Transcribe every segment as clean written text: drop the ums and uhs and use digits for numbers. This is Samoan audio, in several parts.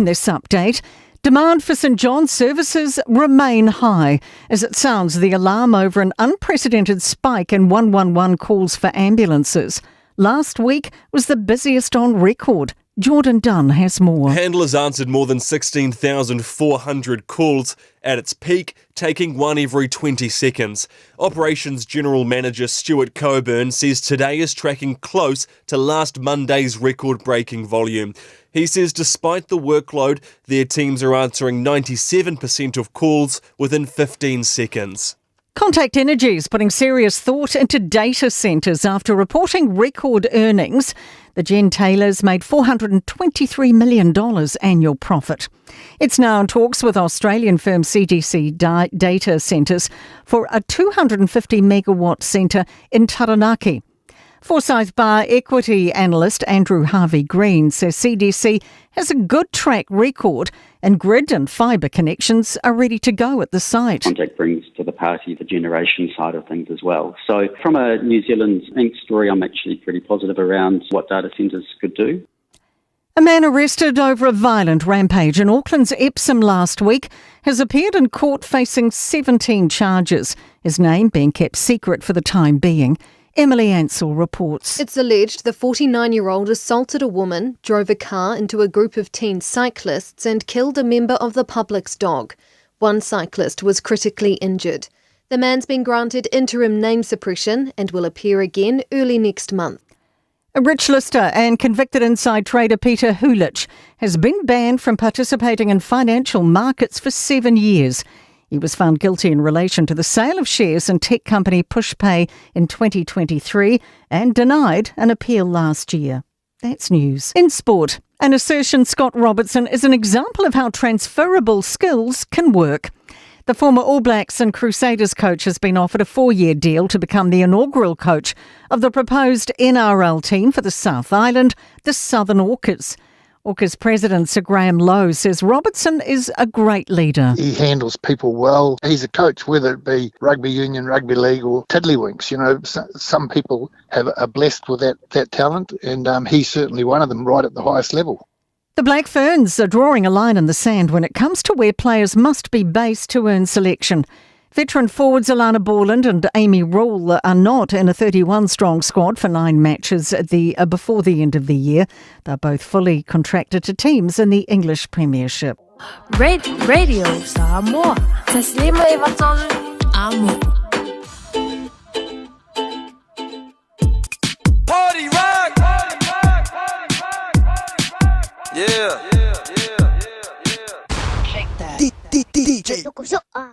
this update, demand for St John's services remain high as it sounds the alarm over an unprecedented spike in 111 calls for ambulances. Last week was the busiest on record. Jordan Dunn has more. Handlers answered more than 16,400 calls at its peak, taking one every 20 seconds. Operations General Manager Stuart Coburn says today is tracking close to last Monday's record breaking volume. He says despite the workload, their teams are answering 97% of calls within 15 seconds. Contact Energy is putting serious thought into data centres after reporting record earnings. The gentailers made $423 million annual profit. It's now in talks with Australian firm CDC Data Centres for a 250 megawatt centre in Taranaki. Forsyth Barr equity analyst Andrew Harvey Green says CDC has a good track record and grid and fibre connections are ready to go at the site. Contact brings to the party the generation side of things as well. So from a New Zealand Inc. story, I'm actually pretty positive around what data centres could do. A man arrested over a violent rampage in Auckland's Epsom last week has appeared in court facing 17 charges, his name being kept secret for the time being. Emily Ansell reports. It's alleged the 49 year old assaulted a woman, drove a car into a group of teen cyclists, and killed a member of the public's dog. One cyclist was critically injured. The man's been granted interim name suppression and will appear again early next month. A rich lister and convicted inside trader Peter Huljich has been banned from participating in financial markets for 7 years. He was found guilty in relation to the sale of shares in tech company Pushpay in 2023 and denied an appeal last year. That's news. In sport, an assertion Scott Robertson is an example of how transferable skills can work. The former All Blacks and Crusaders coach has been offered a 4 year deal to become the inaugural coach of the proposed NRL team for the South Island, the Southern Orcas. Orcas president Sir Graham Lowe says Robertson is a great leader. He handles people well. He's a coach, whether it be rugby union, rugby league, or tiddlywinks. You know, some people have are blessed with that, that talent, and he's certainly one of them right at the highest level. The Black Ferns are drawing a line in the sand when it comes to where players must be based to earn selection. Veteran forwards Alana Borland and Amy Rule are not in a 31 strong squad for nine matches at the, before the end of the year. They're both fully contracted to teams in the English Premiership. Red Radio Samoa. Amo. Party rock! Yeah. DJ.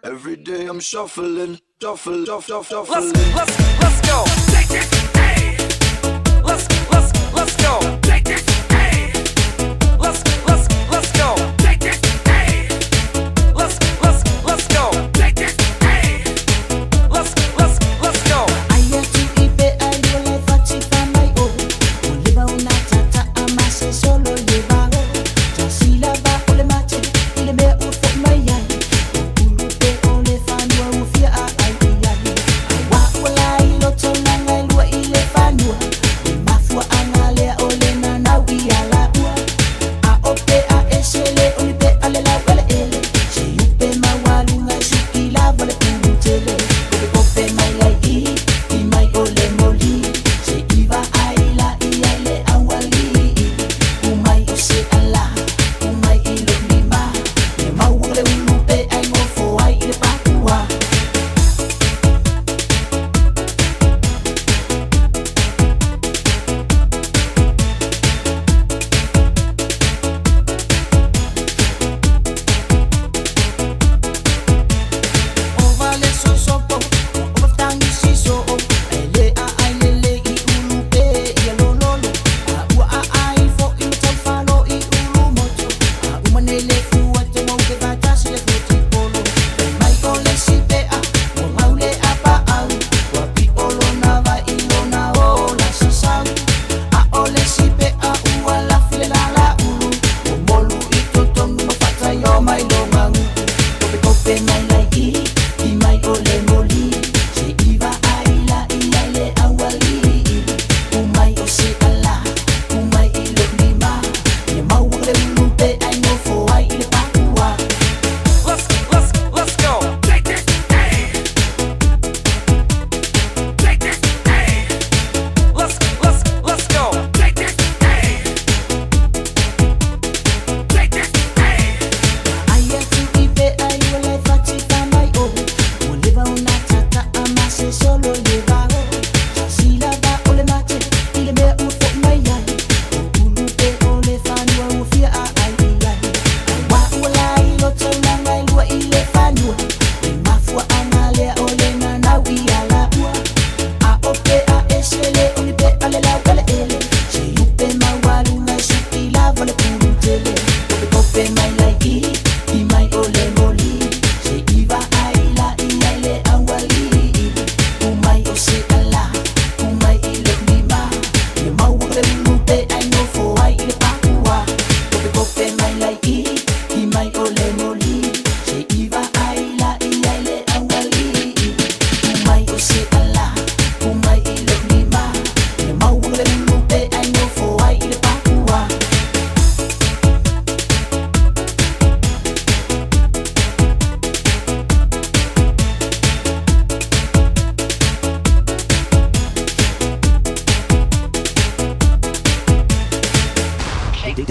Every day I'm shuffling, shuffle, shuffle, shuffle. Let's let's let's go. Let's let's let's go. Let's let's let's go. Let's let's let's go. Let's let's let's go.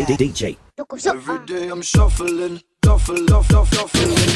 DJ. Every day I'm shuffling, shuffle, shuffle, shuffling.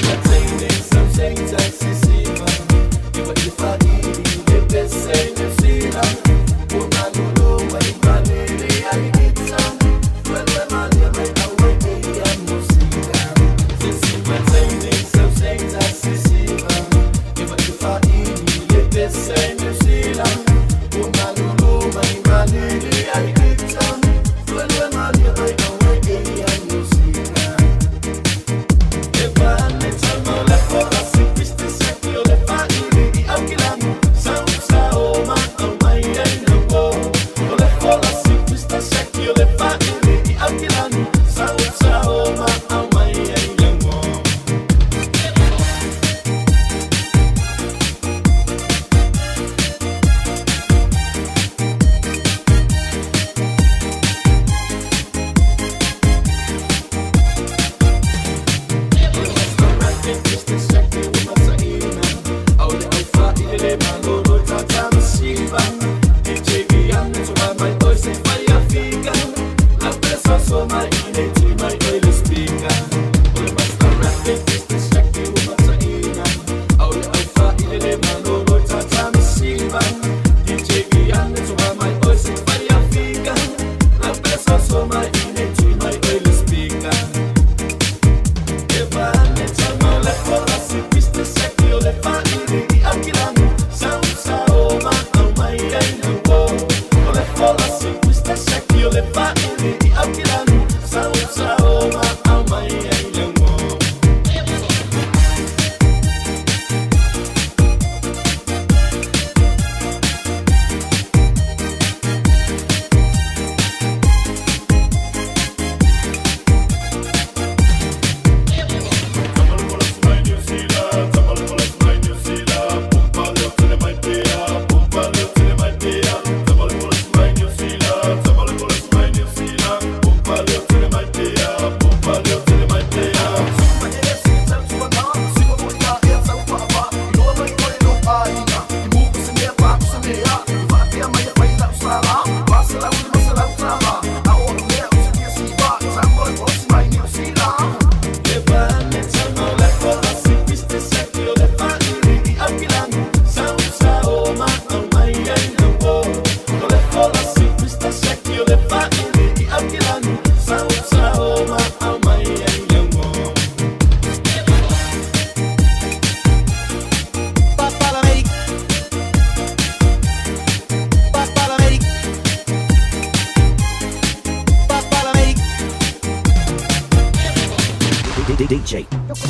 DJ. Every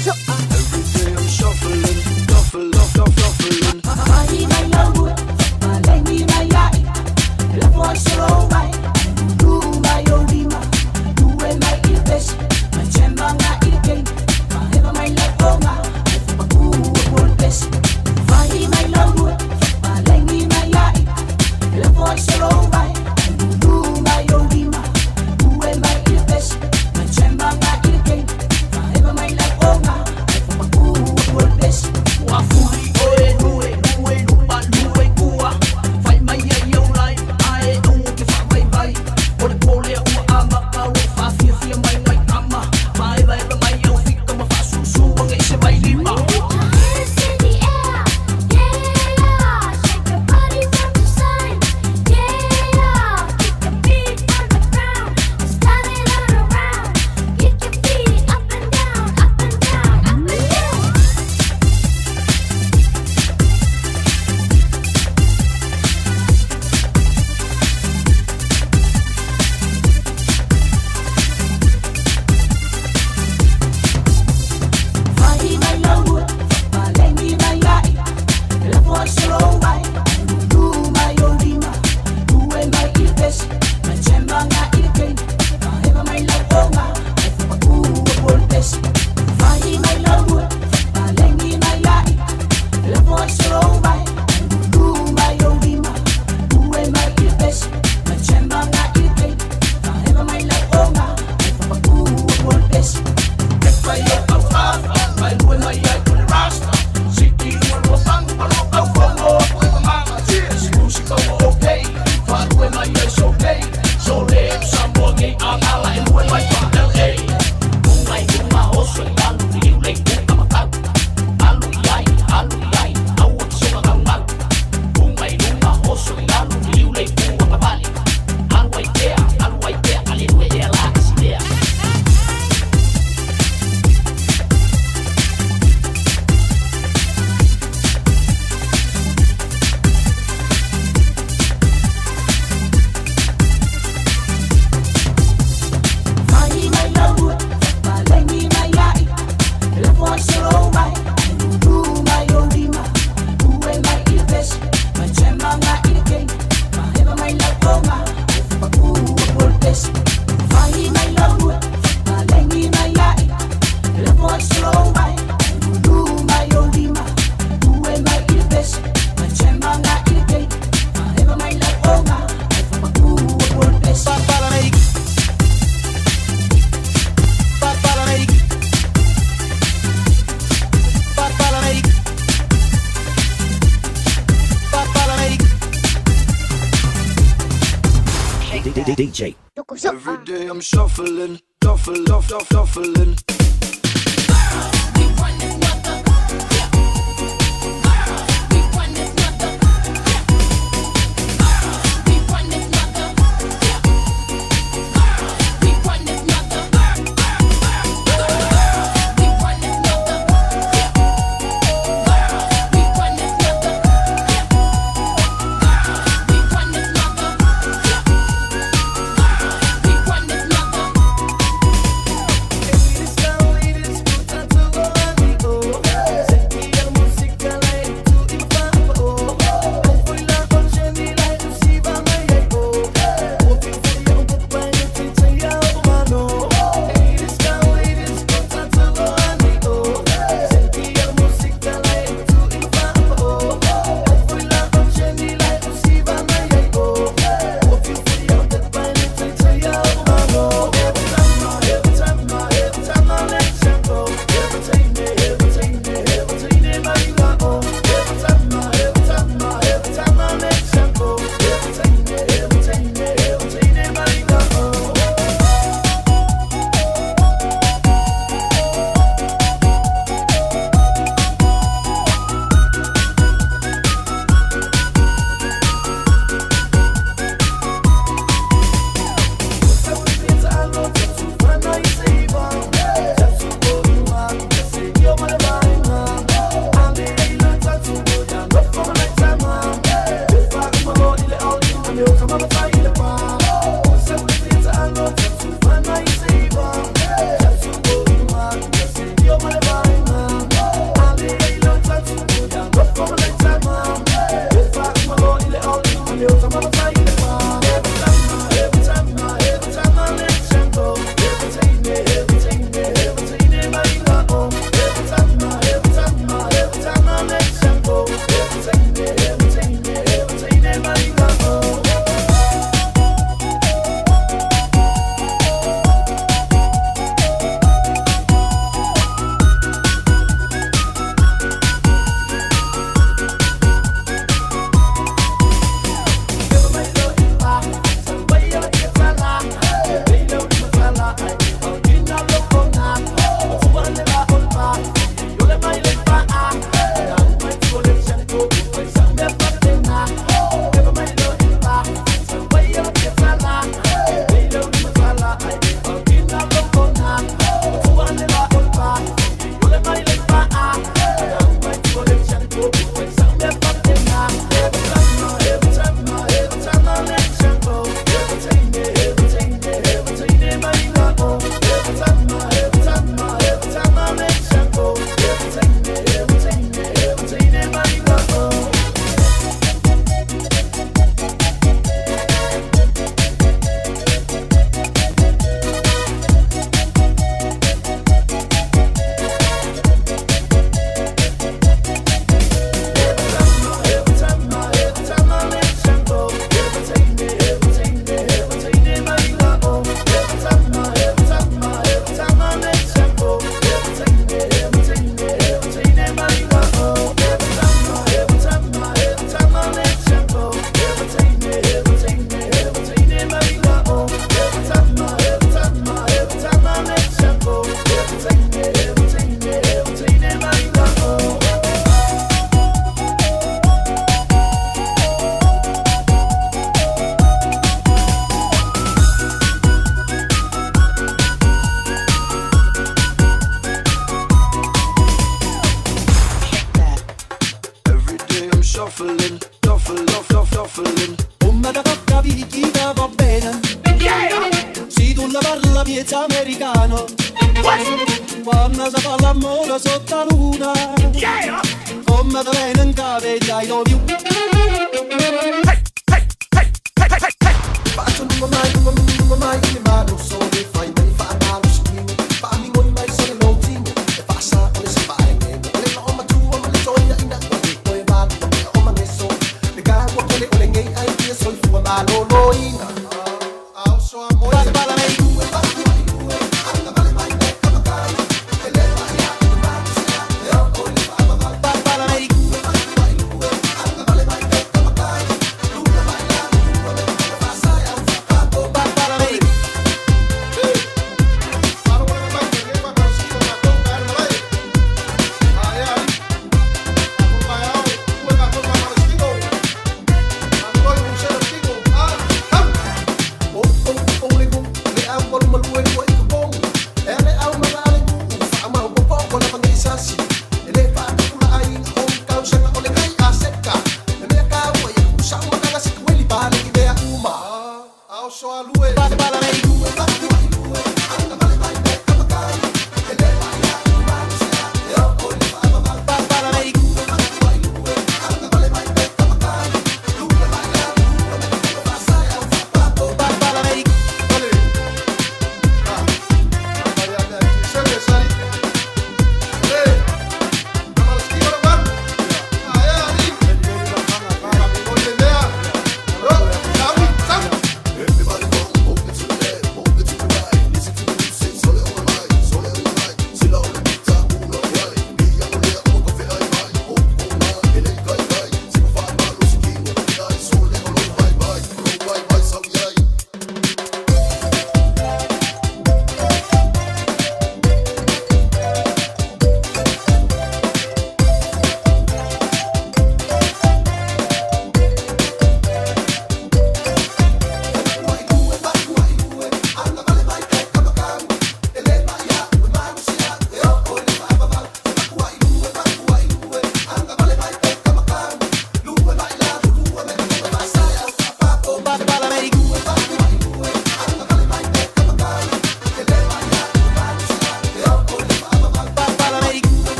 day I'm shuffling, shuffle, shuffle, shuffling. Fai mai ai DJ. Every day I'm shuffling, shuffle, shuffle, shuffling.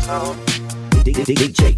DJ. DJ.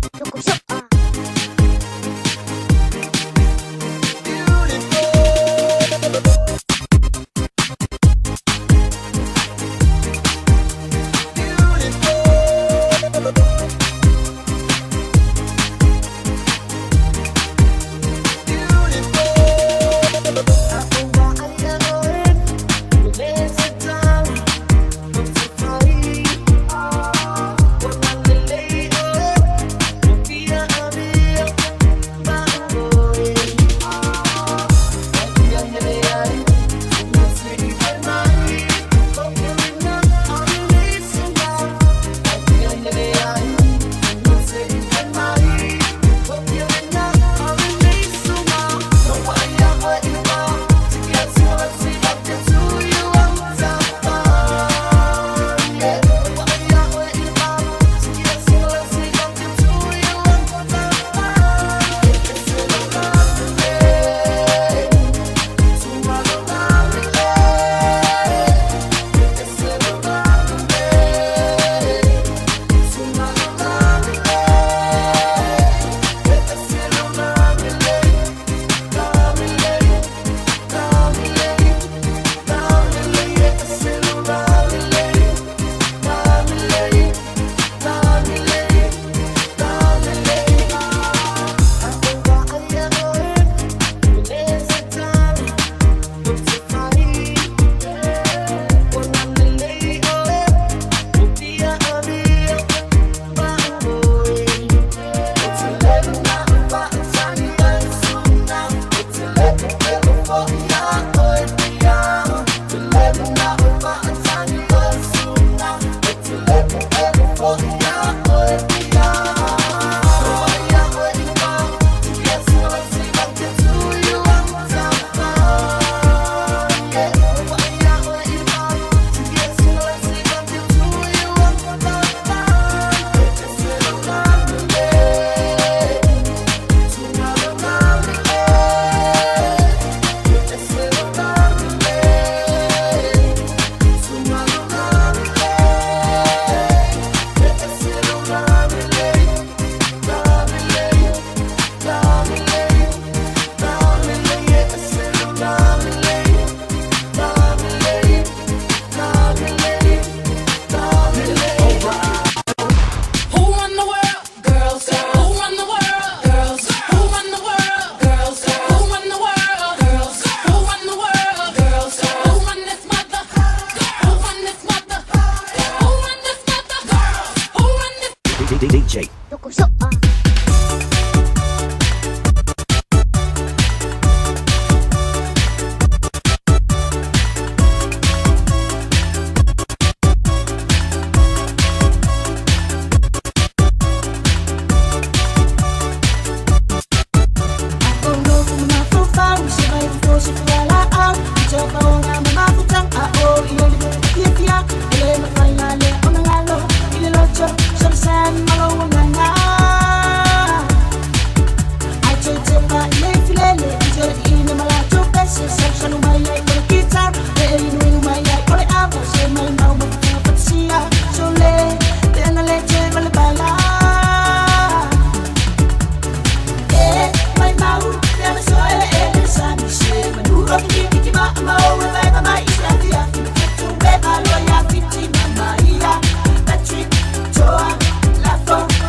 Patrick, Joa, Lafon.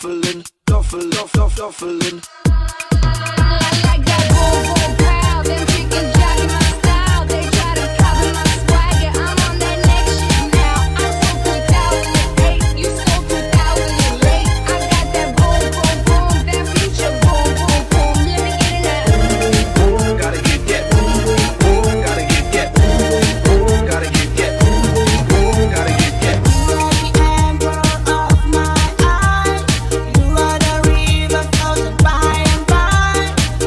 shuffling, shuffle, shuffle, shuffling. Like that boom boom pow, them chickens jocking my style. They try to copy my swagger. I'm on that next shit now. I'm so 2008, you so 2000 late. I got that boom boom boom, that future boom boom boom. Let me get it now. Gotta get that boom boom boom. Gotta get that boom boom boom. Gotta get that boom boom boom. Gotta get that. You are the emperor of my eye. You are the river flows by and by.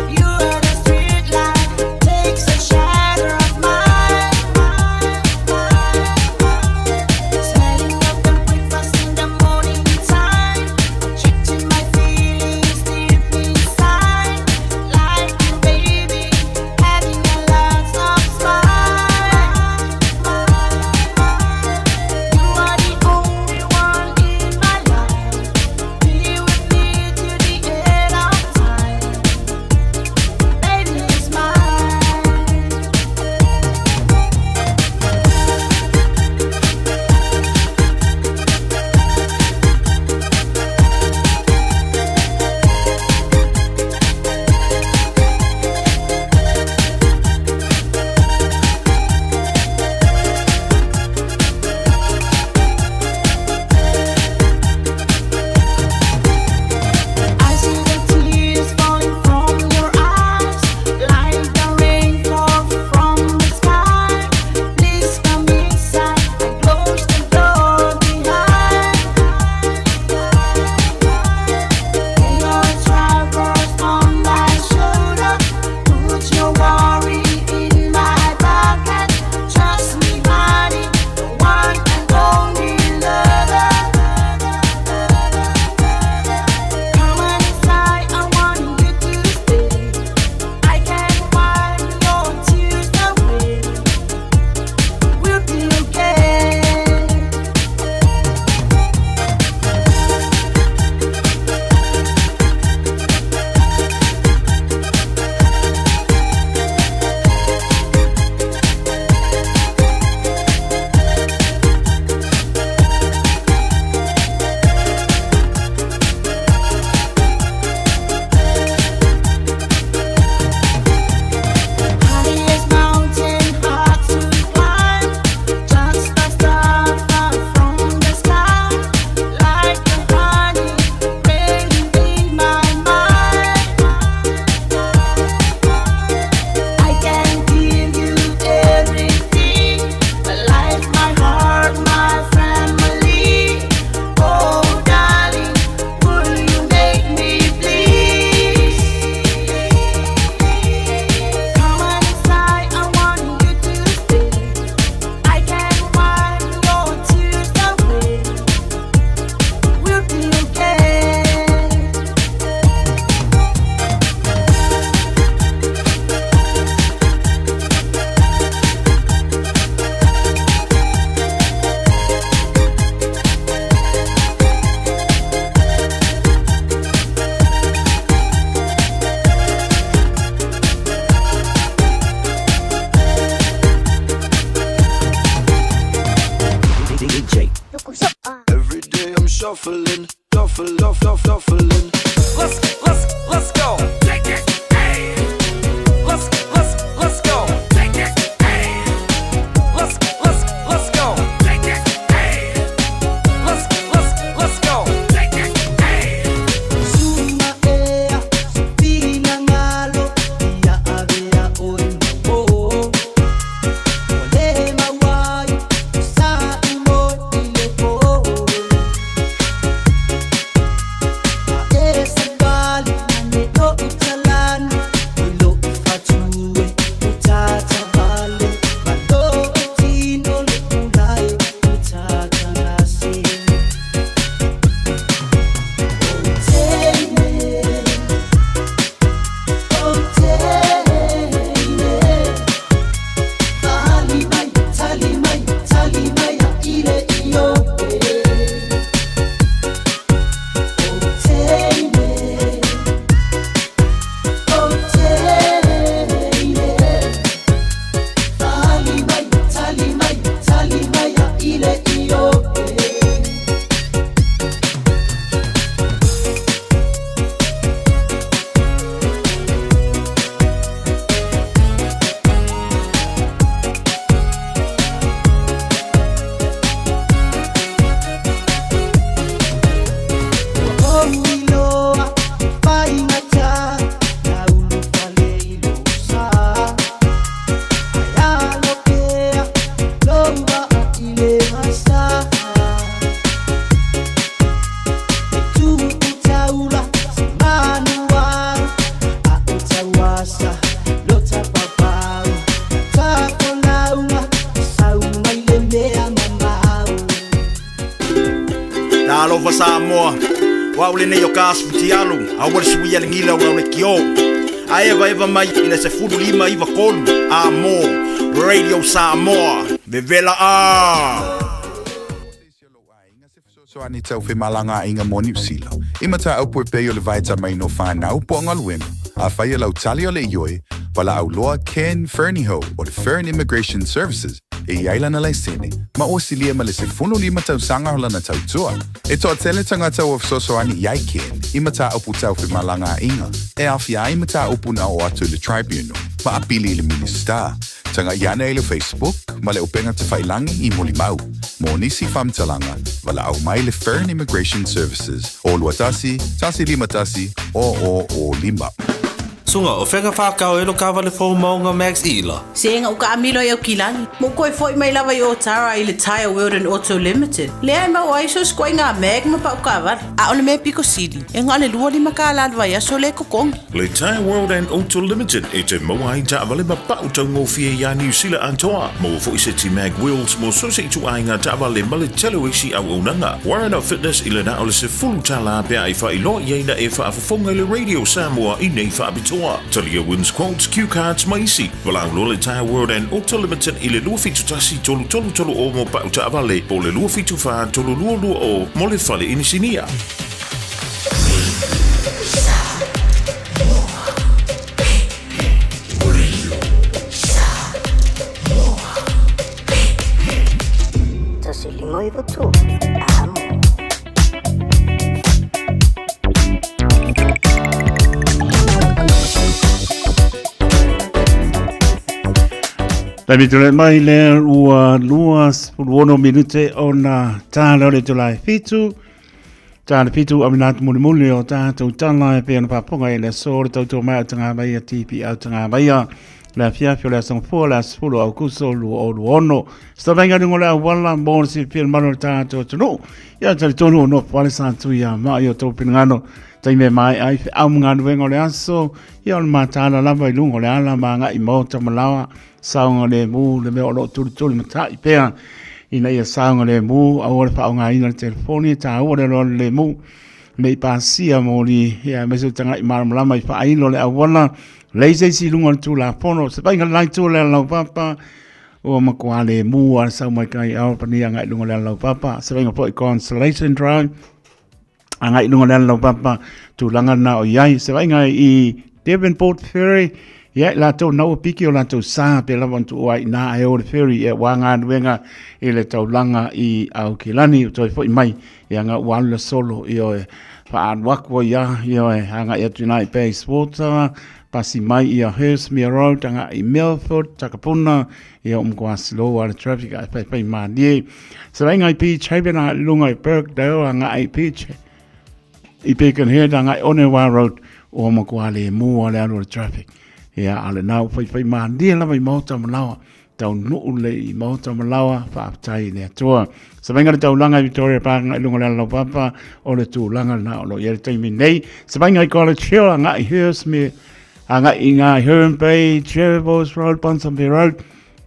You are the street light takes a shadow of mine. Smelling of the breakfast in the morning time, checking my feelings deep inside. Like you, baby, having a lot of smile. You are the only one in my life. Be with me till the end of time. Baby, it's mine. I see the tears falling from your eyes, like the rainfall from the sky. Please come inside and close the door behind. Lay your troubles on my shoulder, put your worry in my pocket. Trust me, honey, the one and only lover. Come on inside, I want you to stay. I can wipe your tears away. We'll be okay. Highest mountain hard to climb, just a star fell from the sky, like a honey raining in my mind. I can give you everything, my life, my heart, my family. Oh, darling, will you make me please? Come on inside, I want you to stay. I can wipe your tears away. We'll be okay. DJ. Every day I'm shuffling, shuffle, shuffle, shuffling. Let's let's let's go. Take it. Hey. Let's let's let's go. Take it. Hey. Let's let's let's go. Take it. Hey. Let's let's let's go. Take it. Hey. Suma ea, pina ngalo, ia avea oi mo. Ole mawai, sa imo ile po. ma Samoa. O au lenei o ka Futialo, aua le suia le gila o lau lekiō. A evaeva mai i le 15 93 a mo Radio Samoa. Vevela a! Fesoasoani tau femalagaaiga mo Niu Sila i mataupu e pei o le vaetamaina o fanau po o galuega. Afai e lau tali o le ioe, valaau loa Ken Fernihough o le Fern Immigration Services e i ai lana laisene ma ua silia ma le 15 tausaga o lana tautua. E toatele tagata ua fesoasoani i ai Ken i mataupu tau femalagaaiga e aofia ai mataupu na oo atu i le Tribunal ma apili i le Minisita. Taga'i ane i le Facebook ma le upega tafailangi i Molimau. Mo nisi faamatalaga, valaau mai le Fern Immigration Services o 21 151 0005. Suga, o fea ka whākau e lo kāwale fou maunga Max Ila? Se nga uka amilo i au kilani. Mo koe foi mai lava i Otara i le Tyre World and Auto Limited. Lea e mau ai so skoe ngā mag ma pau kāwale. A o le mea piko sili, e ngā le lua lima kā la vai aso le kokongi. Le Tyre World and Auto Limited e te maua ai taavale ma pau taugofie iā Niu Sila atoa. Maua foi se ti mag wheels mo so se ituaiga taavale ma le tele o isi auaunaga. Warren Fitness i le na o le $10 pea ai faailoa i ai na e faafofoga i le Radio Samoa i nei faapitoa. Talia wins quotes, cue cards ma isi. Valaau loa le Tyre World and Auto Limited i le 271 333 o mo pau taavale po o le 274 322 o mo le fale inisinia. 1 5 9 3 Amo. Taimi tule mai le ua 26 minute ona tā leo le tula e fitu. Tā le fitu a minatu mulimuli o tātou tala e pea na paponga i le aso le tautua mai au tanga mai a tipi au tanga mai a le afiafi o le aso fua le aso fulu au kuso lua o lua ono. Sa vainga lunga o le auala mo le silafia le mamalu o le tatou atunuu. Ia talitonu o nofo pale sa tui ia ma'i o tou finagalo taimi e maea ai feau ma galuega o le aso. Ia o le mataala lava i luga o le ala ma agai i maota ma laoa saogalemu le mea o lo o tulituli mata'i pea ina ia saogalemu aua le faaaogaina le telefoni e taua le alualu lemu nei pasia moli ia aemaise o le taga'i malamalama i faailo le auala leai se isi i luga o le Tulafono. Se vaaiga le la itu o le alalaupapa ua matua lemu lava le sau mai kai Albany agai i luga o le alalaupapa. Se vaaiga foi i Constellation Drive agai i luga o le alalaupapa tulaga lena o i ai. Se vaaiga i Devonport Ferry, ia i latou na ua piki o latou sa pe lava ona tuua ai i ina ae o le ferry ia ua galuega i le taulaga i Aukilani o toe foi mai ia nga ua alu le solo ia e faaalu atu ai ia ia e agai atu ina i Bayswater pasi mai ia Hurstmere Road agai i Milford Takapuna ia o matua slow lava le traffic ae faifai malie. Se vaaiga i Beach Haven agai i luga i Birkdale agai i Beach i Birkenhead agai i Onewa Road ua matua lemu lava le alu o le traffic. Ia a o lena ua faifai malie lava i maota ma laoa taunuu lelei i maota ma laoa faafetai i le Atua. Se vaaiga i le taulaga i Victoria Park agai i luga o le alalaupapa o le tulaga lena o lo o i ai le taimi nei. Se vaaiga i College Hill agai i Hurstmere agai i ngā Herne Bay, Jervois Road, Ponsonby Road,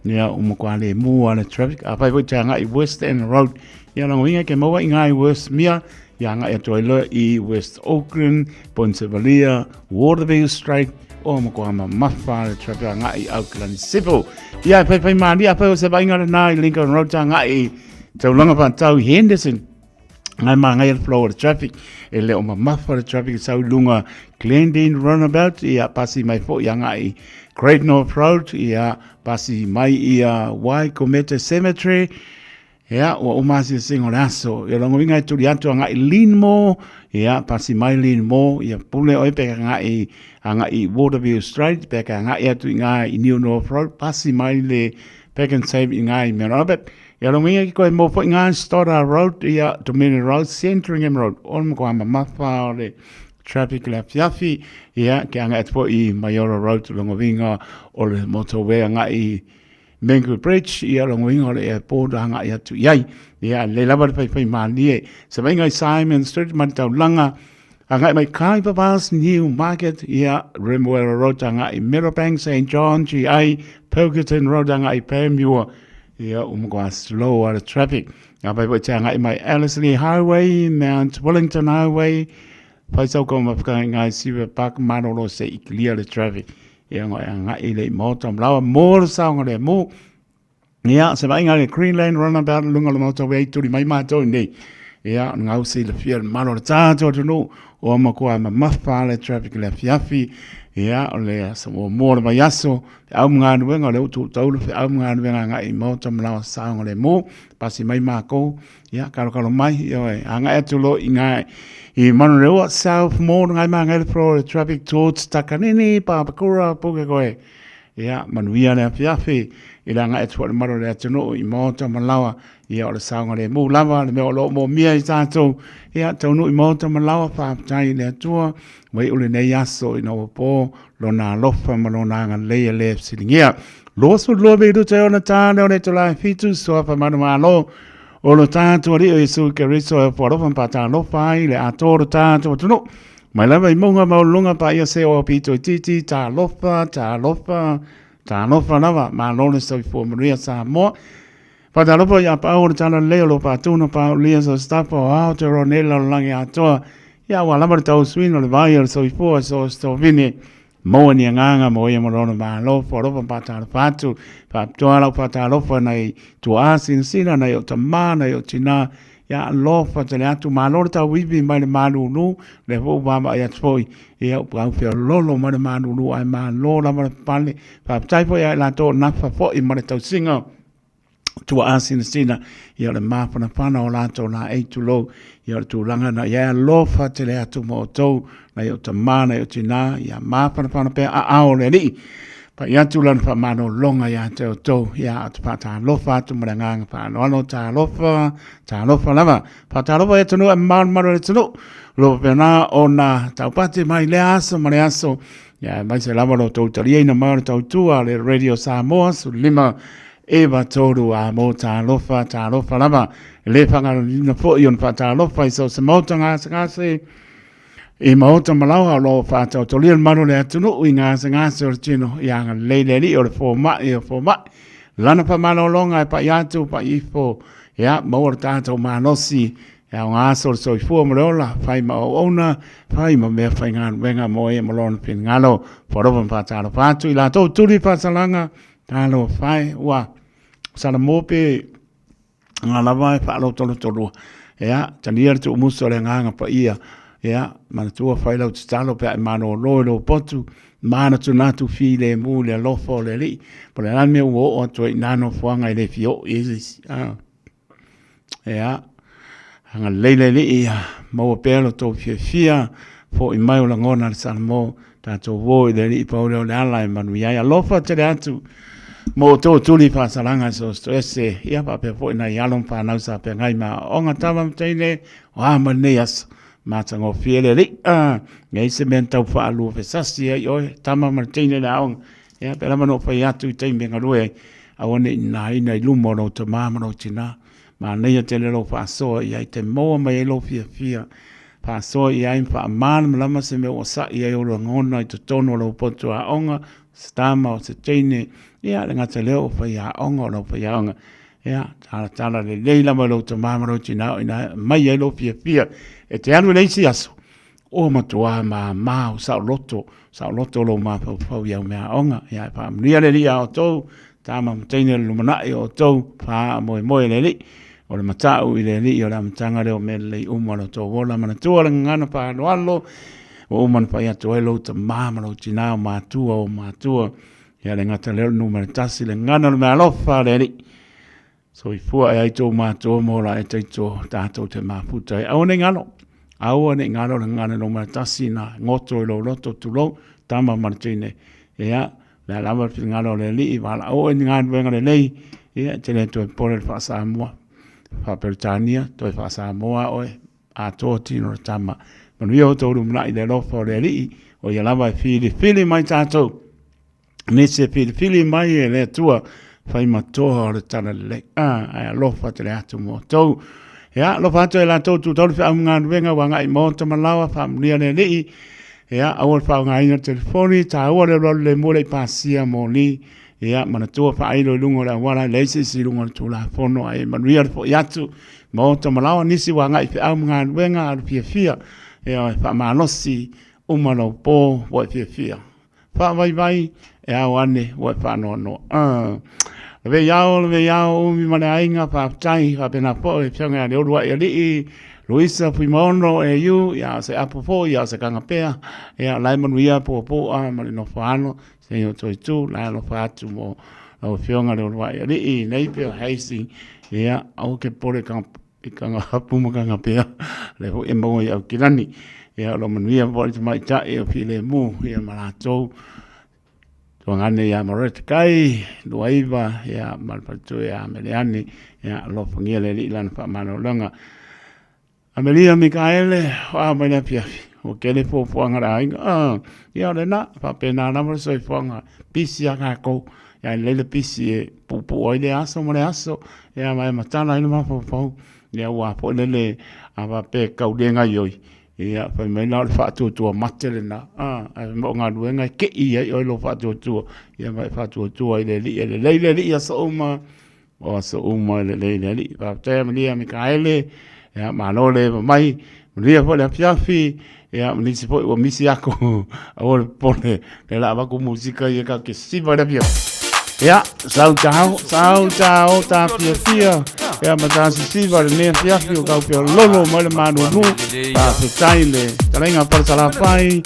ia ua matua lemu lava le traffic. Afai foi te agai i West End Road, ia lona uiga ke maua i ngā i Westmere, ia agai atu ai loa i West Auckland, Pointe-Valia, Waterville Strait, ua matua mamafa le traffic agai i Auckland Civil. Ia e whaiwhai mārie, afai o se vaaiga lena i Lincoln Road, agai i taulaga whātau i Henderson, Ngai māngai le flow o le traffic, e le o mamafa le traffic e sau i lunga Glendene Runabout, ia pasi mai foi agai i Great North Road, ia pasi mai ia Waikumete Cemetery, ia ua uma asiasiga o le aso. Ia lona uiga e tuli atu agai i Linmore, ia pasi mai Linmore, ia pule oe pe agai agai i Waterview Street, pe agai atu i ngā i New North Road, pasi mai le Pak'n'Save i ngā i Mount Albert. Ia lona uiga ki koe mō foi ngā Stoddard Road, ia Dominion Road, Sandringham Road, o le matua mamafa o le traffic le afiafi, ia ke agai atu foi i Maioro Road, lona uiga o le motorway agai i Mengu Bridge, ia lona uiga o le airport agai atu i ai. Ia lelei lava le faifai mālie. Se vaaiga i Simon Street ma le taulaga, agai mai Khyber Pass, New Market, ia Remuera Road agai i Meadowbank, St John, GA, Pilkerton Road agai i Panmure, ia ua matua slow lava le traffic. Afai foi te agai mai Ellerslie Highway, Mount Wellington Highway, fai sau kau mafukanga i ngai Siva Park, malolo se i clear le traffic. Ia ngo e agai i le i maota malawa mo le saonga le mu. Ia, se vaaiga le Greenland Runabout lunga o le maota wei tuli mai mātou nei. Ia, o ngau si le fia le malo le tātou atunuu, o amakoa mamafa le traffic le afiafi. Ia, o le aso muamua o le vaiaso, feau ma galuega, o lea ua tuutaulu le feau ma galuega agai i maota ma laoa saogalemu. Pasi mai makou, ia, kalokalo mai, ioe, agai atu loa i ina i Manurewa, South Mall, ngai magai le flow o le traffic towards Takanini, Papakura, Pukekohe. Ia, manuia le afiafi i le agai atu foi i le malu o le atunuu i maota ma laoa, ia o le saogalemu lava le mea o lo o moomia i tatou. Ia, taunuu i maota ma laoa, faafetai i le Atua, ua iu lenei aso ina ua po Lona alofa ma Lona agalelei e le fesiligia. 22 minute e ona tā leo le itula e fitu, suafa manumalo o lo tātou Alii o Iesu Keriso e ofo alofa ma faatalofa ai le atoa o lo tātou atunuu. Mai lava i mauga maualuluga paia se o pito itiiti, talofa, talofa, talofa lava, malo le soifua manuia Samoa. Faatalofa ia Paau o le Talalelei o lo faatuna paaulia so stafa o Aotearoa nei lalolagi atoa. Ia ua lava le tausuina o le vai o le soifua so se maua ni agaga mo ia ma lona malo, foalofa ma faatalofa atu. Faapitoa lau faatalofa nai tuaa sinasina, nai o tamā, nai o tinā, ia alofa tele atu, malo le tauivi mai le malulu, lea foi ua vaavaai atu foi, ia ua au feololo mai le malulu, ae malo lava le pale. Faafetai foi ia i latou o nafa foi ma le tausiga tuaa sinasina, ia o le mafanafana o latou laei, tulou, ia o le tulaga na ia e alofa tele atu ma outou, nai o tamā, nai o tinā, ia mafanafana pea aao o le Alii. Pai atu lana faamalologa ia te outou, ia ou te faatalofa atu ma le agaga faaaloalo, talofa, talofa lava. Faatalofa i atunuu e mamao le malu o le atunuu, o lo o faapena ona taupati mai lea aso ma le aso, ia aemaise lava lo outou taliaina mai o le tautua a le Radio Samoa 15 9 3 a mo talofa, talofa lava. E le faagaloina foi ona faatalofa i so o se maota gasegase i maota ma laoa o lo o faataotolia le malu o le atunuu i gasegase o le tino, ia agalelei le Alii o le fomai o fomai. Lana faamalologa e pai atu, pai ifo, ia maua le tatou malosi E ao aso le soifua ma le ola, fai ma auauna, fai ma mea faigaluega mo ia ma lona finagalo. Faalofa ma faatalofa atu i latou tuli faasalaga, talofa e, ua salamo pe nga lava e faalotolotolua. Ia, talia le tuumusu o le agaga paia. Ia, manatua fai lau tatalo pe a e malolo i lou potu, manatunatu filemu i le alofa o le Alii. Po o le a le mea ua oo atu ai i na nofoaga e le fia oo i ai se isi. Ah. Ia, agalelei le Alii ia maua pea lo tou fiafia, fo'i mai o lagona le Salamo, tatou o i le Alii pau lea o le ala e manuia ai. Alofa tele atu mo outou tuli faasalaga i so o se toese, ia faapea foi nai alo ma fanau sa feagai ma aoaoga tama ma teine, o a ma lenei aso. Matagofie le Alii, ah, leai se mea na tau faaluafesasi ai oe, tama ma le teine i le aoga. Ia, pe lava na ou fai atu i taimi e galue ai, aua ne i nanaina i luma o lou tamā ma lou tinā. Manaia tele lou faasoa i ai, te maua mai ai lou fiafia. Faasoa i ai ma faamalamalama se mea ua sa'i ai ou lagona i totonu o lou potu aoga, o se tama, o se teine, ia, le gata lea o faiaoga o lau faiaoga. Ia, talatala lelei lava i lou tamā ma lou tinā o i ina e aumai ai lou fiafia e te alu i le isi aso, Ua matuā māmā o saoloto, saoloto lou mafaufau i au meaaoga. Ia e faamanuia le Alii a outou, tama ma teine o le lumanai o outou, faamoemoe le Alii. O le matau i le Alii o le amataga lea o mea lelei uma o lo outou ola. Manatua le gagana faaaloalo, ua uma ona fai atu ai lou tamā ma lou tinā o matua o matua. Ia le gata lea o le numera tasi, le gagana o le meaalofa a le Alii. Soifua e ai tou matua mo la e taito tatou te mafuta ai. Aua ne i galo, aua ne i galo le gagana numera tasi na goto i lou loto tulou, tama ma le teine. Ia, le a lava le finagalo o le Alii, valaau oe i ni galuega lelei, ia, e te le toe popole i le faa-Samoa, faa-Peretania, toe faa-Samoa oe, atoa tino le tama. Manuia outou lumanai i le alofa o le Alii, o ia lava e filifili mai tatou. Nisi e filifili mai e le Atua fai ma toa o le talalelei. Ah, ae alofa tele atu mo outou. Ia, alofa atu e latou tutau le feau ma galuega ua agai i maota ma laoa, faamanuia le Alii. Ia, aua le faaaogaina o le telefoni, taua le alualu lemu e le i pasia moli. Ia, manatua faailo i luga o le auala, e leai se isi i luga o le Tulafono, ae manuia le foi atu. Maota ma laoa nisi ua agai i feau ma galuega a le fiafia, ia e faamalosi uma lau po ua e fiafia. Faavaivai e ao ane ua e faanoanoa. Lavei ao, lavei ao, umi ma le aiga, faafetai, faapena foi le afioga ia Leuluai Alii, Luisa Fuimaono AU, ia o se apo foi, ia o se kagapea, ia la e manuia puapu'a ma le nofo alo, se i o toe tu, la e alofa atu mo lau afioga Leuluai Alii, nei pea Hastings, ia aua ke pole ka i kanga hapu ma kanga pea, le foi e maua i Aukilani. Ia o lo manuia foi le tamaitai o Filemu, ia ma latou, tuagane ia Mareta Kai, Luaiva, ia ma le faletua ia Meleani, ia alofagia le Alii i lana faamalologa. Amelia Mikaele, o a mai le afiafi, ua tele fuafuaga a le aiga, ah, ia o lena, faapena lava le soifuaga, pisi a kākou, ia e lelei le pisi e puupuu ai le aso ma le aso, ia ma e matala ai le mafaufau, ia ua foi lele a faapea e tau le gaioi, ia fai mai la o le faatuatua mate lena, ah, ae fai mai o galuega e kei ai oe lou faatuatua, ia ma e faatuatua i le Alii, e lelei le Alii i aso uma, O aso uma e lelei le Alii. Faafetai Amelia Mikaele, ia malo le eva mai, manuia foi le afiafi, ia ma nisi foi ua misi aku, aua le popole, lea la avatu musika ia ka ke siva le afiafi. Ia, sau tao, sau tao, ta fiafia, ia ma ta sisiva le nea afiafi o kau pea lolo mai le manuanu, faafetai le talaiga Palesalafai,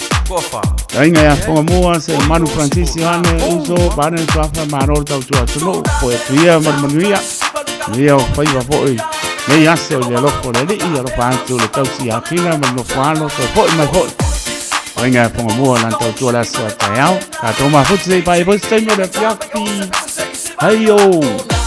Aiga ia Whangamua, se Manu Francis Ioane, Uso, Pane Suafa, Malo le tautua atunuu, po e tuia ma le manuia, manuia o faiva foi, nei aso i le alofa o le Alii, alofa atu le tausi akina ma le nofo alo, toe foi mai foi. Aiga ia Whangamua, lan tautua le aso a taeao, tātou mafuti sei pai foi se taimi o le afiafi. Hei o!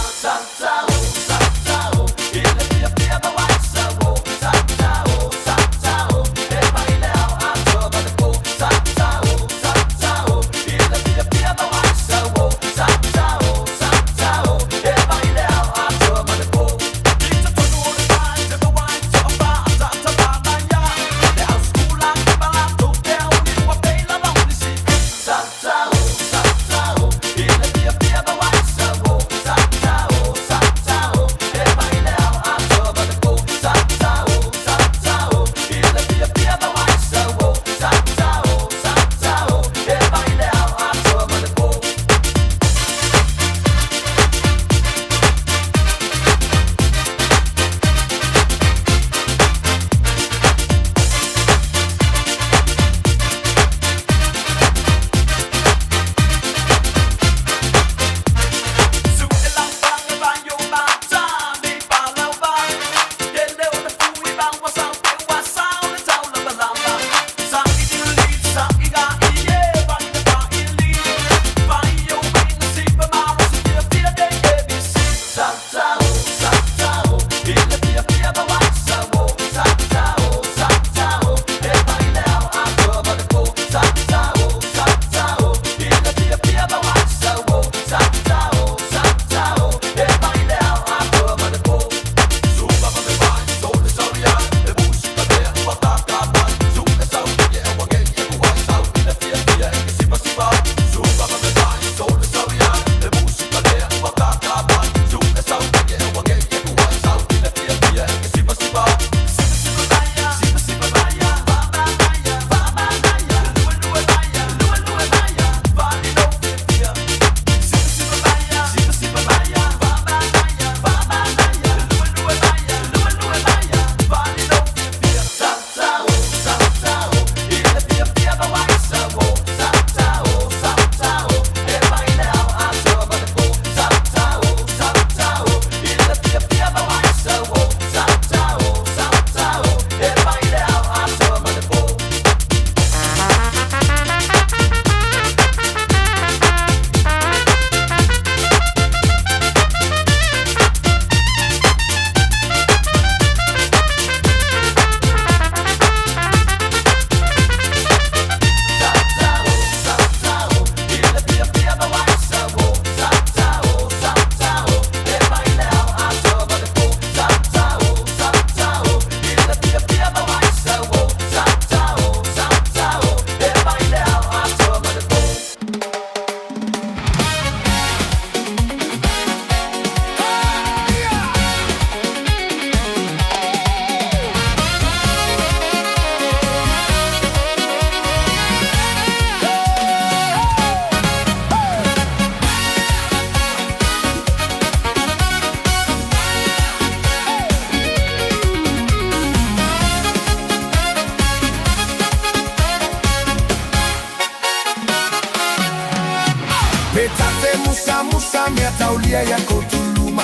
na mea taulia ia kotuluma.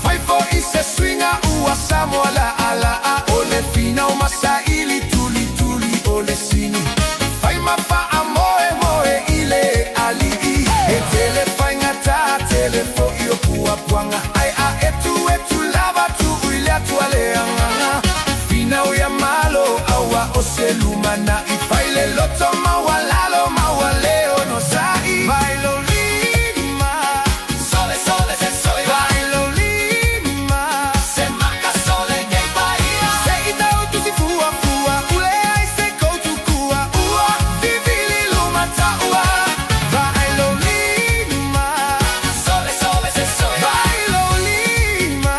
Fai fo'i se suiga ua Samoa la'ala'a o le finau masaili tulituli o le sini. Fai ma fa'amoemoe i le ali'i. E tele faigata tele fo'i o puapuaga ae a etuetu lava tu'u i le Atua le agaga. Finau ia Malo auā o se lumana'i. Fai le loto maualalo maua le onosa'i. Vai lou lima sole sole se sole. Vai lou lima se maka sole nei paia. Se i tau tusi fuafua ule ai se koutukua ua vivili luma ta'ua. Vai lou lima sole sole se sole. Vai lou lima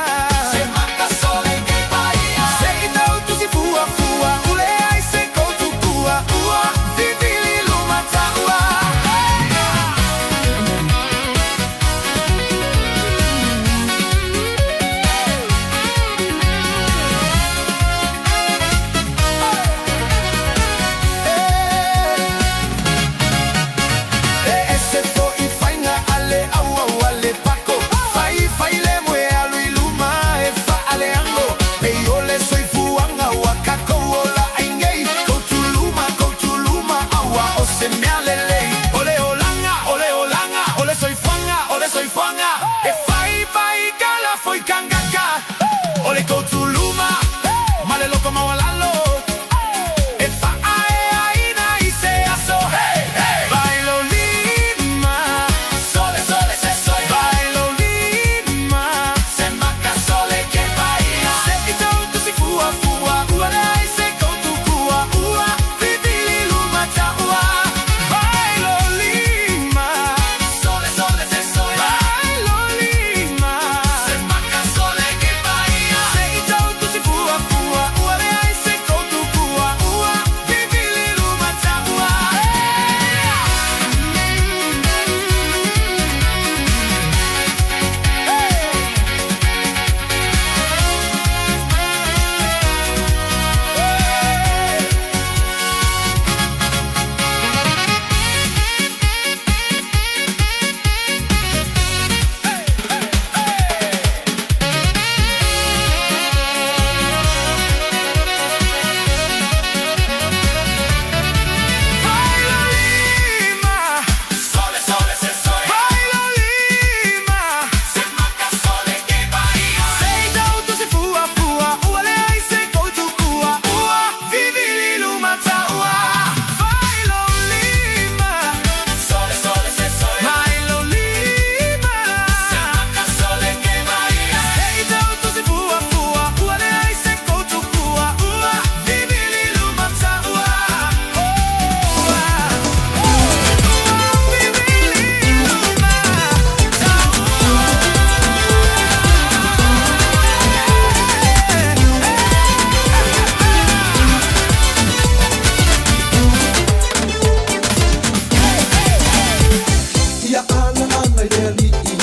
se maka sole nei paia. Se i tau tusi fuafua ule ai se koutukua ua vivili luma ta'ua. E ese fo'i faiga a le auau a le pako. Faifai le moe alu i luma e faaleago. Pei o le soifuaga ua takou ola ai nei. Koutuluma, koutuluma, auā o se mea lelei. O le olaga, o le olaga, o le soifuaga, o le soifuaga. E faifai kala foi kangaka. O le koutuluma, ma le loto maualalo. E fa'aeaina i se aso. Hey, hey! Vai lou lima sole sole se sole. Vai lou lima se maka sole ke paia. Se i tau tusi fuafua ua leai se koutukua ua vivili luma ta'ua. Vai lou lima sole sole se sole. Vai lou lima se maka sole ke paia. Se i tau tusi fuafua ua leai se koutukua ua vivili luma ta'ua. Vai lou lima sole sole se sole. Vai lou lima se maka sole ke paia. Se i tau tusi fuafua ua leai se koutukua ua vivili luma ta'ua. Vai lou lima sole sole se sole. Vai lou lima se maka sole ke paia. Se i tau tusi fuafua ua leai se koutukua ua vivili luma ta'ua. Ia alalaga i le ali'i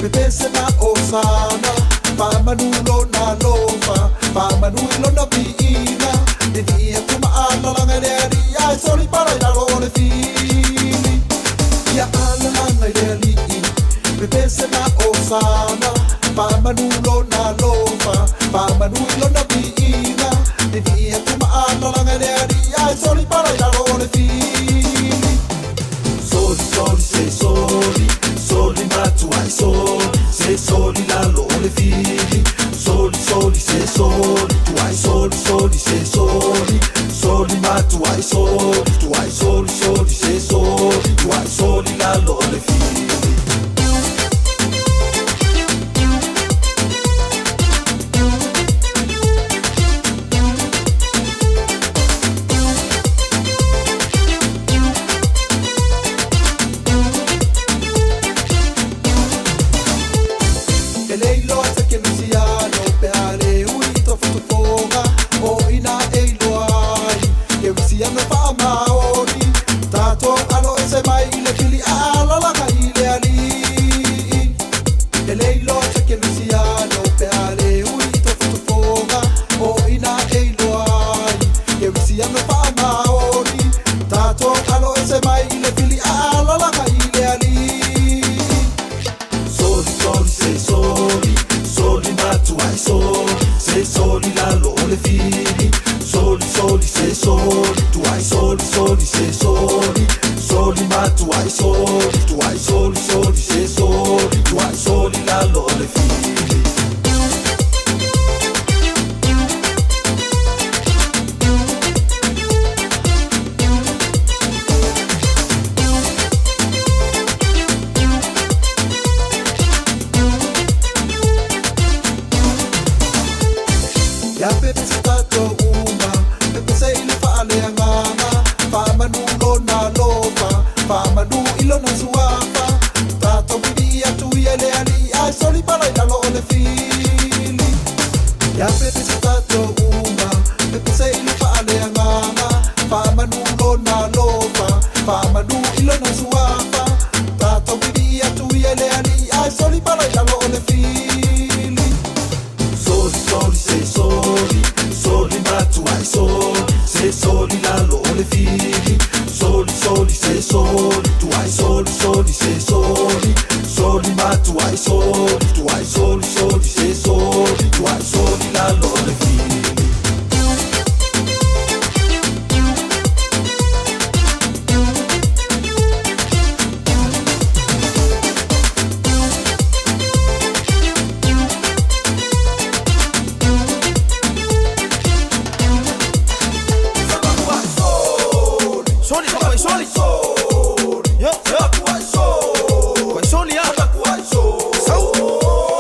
pepese ma osana faamanu lona alofa faamanu i lona viiga lilii atu ma alalaga i le ali'i ae soli pala i lalo o le fili. Ia alalaga i le ali'i pepese ma osana faamanu lona alofa faamanu i lona viiga lilii atu ma alalaga i le ali'i ae soli pala i lalo o le fili. Soli soli se soli soli matuai soli se soli lalo o le fili. Soli soli se soli tuai soli soli se soli soli matuai soli tuai soli soli se soli tuai soli lalo o le fili. E le iloa se kerisiano pe a le ui i tofotofoga o ina e iloa ai kerisiano faamaoni tatou alo ese mai i le pili aalalaga i le alii. E le iloa se kerisiano pe a le ui i tofotofoga o ina e iloa ai kerisiano faamaoni tatou alo ese mai i le pili aalalaga i le alii. Se soli lalo o le fili. Soli soli se soli tuai soli soli se soli. Soli ma tuai soli tuai soli soli se soli tuai soli lalo o le fili. Ya pepe se tato uma, pepe se ile fa ale anganga, fa manu lo na lofa, fa manu ilo na suafa, tato mini atu ia le ali, ai soli pala ila lo le fili. Ya pepe se tato uma, pepe se ile fa ale anganga, fa manu lo na lofa, fa manu ilo na suafa, tato mini atu ia le ali, ai soli pala ila lo le fili. Soli, soli, se soli, soli ma tu ai soli, se soli lalo o le fili. Soli, soli, se soli, tu ai soli, soli, se soli, soli ma tu ai soli, tu ai soli, soli, se soli, tu ai soli lalo o le fili. Soli, soli, soli. Yo, yo. Koi soli a. Sau.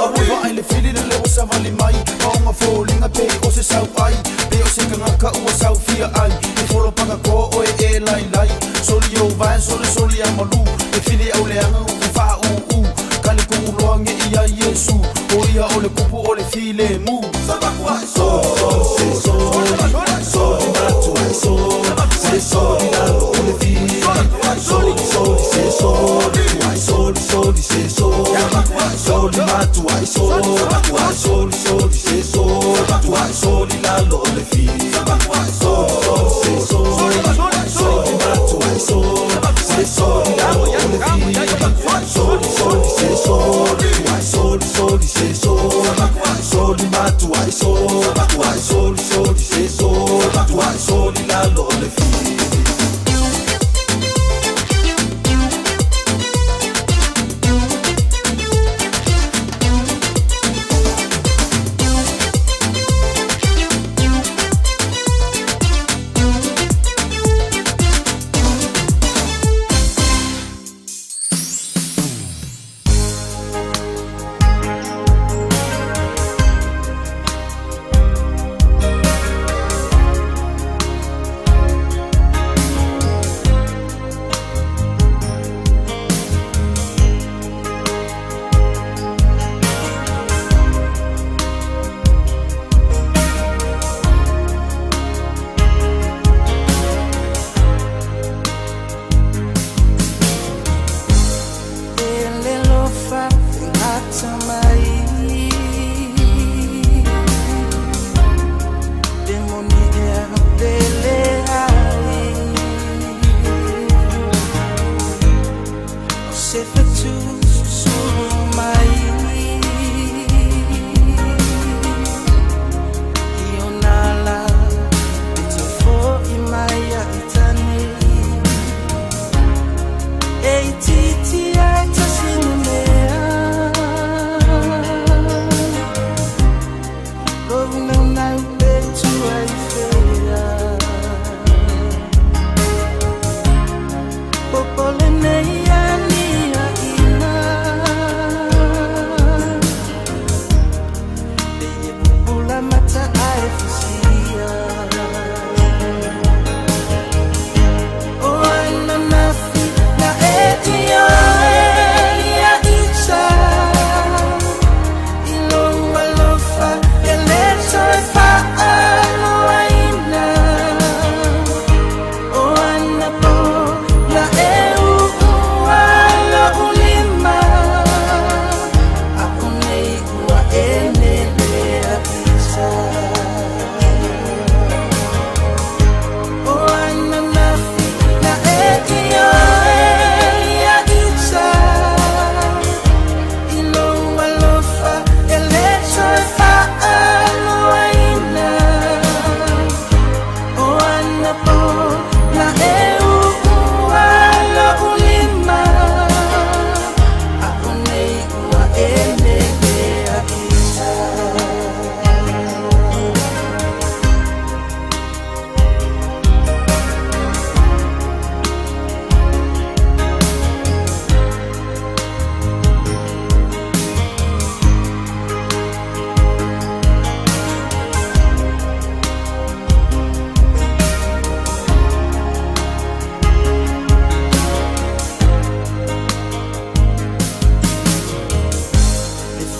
Alu va le fili le leo sa vali mai. Maunga fōlinga pe o se sau ai. Pe o se kangaka ua sau fia ai. E folo paka ko oe e lai lai. Soli o vai, soli soli a malu. E fili au le anga u fa u u. Kali ku uloa nge ia Yesu. O ia o le kupu o le file mu. Soli, soli, se soli, soli ma tu ai soli, se soli lalo o le fili. Soli, soli, se soli, tu ai soli, soli, se soli, soli ma tu ai soli, tu ai soli, soli, se soli, tu ai soli lalo o le fili. Soli, soli, se soli, soli ma tu ai soli, se soli lalo o le fili. Soli, soli, se soli, tu ai soli, soli, se soli, soli ma tu ai soli, tu ai soli, soli, se soli, tu ai soli lalo o le fili.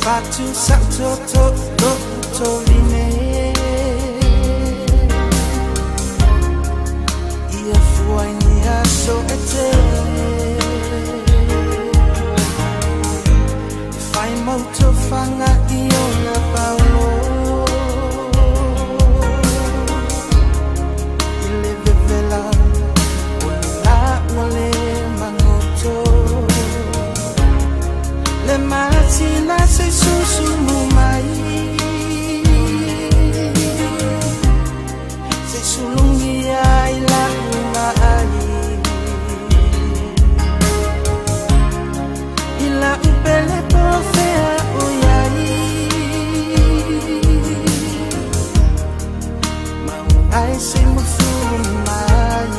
Fatu sa to to to to line Ia fuai ni aso e te Whai mauto whanga i ona paolo I le vevela o le la ua le mangoto Le matina se susu mu mai Se sulungi ai la uma ai I la upele po fea o iai Maungai se mufu mai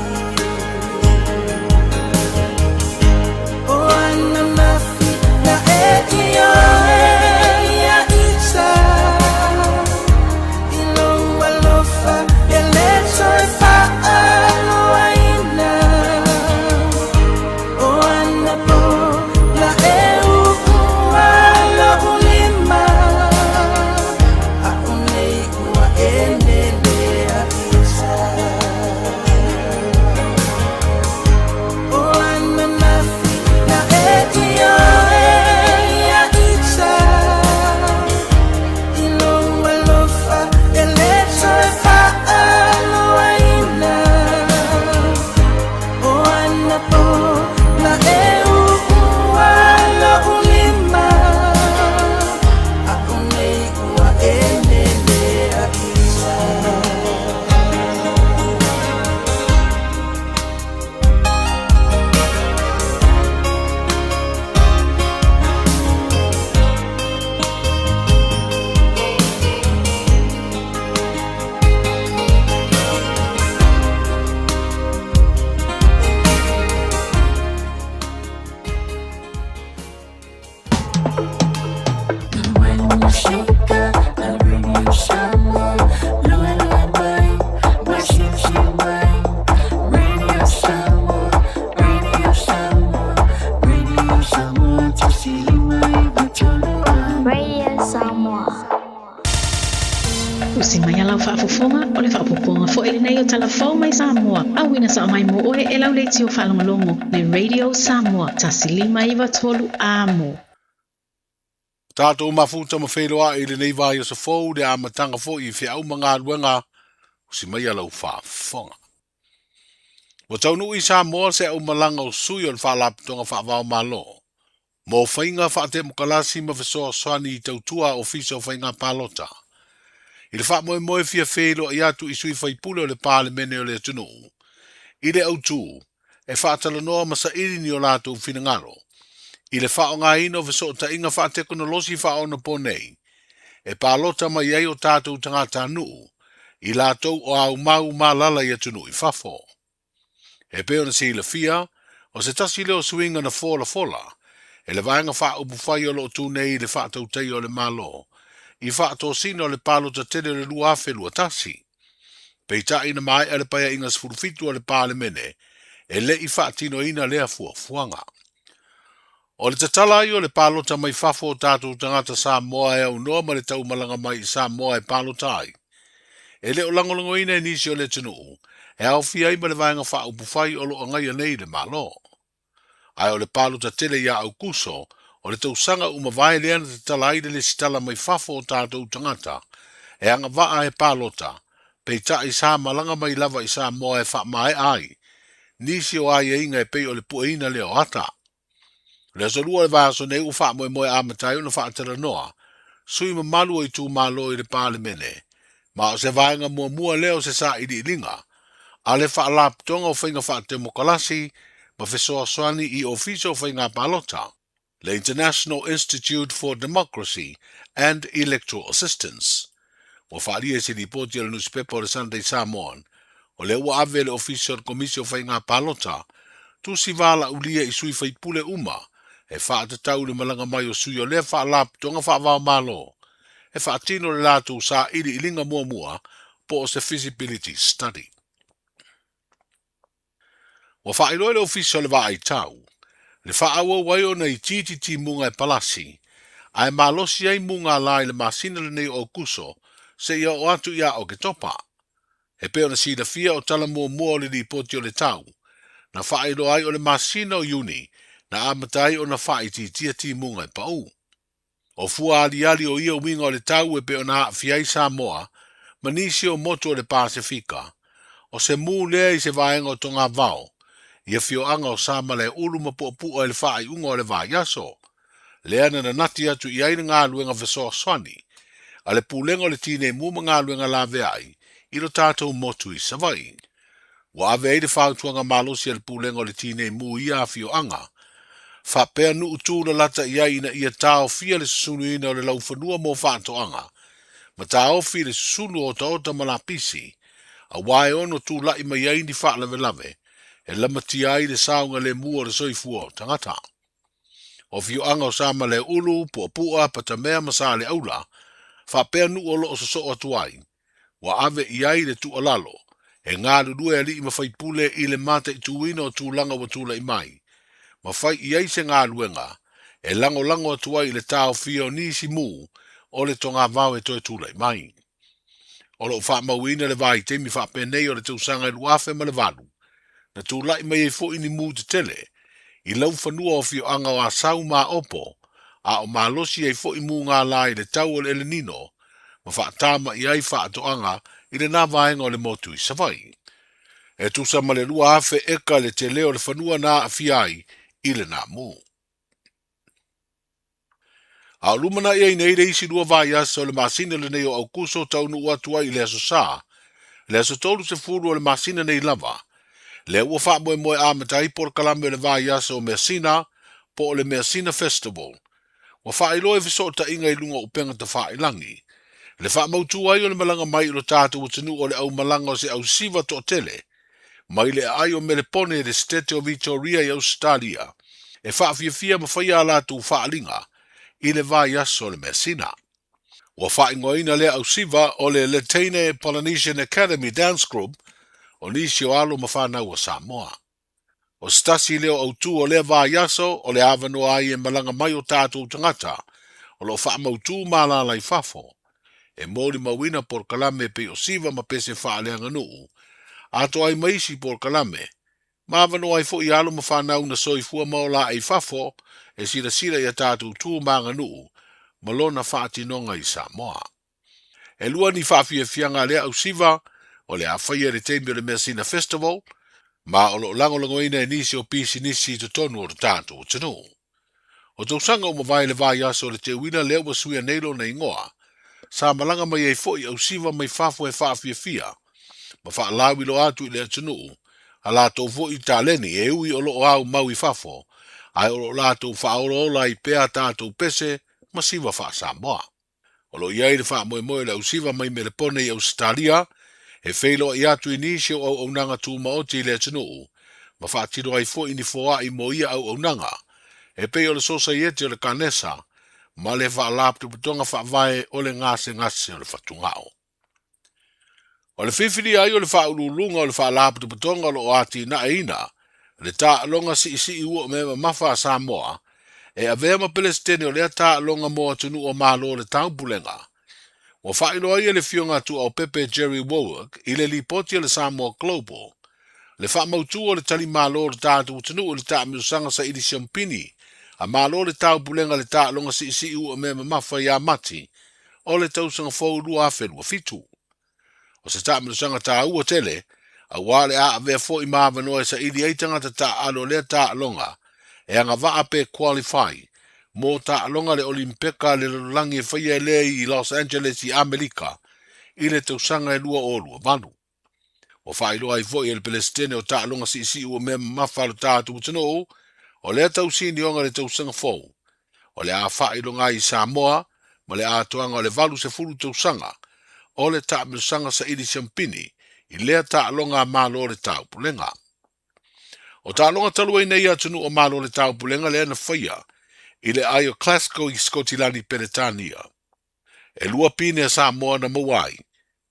O ana mafi na e i oe ia ita I lou alofa e le toe faaloaina O ana po la e uua lou lima A o nei ua e nele a ita O ana mafi na e i oe ia ita I lou alofa e le toe faaloaina O ana po la e uua lou lima A o nei ua e nele a ita. Radio Samoa. Tusi mai a lau faafofoga, o le faaopoopoga foi lenei o Tala Fou mai Samoa, auina sao mai mo oe e lau leitio faalogologo le Radio Samoa 1 5 93 Amo. Tatou mafuta ma feiloai i lenei vaiaso fou le amataga foi i feau ma galuega usi mai a lau faafofoga. Ua taunuu i Samoa se aumalaga o sui o le Faalapotopotoga Faava-o-Malo mo faiga faatemokalasi ma fesoasoani i tautua Ofisa o Faiga Palota i le faamoemoe fia feiloai atu i sui faipule o le Palemene o le atunuu i le autū e faatalanoa ma saili ni o latou finagalo i le faaaogaina o fesootaiga faatekonolosi faaonaponei e palota mai ai o tatou tagatanuu i latou o aumau ma alaala i atunuu i fafo. E pei ona silafia, o se tasi lea o suiga na folafola e le Vaega Faaupufai o lo o tu nei i le faatautaia o le Malo i faatosina o le palota tele o le 2021. Peitai na maea le Paeaiga 17 a le Palemene e le i faatinoina lea fuafuaga. O le tatala ai o le palota mai fafo o tatou tagata Samoa e aunoa ma le taumalaga mai i Samoa e palota ai, e le o lagolagoina e nisi o le atunuu e aofia ai ma le Vaega Faaupufai o lo o agaia nei le Malo. Ae o le palota tele ia Aukuso o le tausaga ua mavae lea na tatala ai le lesitala mai fafo o tatou tagata e agavaa e palota, peitai sa malaga mai lava i Samoa e faamaea ai nisi o aiaiga e pei o le pueina lea o ata. O le aso Lua o le vaiaso nei ua faamoemoe amata ai ona faatalanoa sui mamalu o itumalo i le Palemene, ma o se vaega muamua lea o se sailiiliga a le Faalapotopotoga o Faiga Faatemokalasi ma Fesoasoani i Ofisa o Faiga Palota, le International Institute for Democracy and Electoral Assistance. Ua faaalia i se lipoti a le nusipepa o le Sunday Samoan, o lea ua ave e le Ofisa o le Komisi o Faiga Palota tusi valaulia i sui faipule uma e faatatau i le malaga mai o sui o lea Faalapotopotoga Faava-o-Malo e faatino le latou sailiiliga muamua po o se feasibility study. Ua faailoa e le Ofisa o le Vaai Tau le faaauau ai ona itiiti timuga e palasi. ae malosi ai mugala i le masina lenei o Aokuso seia oo atu ia Oketopa. E pei ona silafia o tala muamua o le Lipoti o le Tau, na faailoa ai o le masina o Iuni na amata ai ona faaitiitia timuga e pau. O fua aliali o ia uiga o le tau e pei ona aafia ai Samoa ma nisi o motu o le Pasefika, o se mū lea i se vaega o togavao i afioaga o Samalaeulu ma Puapua i le faaiuga o le vaiaso lea na nanati atu i ai le galuega fesoasoani a le Pulega o le Tinei Mu ma Galuega Laveai i lo tatou motu i Savaii. Ua ave ai le fautuaga malosi a le Pulega o le Tinei Mu i ia afioaga, faapea nuu tūlalata i ai ina ia taofia le susunuina o le laufanua mo faatoaga, ma taofi le susunu o otaota ma lapisi, auā e ono tula'i mai ai ni faalavelave e lamatia ai le saogalemu o le soifua o tagata. O afioaga o Samalaeulu, Puapua, Patamea ma Saleaula, faapea nuu o lo o sosoo atu ai, ua ave i ai le tuualalo e galulue alii ma faipule i le mataituina o tulaga ua tulai mai, ma fai i ai se galuega e lagolago atu ai i le taofia o nisi mū o le togavao e toe tulai mai. O lo o faamauina le vaitaimi faapenei o le tausaga e 2008, na tulai mai ai foi ni mū tetele i laufanua o afioaga o Asau ma Aopo, a o malosi ai foi mugala i le tau o le Elenino ma faatama'i ai faatoaga i lena vaega o le motu i Savaii. E tusa ma le 2,000 eka le tele o le fanua na aafia ai i lena mū. A o lumana'i ai nei le isi lua vaiaso o le masina lenei o Aukuso taunuu atu ai i le Aso Sa, le aso 30 o le masina nei lava, lea ua faamoemoe amata ai polokalame o le vaiaso o Measina po o le Measina Festival. Ua faailoa i fesootaiga i luga o upega tafailagi le faamautu ai o le malaga mai i lo tatou atunuu o le aumalaga o se ausiva toatele mai le aai o Melepone i le Setete o Vitoria i Ausetalia e faafiafia ma faia a latou faaaliga i le vaiaso o le Measina. Ua faaigoaina lea ausiva o le Letaine Polynesian Academy Dance Group o nisi o alo ma fanau a Samoa. O se tasi lea o autū o lea vaiaso o le avanoa ai e malaga mai o tatou tagata o lo o faamautū ma alaala i fafo e molimauina polokalame e pei o siva ma pese faaleaganuu, atoa ai ma isi polokalame, ma avanoa ai foi alo ma fanau na soifua ma ola ae i fafo e silasila i a tatou tu ma aganuu ma lona faatinoga i Samoa. E lua ni faafiafiaga a lea ausiva o le a faia i le taimi o le Measina Festival, ma o lo o lagolagoina e nisi o pisinisi i totonu o lo tatou atunuu. O tausaga ua mavae le vaiaso o le teuila lea ua suia nei lona igoa, sa malaga mai ai foi ausiva mai fafo e faafiafia ma faalauiloa atu i le atunuu a latou foi taleni e ui o lo o aumau i fafo ae o lo o latou faaolaola ai pea a tatou pese ma siva faa-Samoa. O lo o i ai le faamoemoe o le ausiva mai Melepone i Ausetalia e feiloai atu i nisi o auaunaga tumaoti i le atunuu ma faatino ai foi ni foai mo ia auaunaga e pei o le Sosaiete o le Kanesa ma le Faalapotopotoga Faavae o le Gasegase o le Fatugao. O le fifilia ai o le faauluuluga o le Faalapotopotoga o lo o atinaeina le taaloga siisii ua mea mamafa a Samoa e avea ma Pelesitene o lea taaloga mo atunuu o Malo o le Taupulega. Ua faailoa ai e le Afioga a Tuaopepe Jerry Wowak i le lipoti a le Samoa Global le faamautu o le tali malo o le tatou atunuu i le taamilosaga saili siamupini a Malo o le Taupulega i le taaloga siisii ua mea mamafa ia Mati o le tausaga fou 2027. O se taamilosaga taua tele, auā le a avea foi ma avanoa e saili ai tagata taaalo o lea taaloga e agavaa pe qualify mo taaloga le Olimpeka a le lalolagi e faia e lea i Los Angeles i Amelika i le tausaga e 2028. Ua faailoa ai foi e le Pelesitene o Taaloga Siisii Ua Mea Mamafa a lo tatou atunuu, o lea tausinioga i le tausaga fou, o le a faailoga ai i Samoa ma le atoaga o le 80 tausaga o le taamilosaga saili siampini i lea taaloga a Malo o le Taupulega. O taaloga talu ai nei atunuu o Malo o le Taupulega lea na faia i le aai o Glasgow i Sikotilani, Peretania. E lua pine a Samoa na maua ai,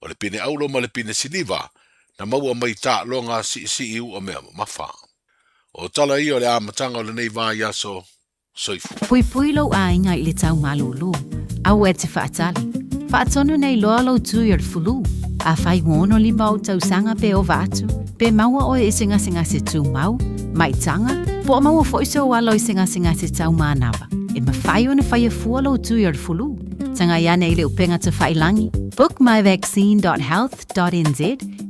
o le pine auro ma le pine siliva na maua mai taaloga siisii ua mea mamafa. O tala ia o le amataga o lenei vaiaso. Soifua. Puipui lou aiga i le tau malūlū, aua e te faatali. Faatonu nei loa lou tui o le fulu. Afai ua 65 ou tausaga pe ova atu, pe maua oe i se gasegase tumau, maitaga, po o maua foi sou alo i se gasegase tau manava, e mafai ona faia fua lou tui o le fulu. Tagai ane i le upega tafailangi, bookmyvaccine.health.nz,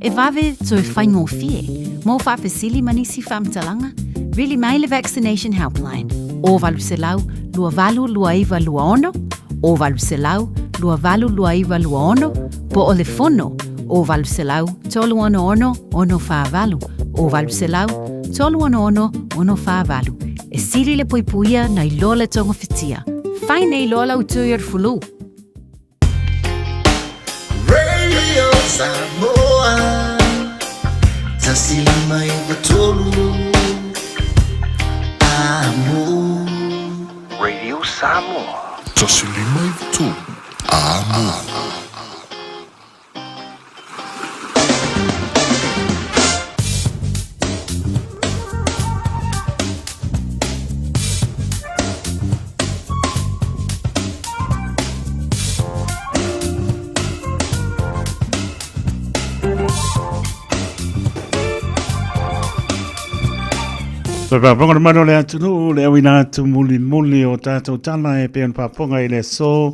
e vave toe faigofie. Mo faafesili ma nisi faamatalaga, vili mai le Vaccination Helpline, o 800 282926, o 800 282926, po o le fono, o 800 366 648, o 800 366 648. E sili le puipuia nai lo le togafitia. Fai nei loa lau tui o le fulu. Radio Samoa 153 Amo. Radio Samoa. 153 Amo. Toe faafofoga le mamalu o le atunuu, le auina atu mulimuli o tatou tala e pei ona faafofoga i le aso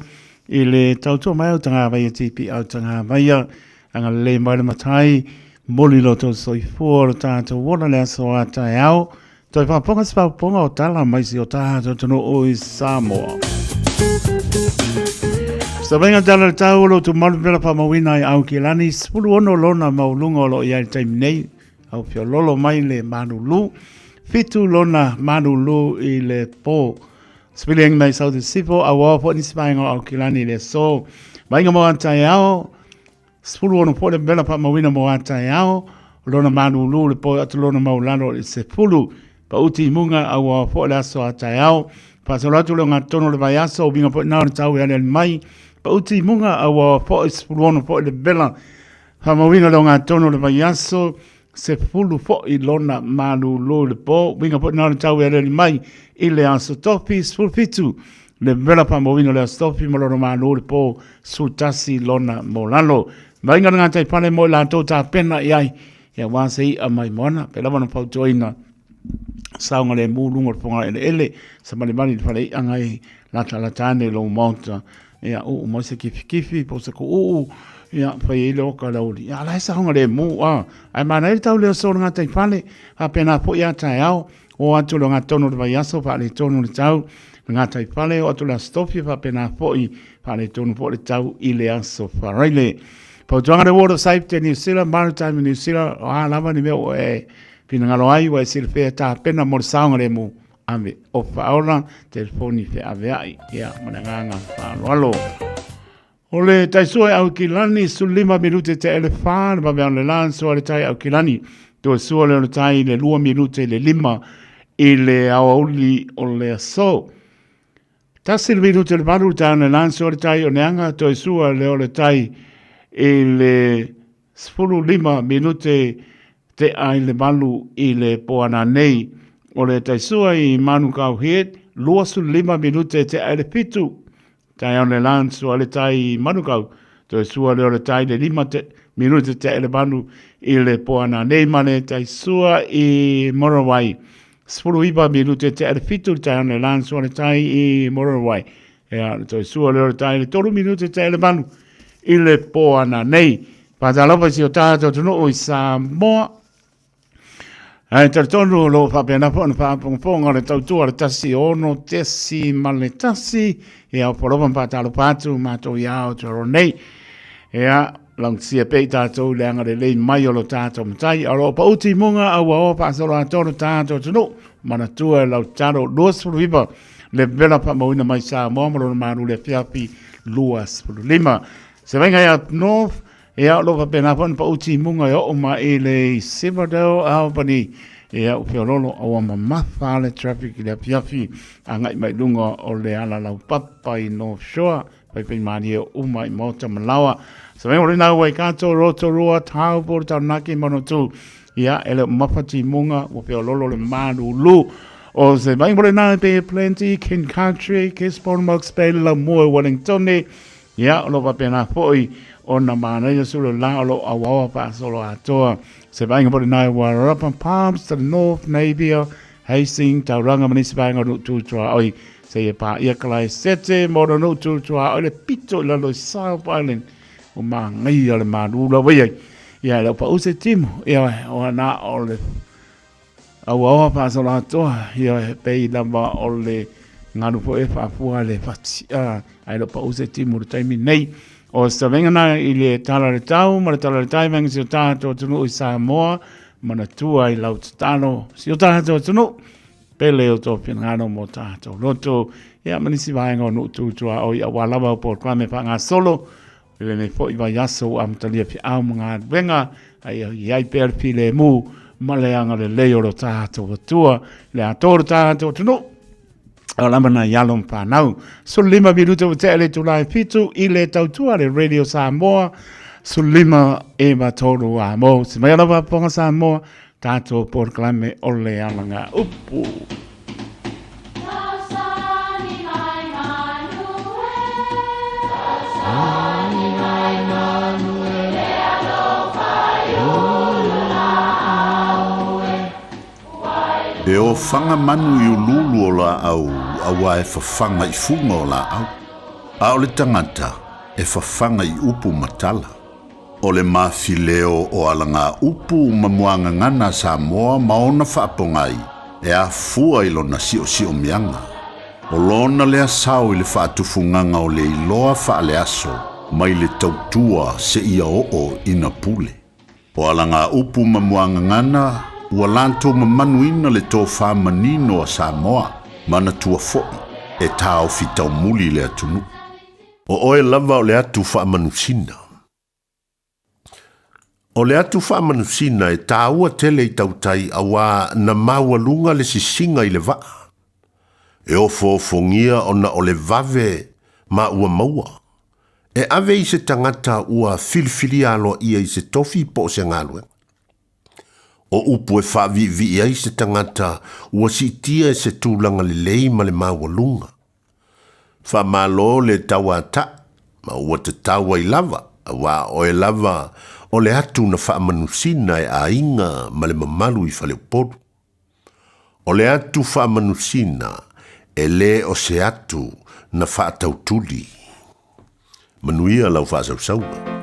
I le tautua mai au tagavaia TP au tagavaia agalelei mai le matai moli lo tou soifua lo tatou ola le aso a taeao toe faafofoga se faafofoga o tala mai si o tatou atunuu i Samoa. Savaiga tala le tau o lo tumalu pela whamawina ai au ki lani, 16 lona maulunga o lo i ai le taimi nei, au fiololo mai le manulu, 7 lona manulu i le pō. Spilling mai South Sifo, a ua fo nisi vaega o Aukilani i le aso. Vaaiga mo a taeao, 16 po le vela faamauina mo a taeao, lona malūlū le po atu lona maulalo i le 10. Pauti i muga a ua fo le aso a taeao. Faasolo atu le ogatotonu o le vaiaso, uiga foi na o le tau e aliali mai. Pauti i muga a ua fo i 16 po le vela faamauina le ogatotonu o le vaiaso. 10 foi lona malūlū i le pō, uiga foi na o le tau e aliali mai i le Aso Tofi, 17 le vela faamauina o le Aso Tofi ma lona malū i le pō, 11 lona mōlalo. Vaaiga le gatai fale mo i latou tapena i ai, ia aua se i'a mai moana, pe lava na fautuaina saogalemu luga o le foga eleele, samalimali i le fale i'a ngai latalata ane i lou maota, ia uu mai se kifikifi po o se kuuu, ia fai ai le oka le aoauli. Ia la e saogalemu, a, ae manaia le tau lea o le gatai fale, faapena foi a taeao, o atu le ogatotonu o le vaiaso, faaletonu le tau, le gatai fale, o atu le Aso Tofi, faapena foi, faaletonu foi le tau i le Aso Faraile. Fautuaga le Ward of Safety New Zealand, Maritime New Zealand, o a lava ni mea ua e finagalo ai, ua e silafia e tapena mo le saogalemu Ave o faaola telefoni feaveai ia ma le agaga faaaloalo. O le taisua e Aukilani, 15 minute te ele whā, le vave le lan sua le tai Aukilani. Toe sua le o le tai le 2 minute le 5 i le aoauli o le aso. Tasi le minute le 8 le tai o le lan sua le tai o Neanga, toe sua le o le tai i le 15 minute te ai le 8 i le poana nei. O le taisua i Manukau Head, 25 minute te ai le 7. Tai o le lan sua le tai i Manukau, toe sua le o le tai le 5 te, minute te ai le 8 i le poana nei ma le taisua i Morawai. 19 minute te ai le 7 tai o le lan sua le tai i Morawai. Ea, le toe sua le o le tai le 3 minute te ai le 8 i le poana nei. Faatalofa i si o tātou atunuu i Samoa. Ae talitonu o lo o faapena foi ona faafogafoga le tautua le 16.1 ia o polofa ma faatalofa atu matou ia Aotearoa nei. Ia, laugatasia pea i tātou i le agalelei mai o lo tātou matai. A o lo o pauti i muga a ua oa faasolo atoa lo tātou atunuu. Manatua e lau tatalo 29 le vela faamauina mai Samoa ma lona malu le afiafi 25. Se vainga ia North, ia o lo faapena foi ona pauti i muga e oo mai i le Silverdale Albany, ia o feololo a ua mamafa le traffic i le afiafi agai mai luga o le ala laupapa i North Shore, faifai malie uma i maota ma laoa. Se vainga o lena ua i Kato, Rotorua, Taupo, le Taranaki, Manatū, ia e le o mamafa timuga, ua feololo le malulu O se mai mo le nā Bay of Plenty, King Country, Gisborne, Mokes Bay, Laumua, Wellington, ia, o lo faapena foi ona manaia sulu la o lo auaoa faasolo atoa. Se vaaiga foi lenā i Wairarapa, Palms, to the North, Napier, Hastings, Tauranga ma nisi vaega o Nuu Tu Tuaoi. Seia paia Kalaesete ma ona Nuu Tu Tuaoi le pito i lalo i South Island o magaia le malu lava i ai. Ia, e le o pau se timu, ia, o ana o le auaoa faasolo atoa, ia, e pei lava o le galu foi e faafua le fati, a, ae le o pau se timu i le taimi nei. O se tavenga na i le tala le tau ma le tala le tai venga si o tātou atunuu i Samoa, manatua i lau tatalo si o tātou atunuu, pele o tō finagalo mō tātou loto, ia ma nisi vaega o nuu tūtua o i aua lava o polokalame faagasolo, i lenei foi vaiaso ua amatalia feau ma galuega, a ia i ai pea le filemu ma le agalelei o lo tātou Atua, le atoa o lo tātou atunuu. O lava nai alo ma whanau. 15 minuta ua tea le itula e 7 i le tautua le Radio Samoa. 15 e ma tolu a mo. Se mai lava ponga Samoa, tātou polokalame o le alanga upu. E ofaga manu i uluulu o laau auā e fafaga i fuga o laau, a o le tagata e fafaga i upu ma tala. O le mafileo o alagaupu ma muagagana a Samoa ma ona faapogai e afua i lona siosiomyaga. O lona lea sao i le faatufugaga o le iloa faaleaso mai le tautua seia oo ina pule. O alagaupu ma muagagana ua latou mamanuina le tofā manino a Samoa, manatua foi e taofi taumuli le atunuu. O oe lava o le atu faamanusina. O le atu faamanusina e tāua tele i tautai auā na maualuga le sisiga i le vaa. E ofoofogia ona o le vave ma ua maua. E ave i se tagata ua filifilia aloaia i se tofi po o se galuega. O upu e faaviivii ai se tagata ua siitia i se tulaga lelei ma le maualuga. Faamalo le tauata'i ma ua tatau ai lava, auā oe lava o le atu na faamanusina e aiga ma le mamalu i Faleupolu. O le atu faamanusina e lē o se atu na faatautuli. Manuia lau faasausauga.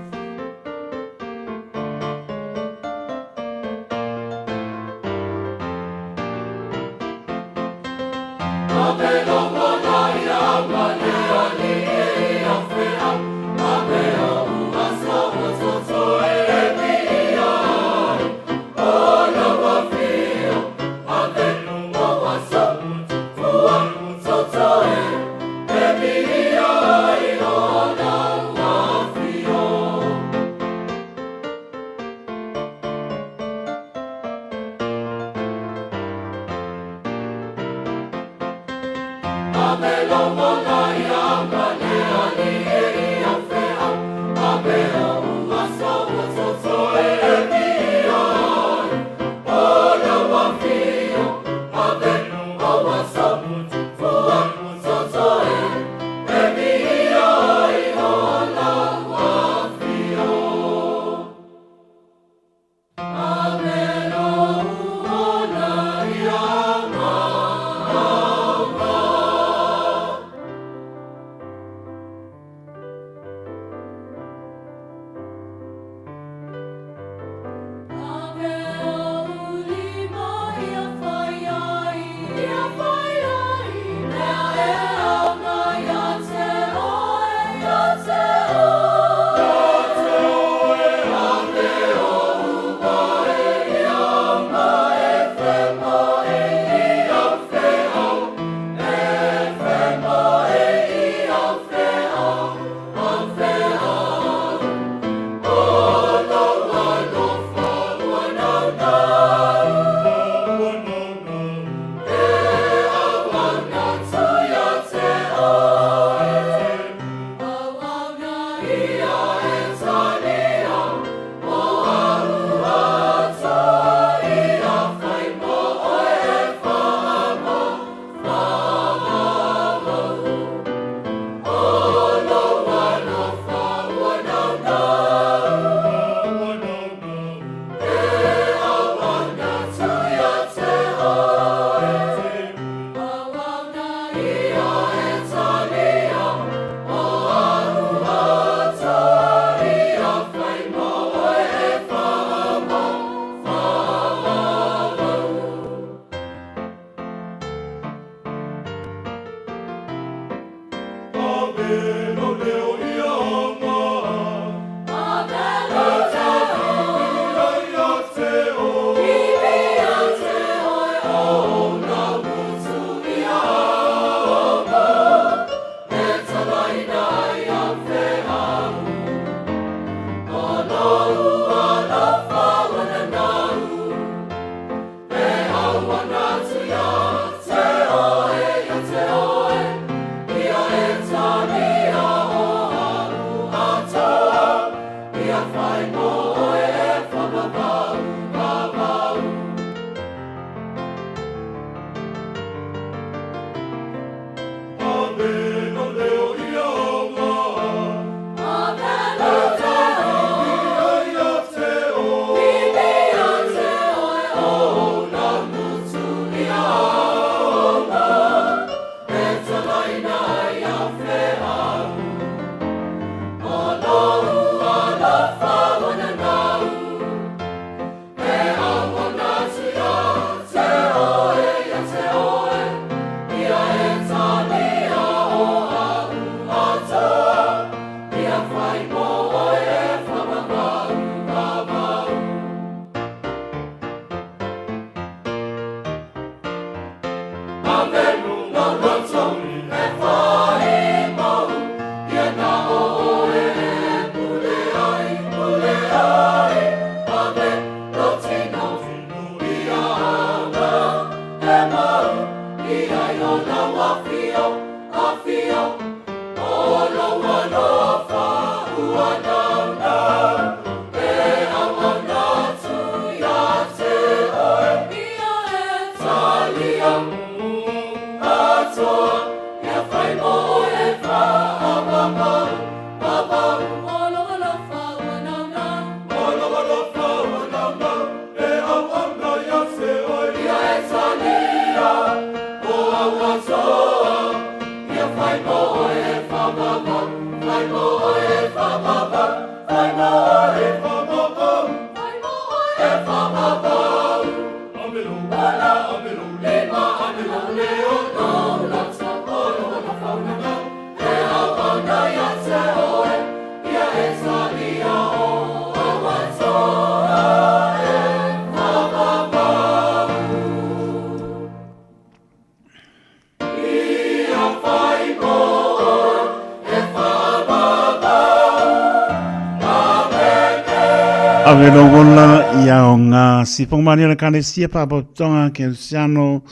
Ave lo wola ia o ngā sipongmani o le kalesia pāpautonga ke Luciano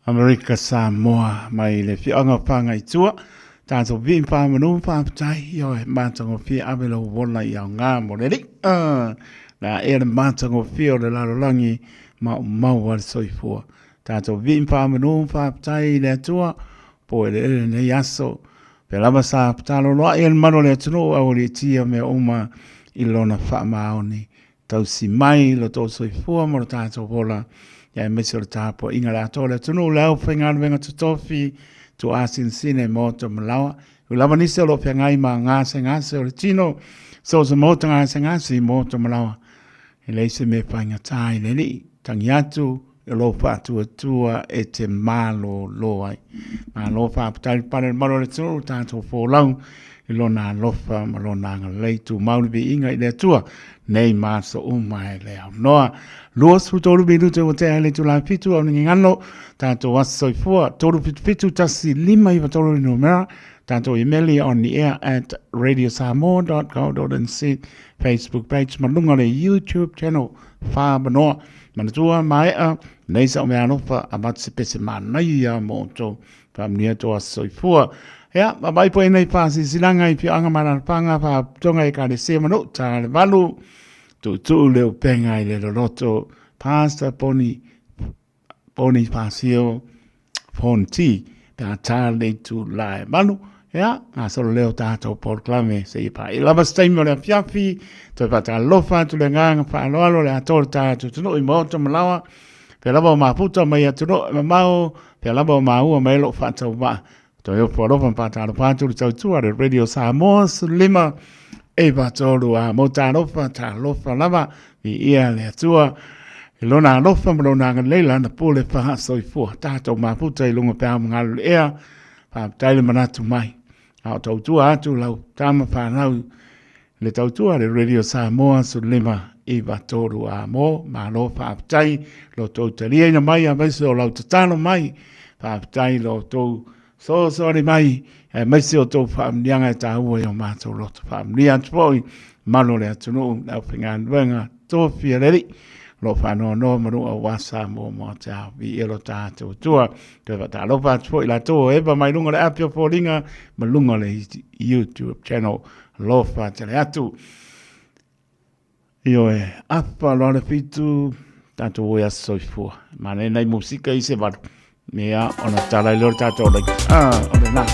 Amerika Samoa mai le whionga whanga i tua. Tātou vi wha manu wha patai i o e mātango whia ave lo wola ia o ngā moreri. Nā e le mātango whia o le lalolangi ma o mau a le soifua. Tātou vi wha manu wha patai i le atua po e le ele nei aso. Pe lava sa patalo loa i le manu le atunu au le tia mea uma i lona wha maoni. Tausi mai lo tō soifua mo le tātou wola. Ia e mese o le tāpua inga le atoa le atunu le au whaingaluenga tutofi tu asinsine mō tō malawa. U lava nisi o lo whangai ma ngase ngase o le tino. So se mō tō ngase ngase i mō tō malawa. E leise me whainga tā i le li. Tangi atu e lo whaatua tua e te mālo lo ai. Mālo whaapatai pare maro le tunu tātou fōlau i lona alofa ma lona agalelei tu mauli vi inga i le atua nei maso uma e le au noa. 23 minute o te ale tula fitu au ningi ngano tātou aso soifua 377 1 5 9 3 numera tātou email on the air at radiosamoa.co.nz Facebook page ma lunga le YouTube channel wha manoa. Manatua maea nei sa o mea alofa a matu se pese mānai ia mō tō whaamnia tō aso soifua. Ia, ma mai po nei whaasisilanga i pioanga mararapanga whaatonga e kare se manu, tā le valu, tu tu le upenga i le loloto, Pastor Poni, Poni Pasio, Fonti, pe a tā le tu lae malu, ia, ngā solo leo tātou Paul Klame, se i pa i lava steimi o le afiafi, toi pa tā lofa atu le nganga whaaloalo le atoa le tātou tunu i moto malawa, pe lava o maputa mai atu no, mamao, pe lava o maua mai lo whaatau maa. Toi opo alofa ma whātalo pāturu tautua le Radio Samoa lima e whātolu a mō tālofa, tālofa lava i ia le atua. I lona alofa ma lona agalelei lana pule whaha soifua. Tātou maputa i lunga pēa mga le ea, whāptai le manatu mai. A o tautua atu lau tama whānau le tautua le Radio Samoa lima i whātolu a mō, malo whāptai lo tau talia ina mai a meise o lau tatalo mai, whāptai lo tau so sorry mai, e maise o tō whaamnianga e tāua i o mātou loto whaamnia atu poi, malo le atunu, lau whinganuenga, tō whia reri, lo whanoa noa manu au wasa mō mō te ao, vi e lo tātou tua, te wha tālopa atu poi la tō, epa mai lunga le apio pōringa, ma lunga le YouTube channel, lo whātele atu. Io e, apa loa le fitu, tātou oe aso soifua. Mane nei musika i se valu. Mea, ona tala i leo tātou lai. Ah, o le nā.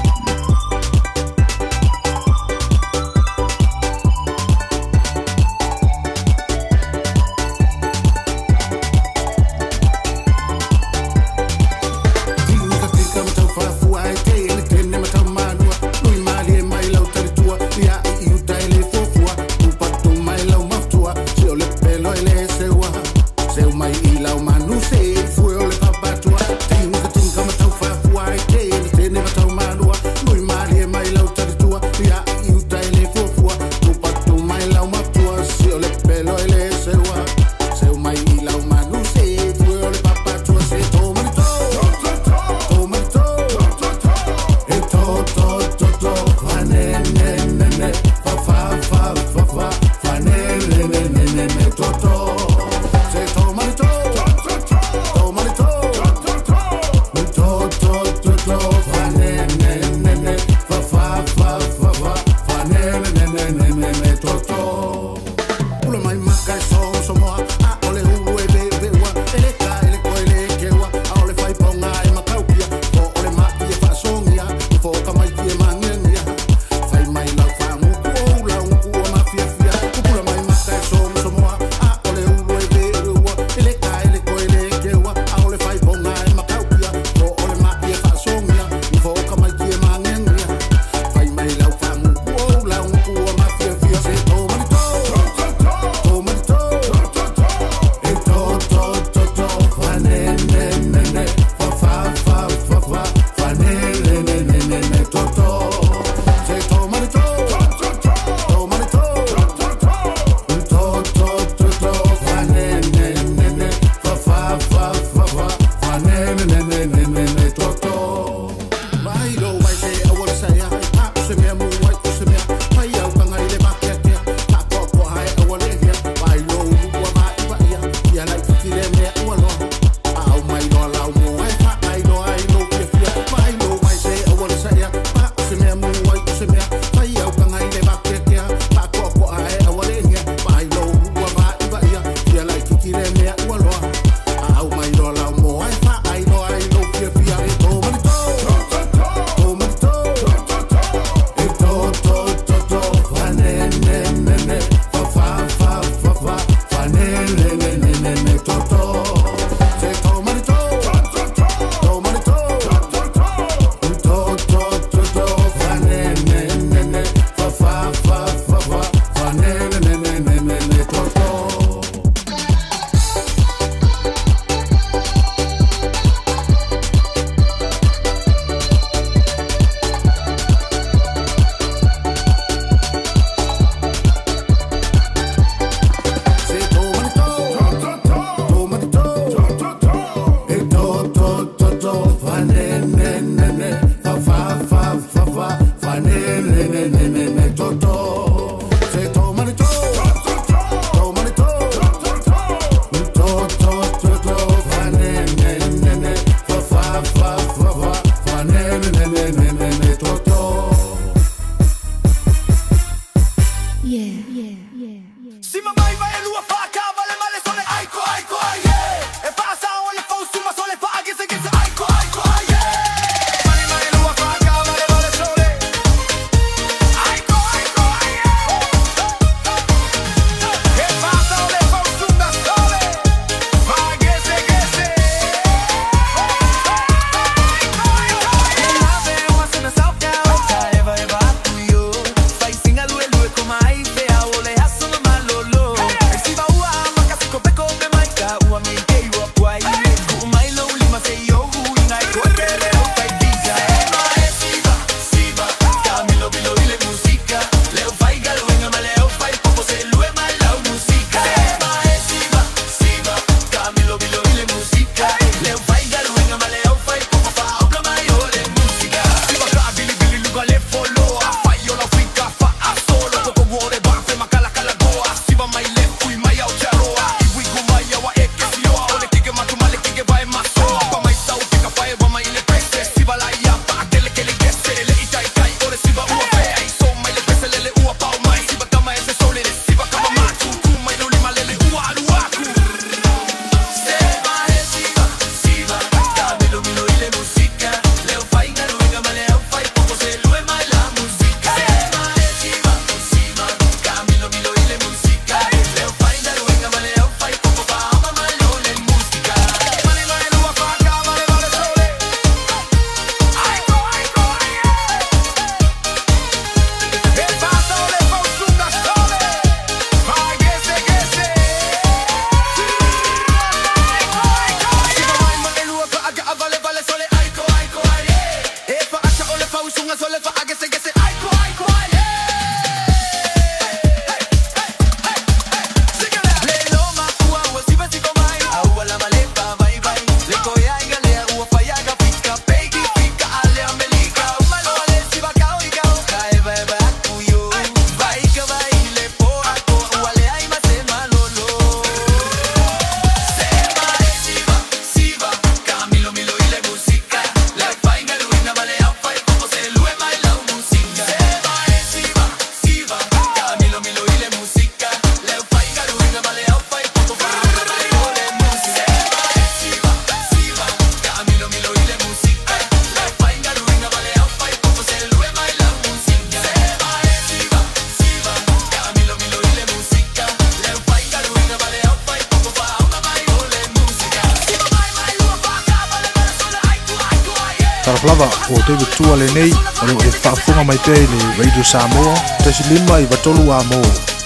Lava o David Tua lenei o lo e faafofoga mai pea i le Radio Samoa 1.5 93 amo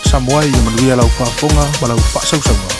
Samoa ia manuia lau faafofoga ma lau faasausauga.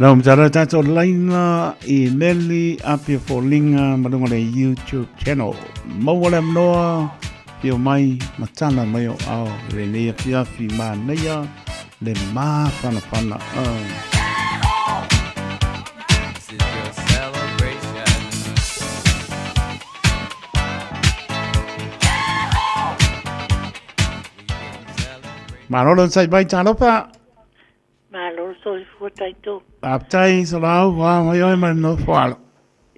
Lau matala tātou laina i meli apia fōlinga ma lunga le YouTube channel. Maua le amanoa, pio mai, matala mai o ao, le nei afiafi manaia, le māwhanawhana. This is your celebration. Malolo sai mai talofa. Malo soifua tatou. Faafetai Salau, ua mai oe ma le nofo alo.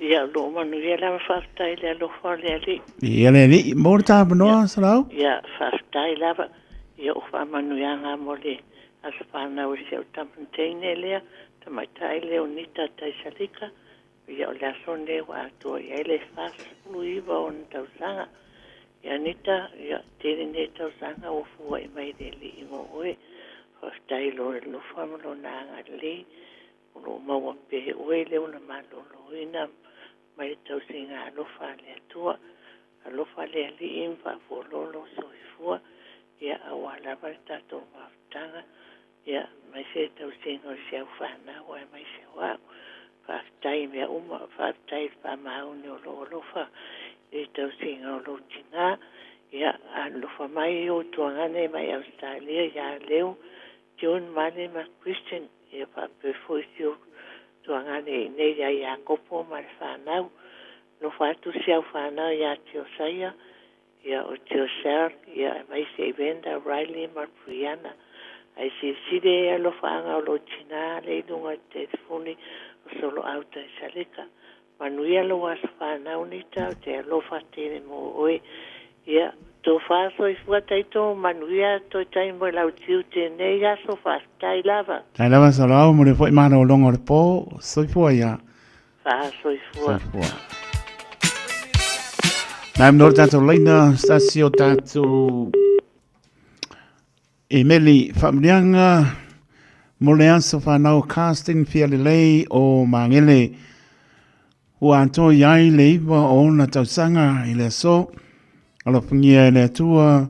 Ia, o loo manuia lava, faafetai i le alofa o le Alii. Ia le Alii, mo le tavanoa Salau. Ia, faafetai lava, ia o faamanuiaga mo le aso fanau i si au tama teine lea, tamaitai lea o Nita Taisalika, ia o le aso lenei ua atoa i ai le 49 o ona tausaga. Ia Nita, ia tele nei tausaga ua fua'i mai le Alii mo oe. Faafetai i lona alofa ma lona agalelei o lo o maua pea e oe le ola maloloina mai le tausiga alofa a le Atua. Alofa le Alii ma faafualoa lou soifua, ia aua lava le tatou mafutaga, ia aemaise le tausiga o si au fanau aemaise o a'u. Faafetai i mea uma, faafetai i le faamaoni o lou alofa i le tausiga o lou tinā. Ia, alofa mai ou tuagane mai Ausetalia ia Leo, June, Male ma Christian, ia faapea foi si ou tuagane i inei ia Iakopo ma le fanau. Alofa atu si au fanau ia Tiosaia, ia o Tiosel, ia aemaise Evander, Riley ma Brianna. Ae silasila e alofaaga o lou tinā le i luga o le telefoni o Soloau Taisaleka. Manuia lou aso fanau Nita, ou te alofa tele mo oe. Ia, tofa soifua taito, manuia toe tai mo lau tiute nei aso, faafetai lava. Tai lava Salau mo le foi malologa o le po, soifua ia. Faasoifua. Soifua. Nai mnoa le tatou laina, stasi o tatou imeli faamuniaga mo le aso fanau casting fia lelei o Magele. Ua atoa i ai le iva o ona tausaga i le aso. Alofagia e le Atua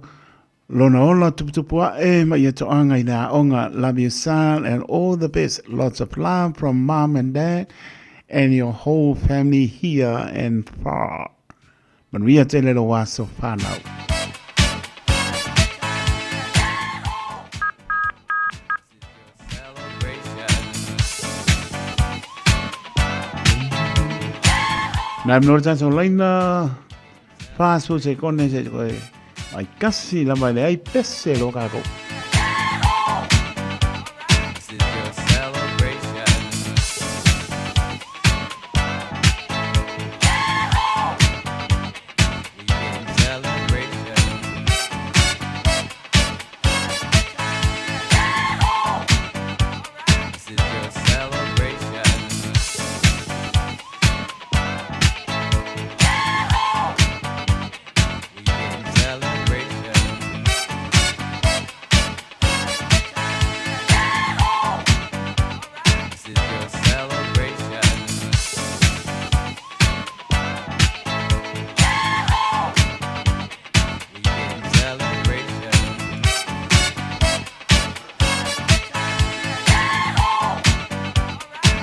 lona ola tuputupu ae ma ia toaga i le aoga. Love you son and all the best. Lots of love from mom and dad and your whole family here and far. Manuia tele lou aso whanau. Nā mnore tātou laina, whāsu se kone se koe, ai kasi lava le ai pese lo kako. This is your celebration. We can celebration. This is your celebration. We can celebration. This is your celebration. We can celebration.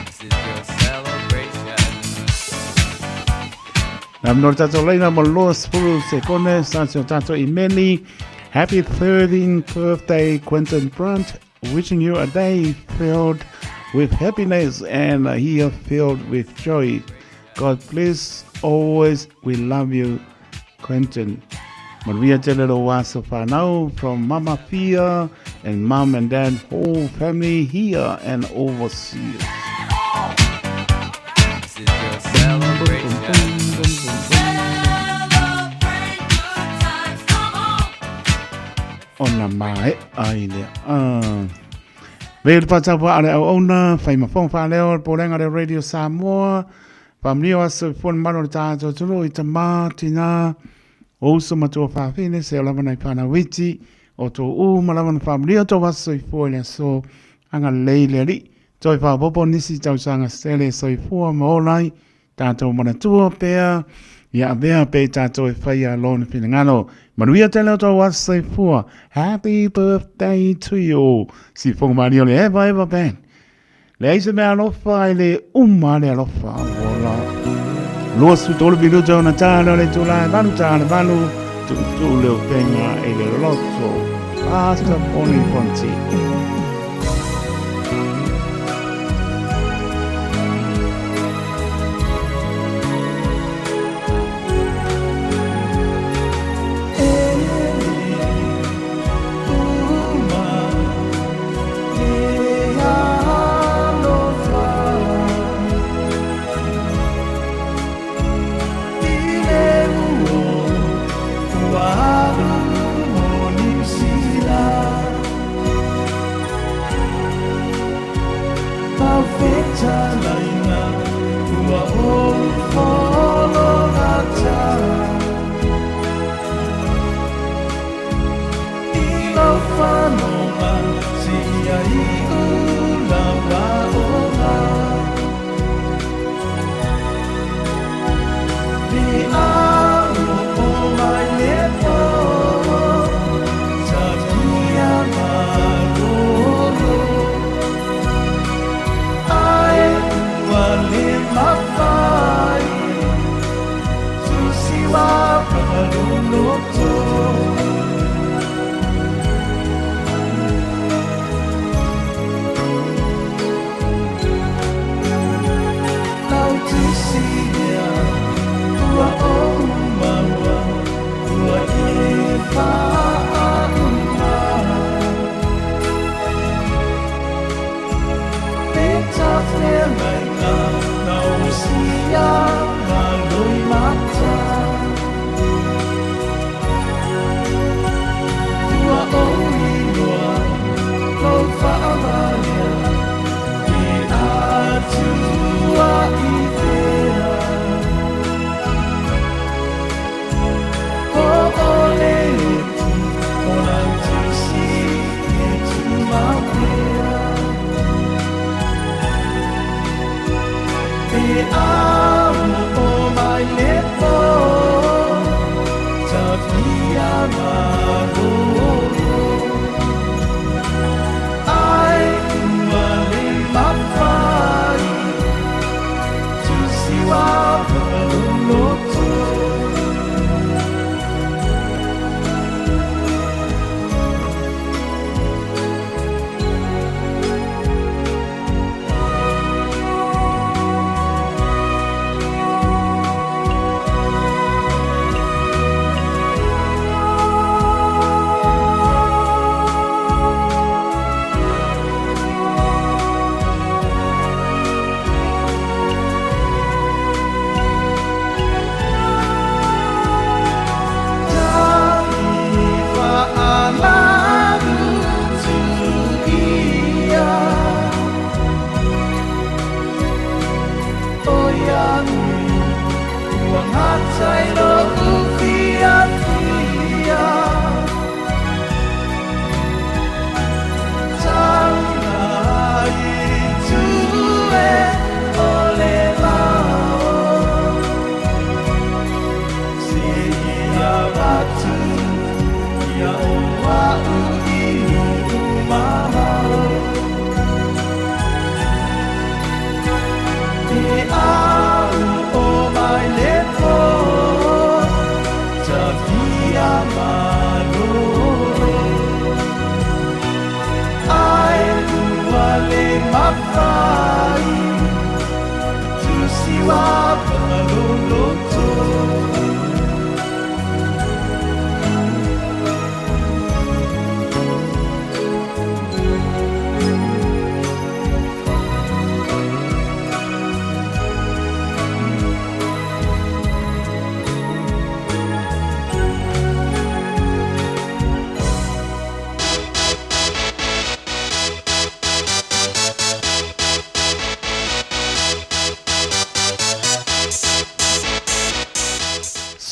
This is your celebration. Nā mnore tātou laina mo loa sefulu sekone sa se o tātou imeli. Happy 13th birthday, Quentin Brunt. Wishing you a day filled with happiness and a year filled with joy. God bless always. We love you, Quentin. Manuia tele lou aso whanau from Mama Fia and Mum and Dad whole family here and overseas. This is your celebration. Ona mae ai lea. Ah. Vei le pātau a le auauna, whai mafonga whaaleo, le pōlenga le Radio Samoa, whaamnio aso i fuan mano le tātou tulu i tamā, tina, o uso matua whawhine, se o lava nei whānau iti, o tō ū ma lava na whaamnio tō aso i fua i le aso, anga lei le ali, toi whaopopo nisi tausaga sele soifua ma ola ai, tātou manatua pea, ia avea pe tātou e whaia lona finagalo. Manuia tele o tō aso soifua. Happy birthday to you. Si fonga mani o le Eva Eva Band. Leai se mea alofa e le uma le alofa ua ola. 23 minuta ona tāna o le itula e valu tāna valu, tuutuu le upega i le loto. Pastor Poni Fonti.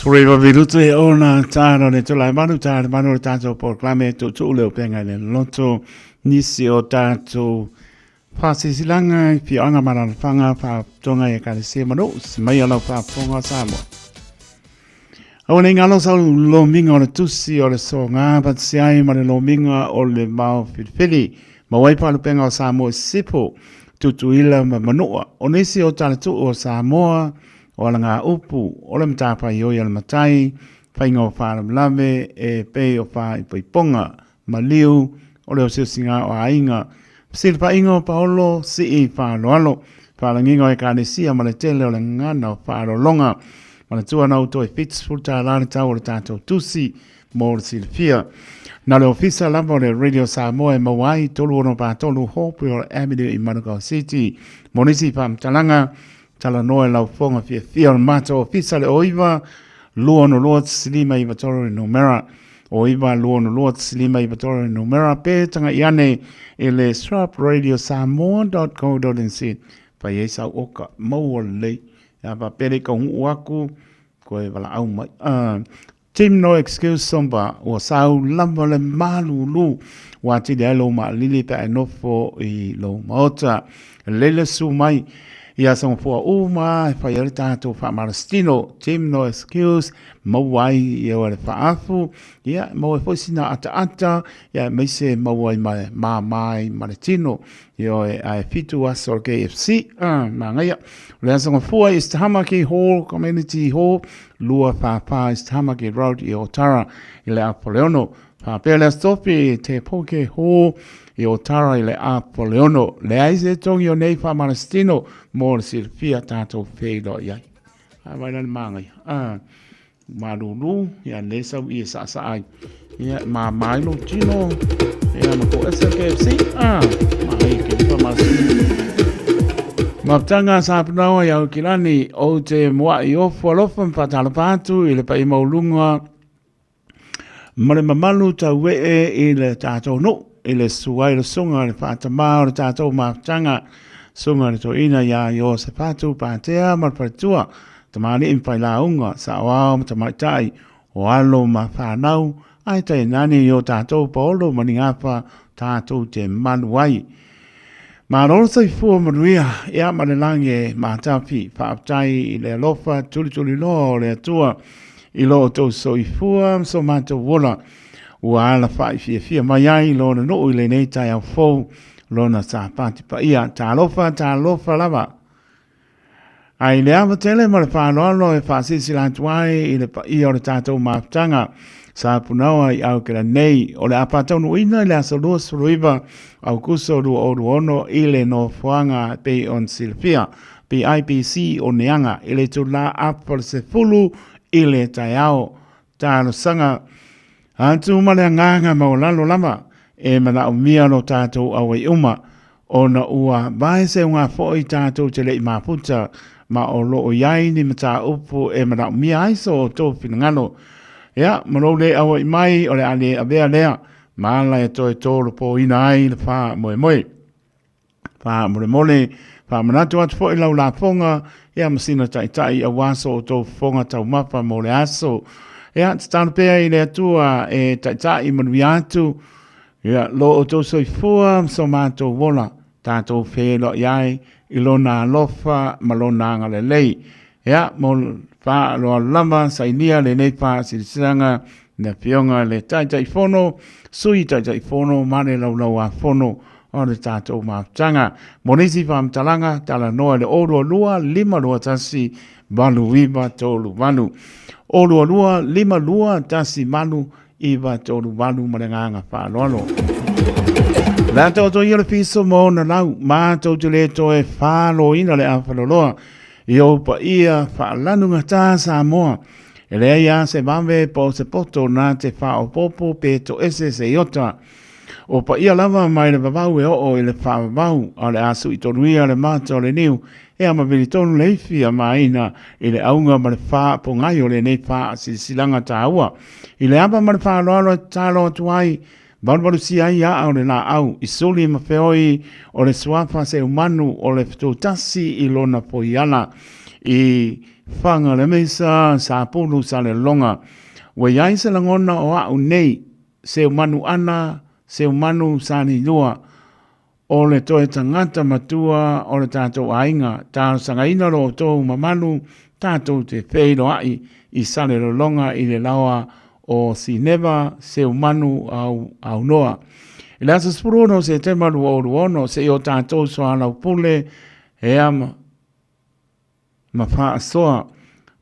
Forever Vilutu e ona tāra o le tula e maru, tāra maru o le tātou porokalame tuutuu le upenga i le loto nisi o tātou whāsisilanga i whioanga mararawhanga whātonga i ekalesia manu, si mai alau whāponga Samoa. Aua nei ngalo sau lomiga o le tusi o le soga patasi ai ma le lomiga o le mao filifili ma wai faalupega o Samoa i Sisifo, Tutuila ma Manua. O nisi o talatuu o Samoa, o alagaupu, o le matafaioi a le matai, faiga o faalavelave e pei o faaipoipoga, maliu, o le osiosiga o aiga, fesilafaiga o paolo, sii faaaloalo, faalagiga o ekalesia ma le tele o le gagana o faaaloaloga. Manatua na outou e $70 le tau o le tatou tusi mo le silafia. Na le ofisa lava o le Radio Samoa e maua ai 363 Hawkesbury Avenue i Manukau City. Mo nisi faamatalaga, talanoa i lau fofoga fiafia o le matou ofisa le 09 262 593 le numera. 09 262 593 le numera pe taga'i ane i le srapradiosamoa.co.nz. Fai ai sau oka, maua lelei. Ia faapea le kauguu aku, koe valaau mai. Team No Excuse Somba, ua sau lava le malulu, ua atili ai lou maalili pe a e nofo i lou maota. Lelei le susu mai ia Songofua uma e fai ai le tatou faamalositino. Team No Excuse, maua ai ia le faaafu, ia maua ai foi sina ataata, ia aemaise maua ai ma mama ai ma le tino. Ioe, ae 7 aso o le KFC, manaia. O le aso gafua i East Tamaki Hall, Community Hall, 244 East Tamaki Road i Otara i le Apoleono. Faapea le aso tofi i Te Poke Hall i Otara i le Apoleono. Leai se togi o nei faamalositino mo le silafia tatou feiloai ai. A vai la le manaia. Malulu, ia le sau i e saasaa ai. Ia, māmā ai lou tino, ia ma ko ese KFC, ah, mai ke lipa malositino. Mafutaga sa punaoa i Aukilani, o te moa'i ofu alofa ma whātalofa atu i le paia maualuga ma le mamalu tauee i le tātou nuu, i le susu ai le susuga i le faatamā o le tātou mafutaga, susuga i le toeaina ia Iosefatu Patea ma le faletua, tamalii ma failauga, saoao ma tamaitai, o alo ma fanau, ae tainane i o tātou paolo ma ni gafa tātou te malu ai. Malo le soifua manuia, ia ma le lagi e matafi, faafetai i le alofa tulituliloa o le Atua i lo outou soifua ma so matou ola, ua alafa'i fiafia mai ai lona nuu i lenei taeao fou, lona Sapati paia. Talofa, talofa lava. Ae i le ava tele ma le faaaloalo e faasilasila atu ai i le paia o le tatou mafutaga sa punaoa i Aukela nei, o le a faataunuuina i le aso 29 Aukuso 2026 i le nofoaga e pei ona silafia, PIPC o Neaga, i le itula afa o le 10 i le taeao. Talosaga atu ma le agaga maualalo lava e manaomia lo tatou auai uma, ona ua vae seuga foi tatou te le i mafuta, ma o lo o i ai ni mataupu e manaomia ai so outou finagalo. Ia, ma lou le auai mai o le a le avea lea ma ala e toe tolopoina ai le faamoemoe. Faamolemole, faamanatu atu foi lau lafoga, ia ma sina taitai aua so outou fofoga taumafa mo le aso. Ia, tatalo pea i le Atua e taitai manuia atu, ia, lo outou soifua ma so matou ola, tatou feiloai ai i lona alofa ma lona agalelei. Ia, mo le faaaloalo lava, sainia lenei faasilasilaga i le Afioga i le Taitaifono, Sui Taitaifono ma le Laulau-a-Fono o le tatou mafutaga. Mo nisi faamatalaga, talanoa i le 022 521 8938. 022 521 8938 ma le agaga faaaloalo. Le a taoto ia le fiso ma ona lau, matou te le toe faloina le afaloloa i ou paia faalanugata Samoa. E leai lava se vave po o se poto na te faaopoopo pe toese se iota. O paia lava mai le vavau e oo i le faavavau, a o le a sui tonu ia le mata o le niu e amavili tonu le ifi a maina i le auga ma le faapogai o lenei faasilasilaga taua. I le ava ma le faaaloalo e tatalo atu ai, valuvalusia ai aa o le laau i suli ma feoi o le suafa seumanu o le fetuutasi i lona foiala. i Fagalemisa, Sapulu, Salelologa. Ua i ai se lagona o a'u nei, Seumanu ana, Seumanu Salilua, o le toe tagata matua o le tatou aiga, talosagaina lo outou mamalu tatou te feiloai i Salelologa i le laoa o Sineva Seumanu Aunoa. I le aso 16 o Setema 2026, seia o tatou soalaupule ea ma faasoa.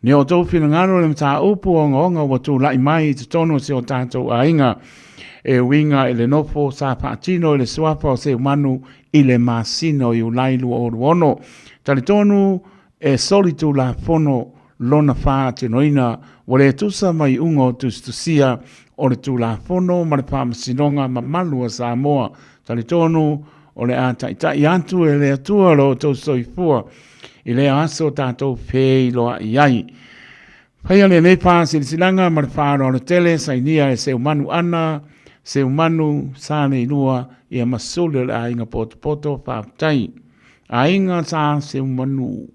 Ni o outou finagalo le mataupu ogaoga ua tulai mai i totonu o si o tatou aiga e uiga i le nofo sa faatino i le suafa o Seumanu i le masina o Iulai 2026. Talitonu e soli tulafono lona faatinoina ua le tusa ma iuga o tusitusia o le Tulafono ma le Faamasinoga mamalu a Samoa. Talitonu o le a taitai atu e le Atua lo outou soifua i lea aso tatou feiloai ai. Faia lenei faasilasilaga ma le faaaloalo tele sainia e Seumanu Ana, Seumanu Saleilua ia ma Suli o le Aiga Potopoto. Faafetai. Aiga Sa Seumanu.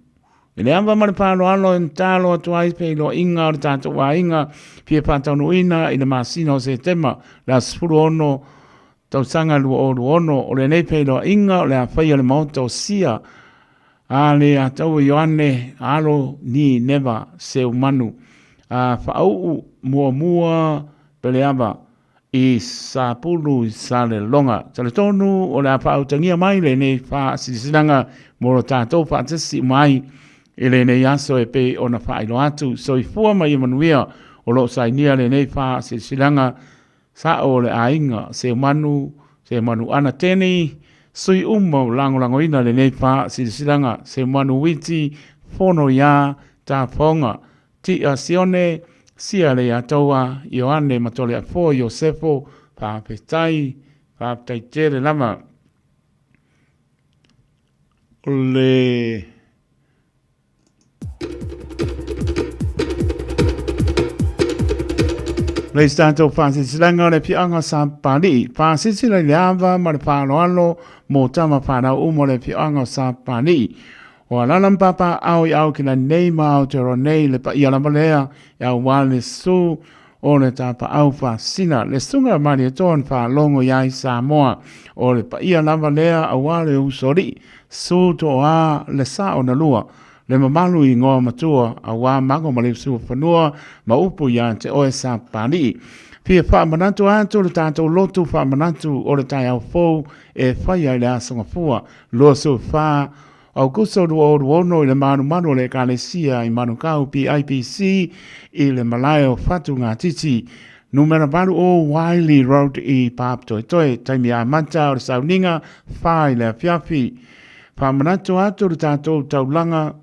I le ava ma le faaaloalo e tatalo atu ai feiloaiga o le tatou aiga fia faataunuuina i le masina o Setema le aso 16 tausaga 2026. O lenei feiloaiga o le a faia i le Maota o Sia a le Ataua Ioane Alo ni Neva Seumanu a faauu muamua Peleava i Sapulu i Saleloga. Talitonu o le a faautagia mai lenei faasilasilaga mo lo tatou faatasi uma ai i lenei aso e pei ona faailoa atu. Soifua ma ia manuia o lo o sainia lenei faasilasilaga Sa'o o le aiga, Seumanu, Seumanu Ana Teni, sui uma o lagolagoina lenei faasilasilaga, Seumanu Witi, Fono iā, Tafaoga, Ti'a Sione, Sia Leiataua, Ioane ma Toleafoa Iosefo, faafetai, faafetai tele lava. O le Le isi tatou faasilasilaga o le afioaga o Sapapalii. Faasilasila i le ava ma le faaaloalo mo tama fanau uma o le afioaga o Sapapalii. O alala ma papaaao i Aokelani nei ma Aotearoa nei le paia lava lea e auā le susu o le tapaau faasina, le susuga a Malietoa na faalogo i ai Samoa. O le paia lava lea auā le usoalii, susu toa le sao na lua, le mamalu i ingoa matua auā Mago ma Leusuafanua ma upu ia te oe Sapapalii. Fia faamanatu atu le tatou lotu faamanatu o le taeao fou e faia i le Aso Gafua 24 Aukuso 2026 i le malumalu o le Ekalesia i Manukau PIPC i le malae o Fatugatiti, numera 8 o Wiley Road i Papatoetoe, taimi amata o le sauniga 4 i le afiafi. Faamanatu atu le tatou taulaga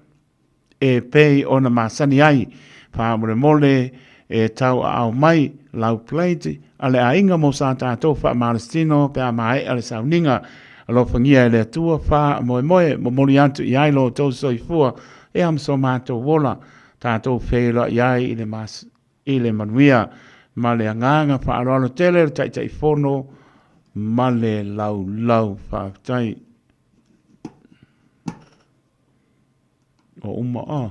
e pei ona masani ai. Faamolemole e tauaao mai lau plate a le aiga mo sa tatou faamalositino pe a maea le sauniga. Alofagia e le Atua faamoemoe momoli atu i ai lo outou soifua ea ma so matou ola, tatou feiloai ai i le mas i le manuia ma le agaga faaaloalo tele le Taitaifono ma le laulau. Faafetai. Ua uma a.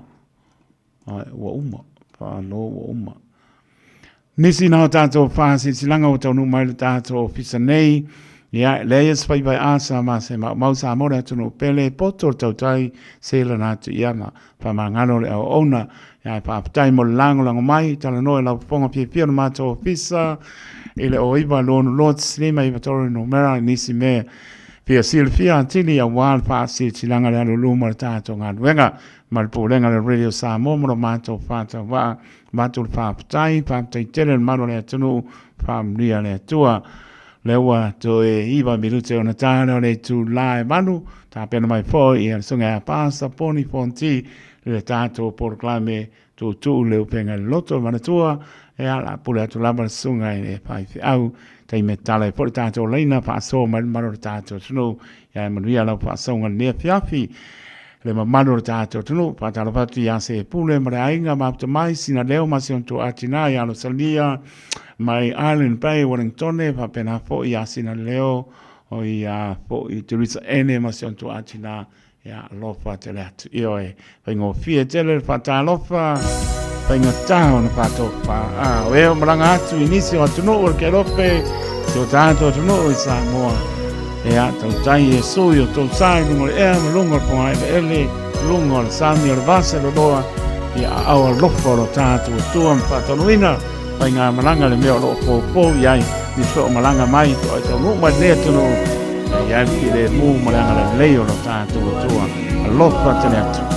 Ai, ua uma. Faalo ua uma. Nisi na o tātou whāsilasilaga ua taunuu mai le tātou ofisa nei. Ia, leai e se faiva e asa ma se maumau sa mo le atunuu pele, poto le tautai, se lana atu i ana. Whamangalo le auauna. Ia, e faafetai mo le lagolago mai, talanoa i lau fofoga fiafia o le matou ofisa i le o iva lua ono lua tasi lima iva tolu numera i nisi mea fia silafia atili auā le faasilasilaga le alu luma o le tatou galuega ma le Pulega o le Radio Samoa ma lo matou faatauvaa. Avatu le faafetai, faafetai tele le malu o le atunuu, faamanuia le Atua. Lea ua toe 9 minute ona ta lea o le itula e 8, tapena mai foi ia le susuga ia Pasa Poni Fonti i le tatou polokalame tuutuu le upega i le loto manatua, e ala pule atu lava le susuga i le faifeau taimi e tatala ai foi le tatou laina faasoa mai le mamalu o le tatou atunuu. Ia e manuia lau faasoaga i lenei afiafi. Le mamalu o le tatou atunuu, faatalofa atu ia Se Pule ma le aiga mafuta mai, sina leo ma si ona tuaatinā ia Alosalia mai Island Bay, Wellingtone, faapena foi ia sina leo o ia foi Teresa Ene ma si ona tuaatinā. Ia, alofa tele atu. Ioe, faigofie tele le faatalofa, faigata ona faatofa. A, o e o malaga atu i nisi o atunuu o le Kelope, si o tātou atunuu i Samoa. Ia, tautai Iesu i o tou sa i luga o le ea ma luga o le fogaeleele, luga o le sami o le vasa loloa, ia aao alofa o lo tātou Atua ma faataunuuina faigamalaga le mea o lo o poupou i ai, nisi foi o malaga mai toa e taunuu mai lenei atunuu, e i ai le filemu ma le agalelei o lo tatou Atua. Alofa tele atu.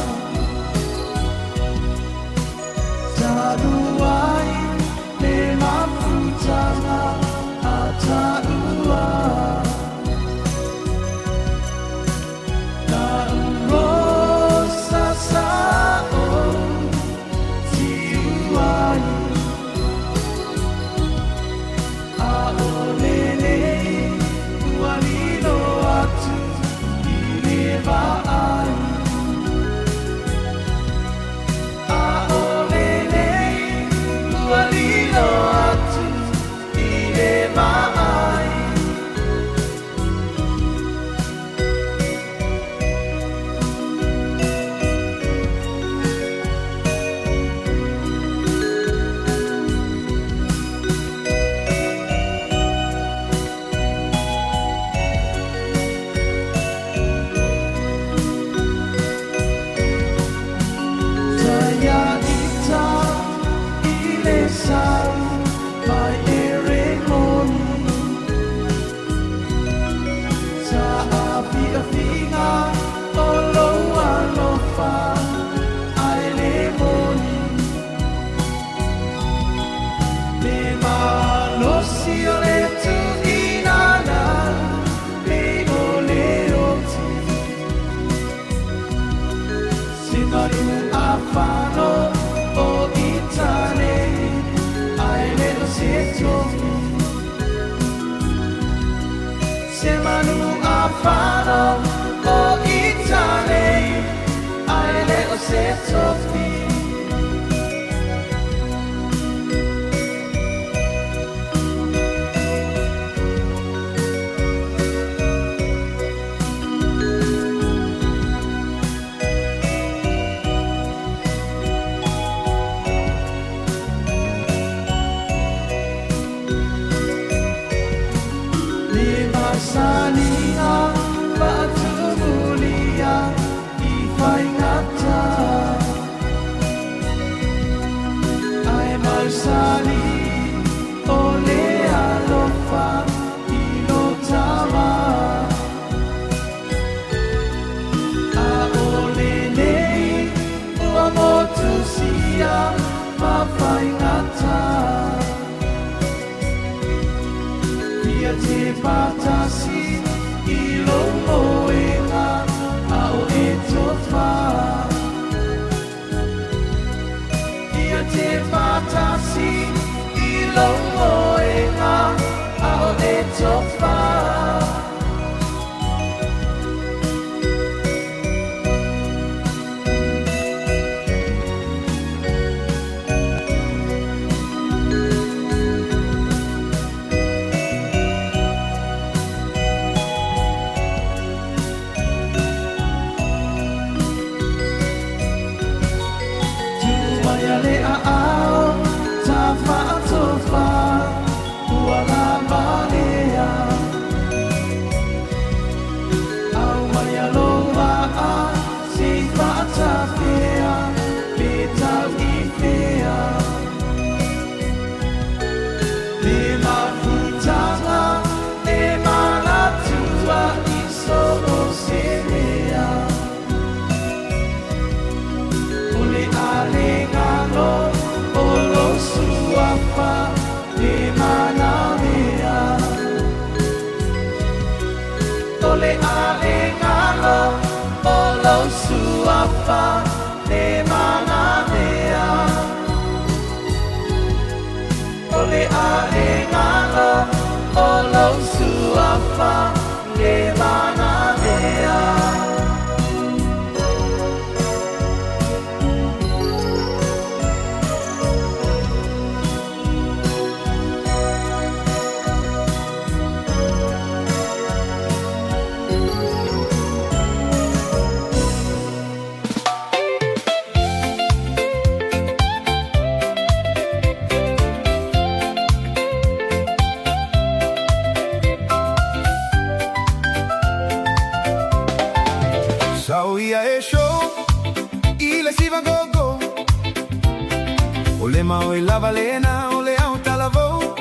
Le maoi lava lena o le au talavou.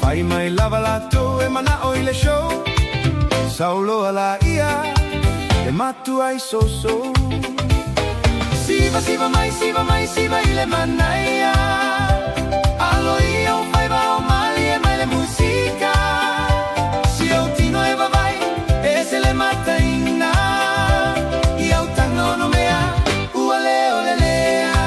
Fai mai lava latou e mana'o i le show. Sauloa laia le matuai sousou. Siva siva mai siva mai siva i le manaia. Alo ia ou faiva o malie mai le musika. Si ou tino e vavai e se le mataina. I au taga ono mea ua le o le lea.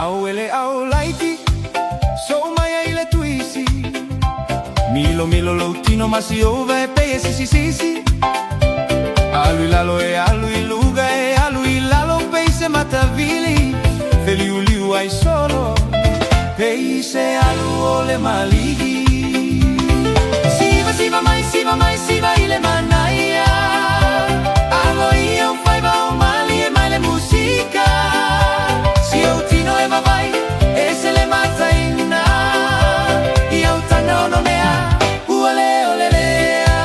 Au ele au laiti sou mai ai le tuisi. Milo milo lou tino ma si ova e pei e sisi sisi. Alu i lalo e alu i luga e alu i lalo pei se matavili. Feliuliu ai solo pei se alu o le maligi. Siva siva mai siva mai siva i le manaia. Alo ia ou faiva o malie mai le musika. Si ou tino e vavai e se le mataina. I au taga ono mea ua le o le lea.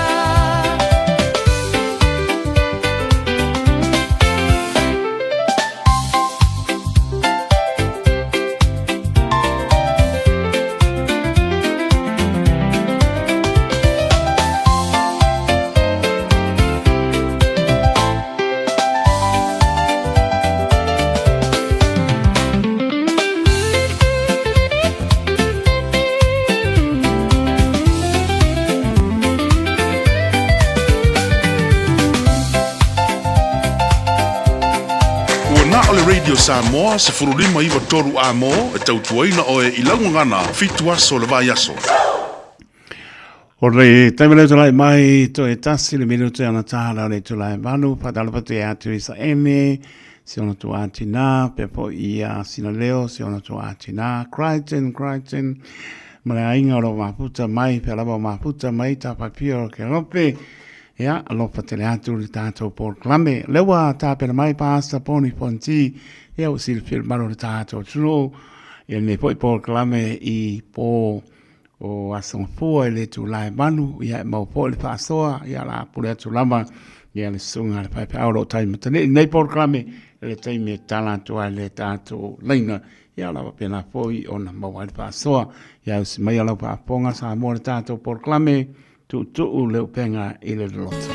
Ua na o le Radio Samoa 1593 amo e tautuaina oe i lau gagana 7 aso o le vaiaso. O le taimi lea tulai mai toe tasi le minute ona tahala o le itula e valu faatalofa atu ia Teresa Eme si ona tuaa tinā pea foi ia Sina Leo si ona tuaa tinā Crichton Crichton ma le aiga o lo o mafuta mai pea lava o mafuta mai Tapaipia o Kelope. Ia, alofa tele atu le tātou polokalame. Lea ua tapena mai Pastor Poni Fonti, ia ua silafia le mamalu o le tātou atunuu, ia lenei foi polokalame i pō o Aso Gafua i le itula e 8, ia e maua foi le faasoa, ia o le a pule atu lava ia le susuga a le faifeau o lo o tai matanei i lenei polokalame i le taimi e tatala atu ai le tātou laina. Ia o le a faapena foi ona maua ai le faasoa. Ia ausi maia lau faafofoga Samoa i le tātou polokalame. Tuutuu le upega i le loloto.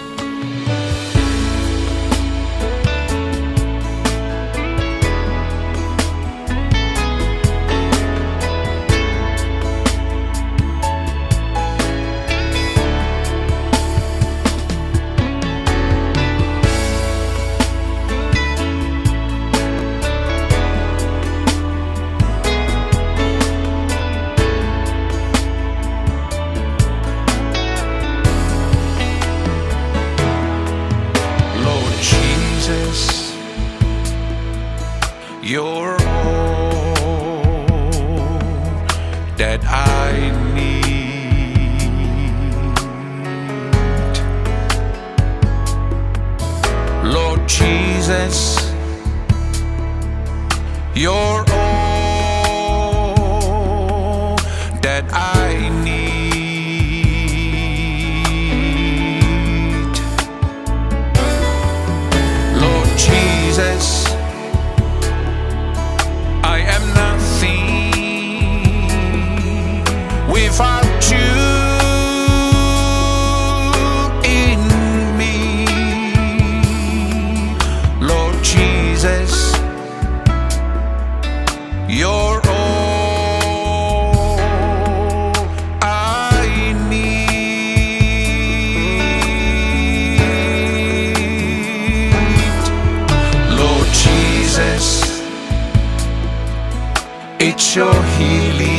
Lord Jesus, you're all that I need. Lord Jesus, you're all that I need. Lord Jesus, I am nothing without you in me. Lord Jesus, you're all I need. Lord Jesus, it's your healing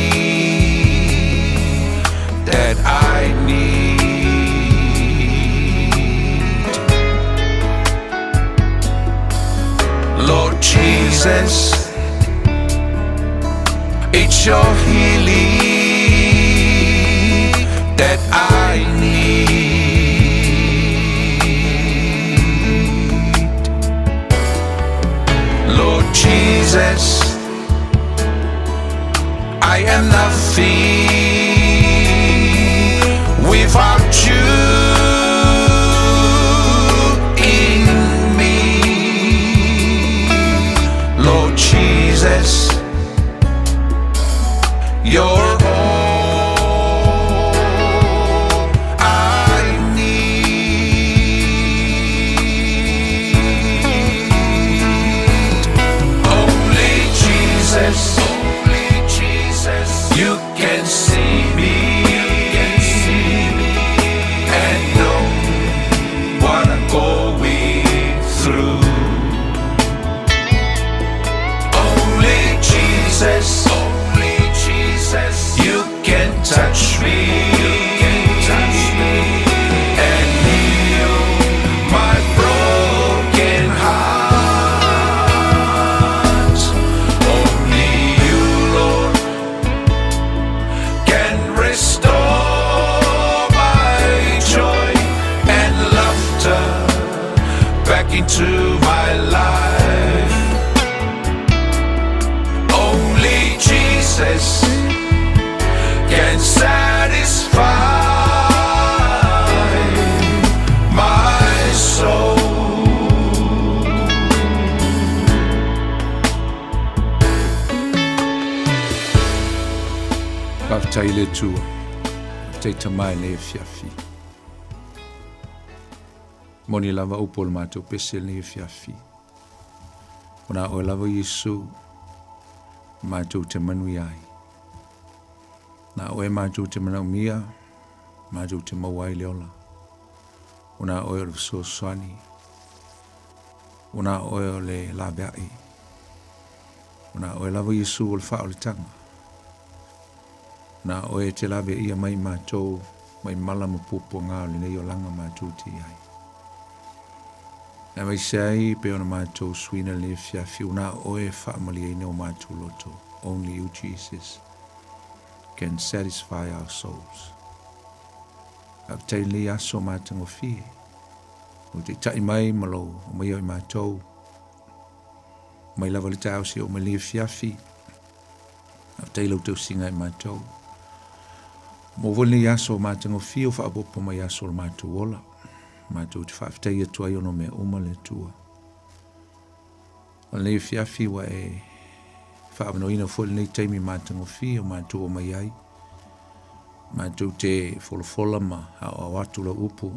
that I need. Lord Jesus, it's your healing that I need. Lord Jesus, I am nothing without you in me. back into my life. Only Jesus can satisfy my soul. Faafetai i le Atua, faafetai Tama i lenei afiafi. Moni lava upu o le matou pese i lenei afiafi. Ona oe lava Iesu, matou te manuia ai. Na oe matou te manaomia, matou te maua ai le ola. Ona oe o le fesoasoani. Ona oe o le laveai. Ona oe lava Iesu o le faaolataga. Na oe e te laveaia mai matou mai mala ma puapuaga o lenei olaga matou te i ai. Aemaise ai pei ona matou suina lenei afiafi, ua na oe e faamalieina o matou loto. Only you, Jesus, can satisfy our souls. Faafetai i lenei aso matagofie. Ua taitai mai ma lou omaia o i matou. Mai lava le taeao seia oo mai lenei afiafi. Faafetai i lau tausiga i matou. Maua foi lenei aso matagofie o faaopoopo mai aso o le matou ola. Matou te faafetai atu ai ona o mea uma le Atua. O lenei afiafi ua e faaavanoaina foi lenei taimi matagofie o matou omai ai. Matou te folafola ma aoao atu lau upu.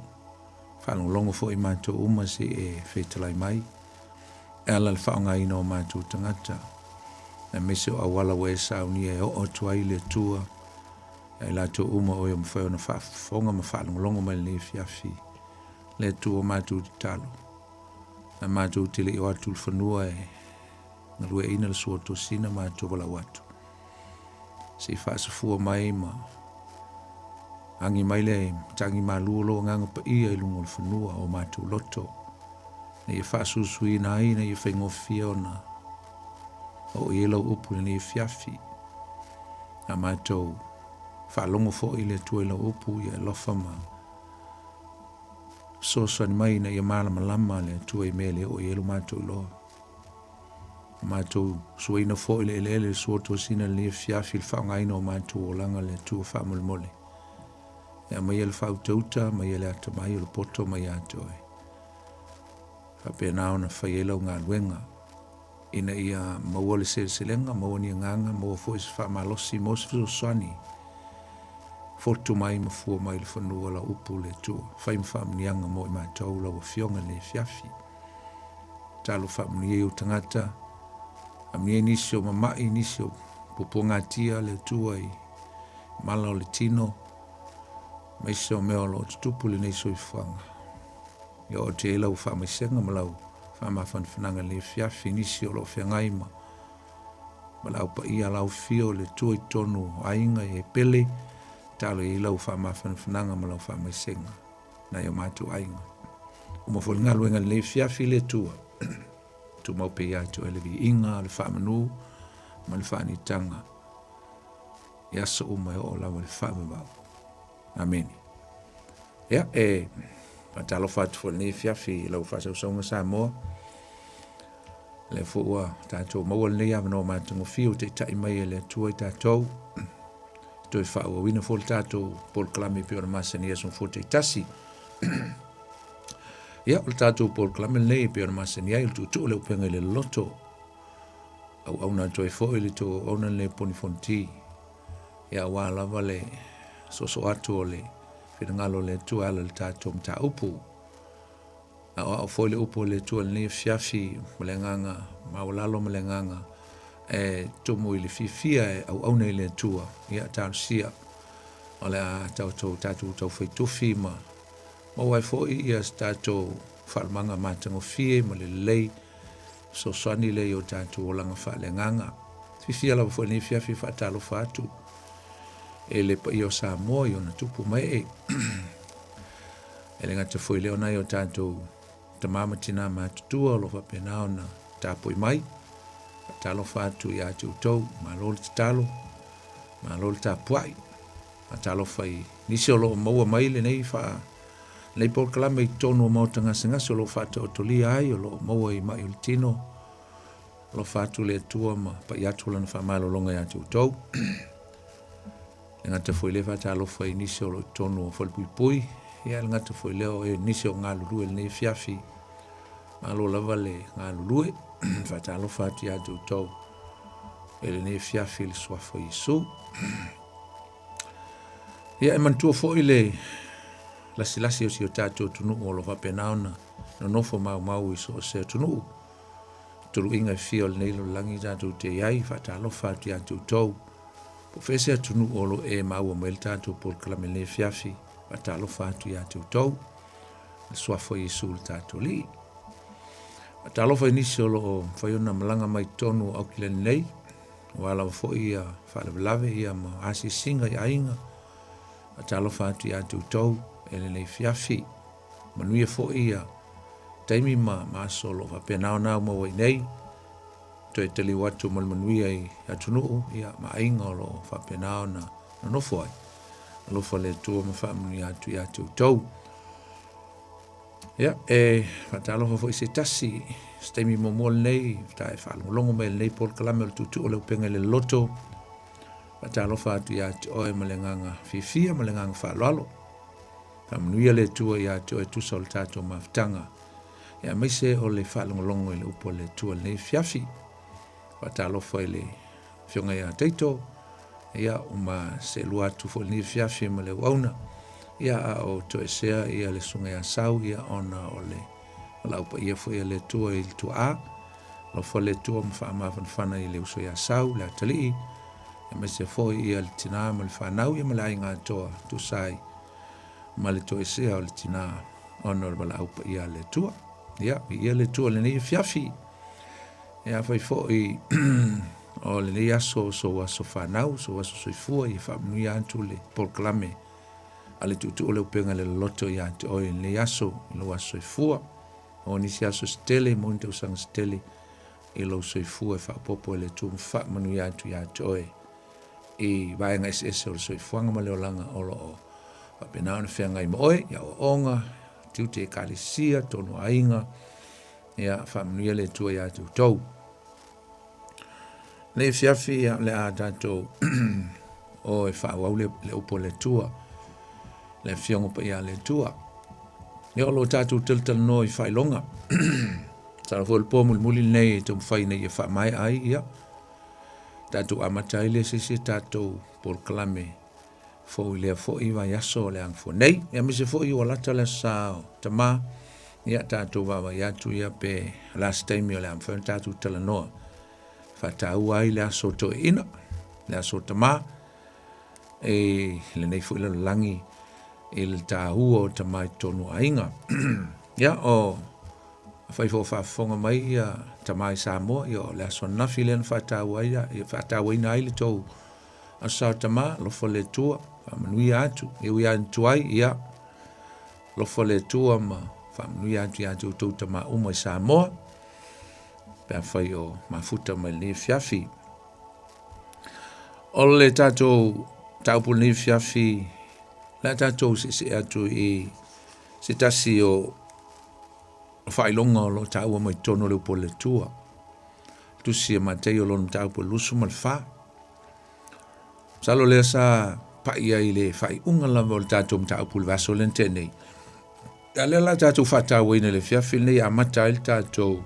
Faalogologo foi matou uma se i e fetalai mai. E ala le faaaogaina o matou tagata, aemaise o auala ua e saunia e oo atu ai le Atua ia i latou uma o e o mafai ona faafofoga ma faalogologo mai lenei afiafi. Le Atua o matou tatalo, a matou te le i o atu i le fanua e galueaiina le sua tosina matou valaau atu. Se i faasafua mai ma agi mai le matagi malu o lou Agaga Paia i luga o le fanua o matou loto, ina ia faasuisuina ai, ina ia faigofie ona oo i ai lau upu i lenei afiafi. A matou faalogo foi le Atua i lau upu, ia alofa ma fesoasoani mai ina ia malamalama le Atua i mea e le oo i ai lo matou iloa. O matou suaina foi le eleele le sua tosina i lenei afiafi i le faaaogaina o matou olaga le Atua faamolemole. E aumaia le faautauta, aumaia le atamai o le poto mai ia te oe. Faapena ona fai ai lau galuega ina ia maua le seleselega, maua ni agaga, maua foi se faamalosi, maua se fesoasoani fotu mai ma fua mai le fanua lau upu le Atua. Fai ma faamanuiaga mo i matou lau Afioga i lenei afiafi. Talo faamanuia i ou tagata, faamanuia i nisi o mama'i, nisi o puapuagatia le Atua i mala o le tino, aemaise o mea o lo o tutupu i lenei soifuaga. Ia oo atu i ai lau faamaisega ma lau faamafanafanaga i lenei afiafi i nisi o lo o feagai ma valaau paia alaofia o le Atua i totonu o aiga e pele, talo i ai lau faamafanafanaga ma lau faamaisega nai o matou aiga. Uma foi le galuega i lenei afiafi le Atua, tumau pea ia te oe le viiga, le faamanu ma le faanitaga i aso uma e oo lava i le faavavau. Amene. Ia, e faatalofa atu foi i lenei afiafi i lau faasausauga Samoa. Lea foi ua tatou maua lenei avanoa matagofie ua taitai mai e le Atua i tatou. Toe faaauauina foi le tatou polokalame pei ona masani i aso fua taitasi. Ia, o le tatou polokalame lenei pei ona masani ai, o le tuutuu o le upega i le loloto. Auauna atu ai foi le tou auauna lenei o Poni Fonoti. Ia, aua lava le soosoo atu o le finagalo o le Atua e ala i le tatou mataupu. Aoao foi le upu a le Atua i lenei afiafi ma le agaga maualalo ma le agaga e tumu i le fiafia e auauna i le Atua. Ia, talosia o le a tatou tatou taufaitufi ma maua ai foi ia se tatou faalumaga matagofie ma le lelei fesoasoani lea i o tatou olaga faaleagaga. Fiafia lava foi lenei afiafi e faatalofa atu e le paia o Samoa i ona tupu ma ee. E le gata foi lea o nai o tatou tama ma tina matutua o lo o faapena ona tapui mai. Faatalofa atu ia te outou, malo le tatalo, malo le tapuai. Faatalofa i nisi o lo o maua mai lenei Lenei polokalame i totonu o Maota Gasegase o lo o faataotolia ai, o lo o maua i mai o le tino. Alofa atu le Atua ma pai atu lana faamalologa ia te outou. Le gata foi lea faatalofa i nisi o lo o i totonu o Falepuipui, ia le gata foi lea o e nisi o galulue i lenei afiafi. Malo lava le galulue, faatalofa atu ia te outou i lenei afiafi i le suafa o Iesu. Ia e manatua foi le lasilasi o si o tatou atunuu o lo o faapena ona nonofo maumau i so o se atunuu. Tuluiga e fia o lenei lalolagi tatou te i ai, faatalofa atu ia te outou. Po o fea se atunuu o lo o e maua mai le tatou polokalame i lenei afiafi, faatalofa atu ia te outou. Le suafa o Iesu le tatou Alii. Faatalofa i nisi o lo o mafai ona malaga mai totonu o Aukilani nei, aua lava foi ia faalavelave ia ma asiasiga i aiga. Faatalofa atu ia te outou e lenei afiafi. Manuia foi ia taimi ma aso o lo o faapena ona au maua i nei. Toe taliu atu ma le manuia i atunuu ia, ma aiga o lo o faapena ona nonofo ai. Alofa le Atua ma faamanuia atu ia te outou. Ia, e faatalofa foi se tasi, se taimi muamua lenei, ta e faalogologo mai lenei polokalame o le tuutuu o le upega i le loto. Faatalofa atu ia te oe ma le agaga fiafia ma le agaga faaaloalo. Faamanuia le Atua ia te oe tusa o le tatou mafutaga. Ia aemaise o le faalogologo i le upu a le Atua i lenei afiafi. Faatalofa i le Afioga ia Taito, ia uma seelua atu foi i lenei afiafi ma le auauna. Ia a o toesea ia le susuga ia Sau ia ona o le valaau paia foi a le Atua i le tuaa. Alofa le Atua ma faamafanafana i le uso ia Sau, le atalii, aemaise foi ia le tinā ma le fanau ia ma le aiga atoa tusa ai ma le toesea o le tinā ona o le valaau paia a le Atua. Ia, viia le Atua i lenei afiafi. Ia, afai foi o lenei aso o sou aso fanau, sou aso soifua, ia faamanuia atu le polokalame a le tuutuu o le upega i le loloto ia te oe i lenei aso, i lou aso soifua. O nisi aso se tele, mo ni tausaga se tele, i lou soifua e faaopoopo e le Atua ma faamanuia atu ia te oe i vaega eseese o le soifuaga ma le olaga o lo o faapena ona feagai ma oe i aoaoga, tiute ekalesia, tonu aiga, ia faamanuia le Atua ia te outou. Nei afiafi ia le a tatou o e faaauau le, le upu a le Atua, le afioga paia a le Atua. Ia o lo o tatou talatalanoa i faailoga. Masalo foi o le po mulimuli lenei e taumafai ina ia faamaea ai, ia, tatou amata ai lea se isi tatou polokalame fou i lea foi vaiaso o le agafua nei. Ia aemaise foi ua lata le aso sa o Tamā, ia tatou vaavaai atu ia pe o le a se taimi o le a mafai ona tatou talanoa faataua ai le aso o toeaiina, le aso o Tamā, e lenei foi lalolagi i le taua o tama i totonu o aiga. Ia, o afai foi o faafofoga mai ia tama i Samoa, ia o le aso ananafi lea na faataua ai, ia faatauaina ai le tou aso sa o tama, alofa le Atua, faamanuia atu, e ui lava ina tuai, ia, alofa le Atua ma faamanuia atu ia te outou tama uma i Samoa, pe afai o mafuta mai lenei afiafi. O le tatou mataupu i lenei afiafi, o le a tatou seesee atu i se tasi o faailoga o lo o taua mai totonu o le upu a le Atua. Tusi a Mataio lona mataupu e 24. Masalo lea sa pai ai i le faaiuga lava o le tatou mataupu i le vaiaso lea na tea nei. A lea la tatou faatauaina i le afiafi lenei, amata ai le tatou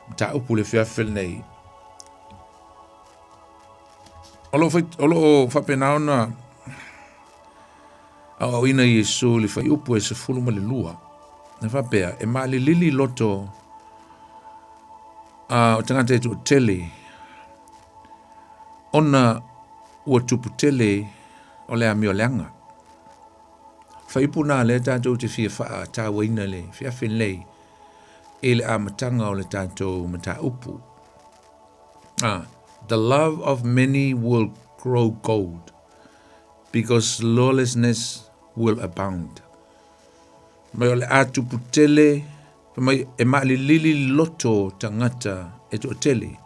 mataupu i le afiafi lenei. O lo o faapena ona aoaoina Iesu i le fuaiupu e 12, na faapea, e maalilili loto a o tagata e toatele ona ua tupu tele o le amio leaga. Fuaiupu na lea tatou te fia faatauaina i le afiafi lenei i le amataga o le tatou mataupu. The love of many will grow cold because lawlessness will abound. Mai o le a tupu tele, mai e maalilili loto tagata e toatele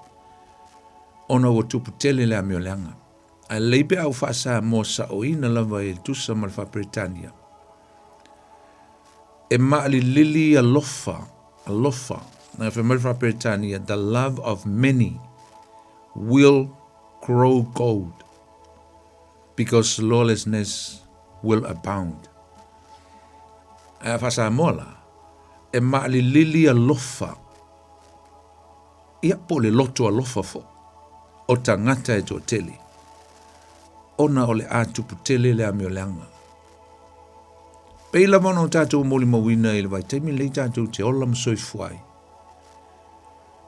ona ua tupu tele le amio leaga. Ae lelei pe a ou faa-Samoa saoina lava i le tusa ma le faa-Peretania. E maalilili alofa, alofa, na fai mai le Faaperetania, the love of many will grow cold because lawlessness will abound. Ae a Faasamoa la, e maalilili alofa, ia po o le loto alofa foi, o tagata e toatele, ona o le a tupu tele le amioleaga. Pei lava ona o tatou molimauina i le vaitaimi lenei tatou te ola ma soifua ai.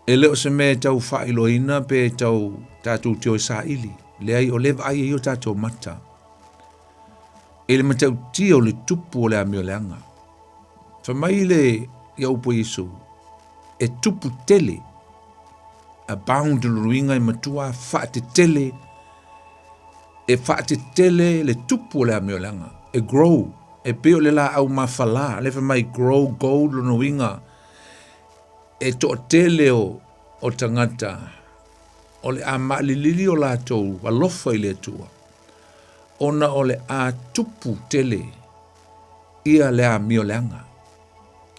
E le o se mea e tau faailoaina pe e tau tatou te o e saili. Leai, o lea e vaai ai o tatou mata. I le matautia o le tupu o le amioleaga. Fai mai le ia upu a Iesu, e tupu tele, abound lona uiga e matua faatetele, e faatetele le tupu o le amioleaga, e grow, e pei o le laau mafala, lea fai mai grow gold lona uiga, e toatele o, o tagata o le a maalilili o latou alofa i le Atua, ona o le a tupu tele ia le amioleaga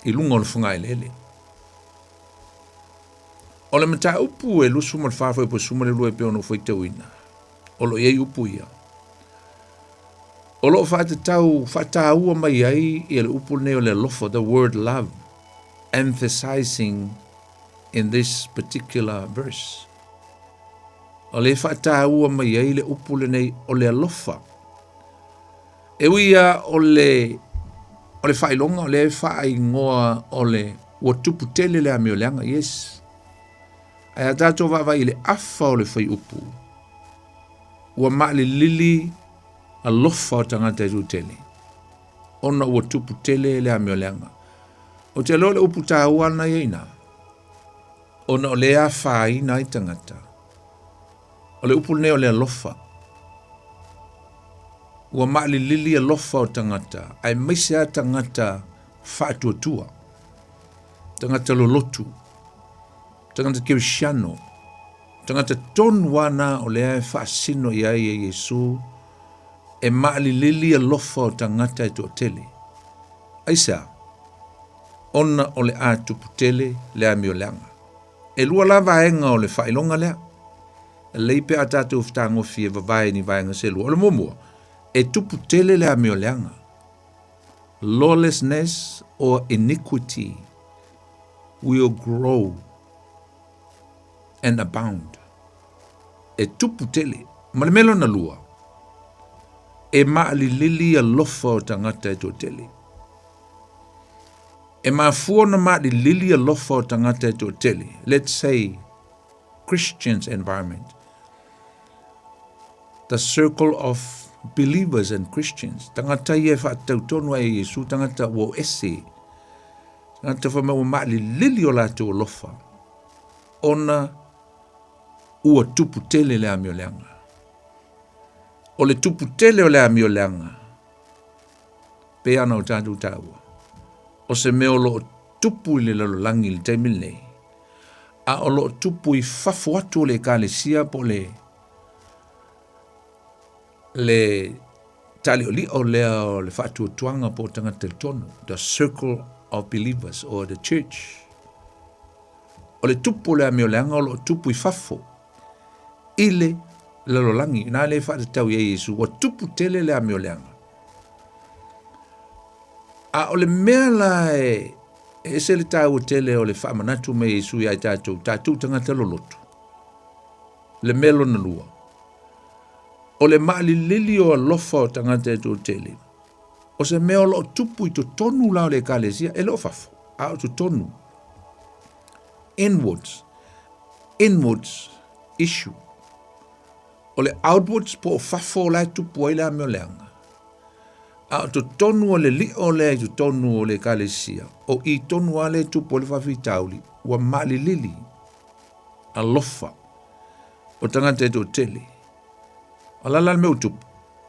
i luga o le fogaeleele. O le mataupu e 24 fuaiupu e 12 e pei ona ou faitauina, o lo o i ai upu ia. O lo o faatatau faataua mai ai ia le upu lenei o le alofa, the word love, emphasizing in this particular verse. O le faataua mai ai le upu lenei o le alofa. E ui ia o le o le faailoga o lea e faaigoa o le ua tupu tele le amioleaga, yes. Ae a tatou vaavaai i le afa o le fuaiupu, ua maalilili alofa o tagata e tele, ona ua tupu tele le amioleaga. Ou te iloa o le upu taua lena ia i ina, ona o lea e afaina ai tagata. O le upu lenei o le alofa. Ua maalilili alofa o tagata, aemaise lava tagata faatuatua, tagata lolotu, tagata kerisiano, tagata tonu lava na o lea e faasino i ai e Iesu e maalilili alofa o tagata e toatele. Aisea? Ona o le a tupu tele le amioleaga. E lua la vaega o le faailoga lea. Lelei pe a tatou fetagofie e vavae ni vaega se lua. O le muamua, e tupu tele le amioleaga. Lawlessness or iniquity will grow and abound. E tupu tele. Ma le mea lona lua, e maalilili alofa o tagata e toatele. E mafua ona maalilili alofa o tagata e toatele, let's say Christians environment, the circle of believers and Christians, tagata ia e faatatau tonu ai e Iesu, tagata ua o ese, tagata fai mai ua maalilili o latou alofa, ona ua tupu tele le amioleaga. O le tupu tele o le amioleaga, pei ona o tatou taua, o se mea o lo o tupu i le lalolagi i le taimi lenei, a o lo o tupu i fafo atu o le ekalesia po o le le taaliolio lea o le faatuatuaga po o tagata talitonu, the circle of believers or the church. O le tupu o le amioleaga o lo o tupu i fafo i le lalolagi, ina lea e faatatau i ai Iesu, ua tupu tele le amioleaga. A o le mea la e ese le taua tele o le faamanatu mai e Iesu ia i tatou, tatou tagata loloto, le mea lona lua, o le maalilili o alofa o tagata e toatele, o se mea o lo o tupu i totonu la o le ekalesia, e le o fafo, a o totonu. Inwards, inwards issue. O le outwards po o fafo o la e tupu ai le amioleaga. A o totonu o le lio lea i totonu o le ekalesia, o i tonu lava lea e tupu ai le faafitauli, ua maalilili alofa o tagata e toatele. O le a la le mea ua tupu?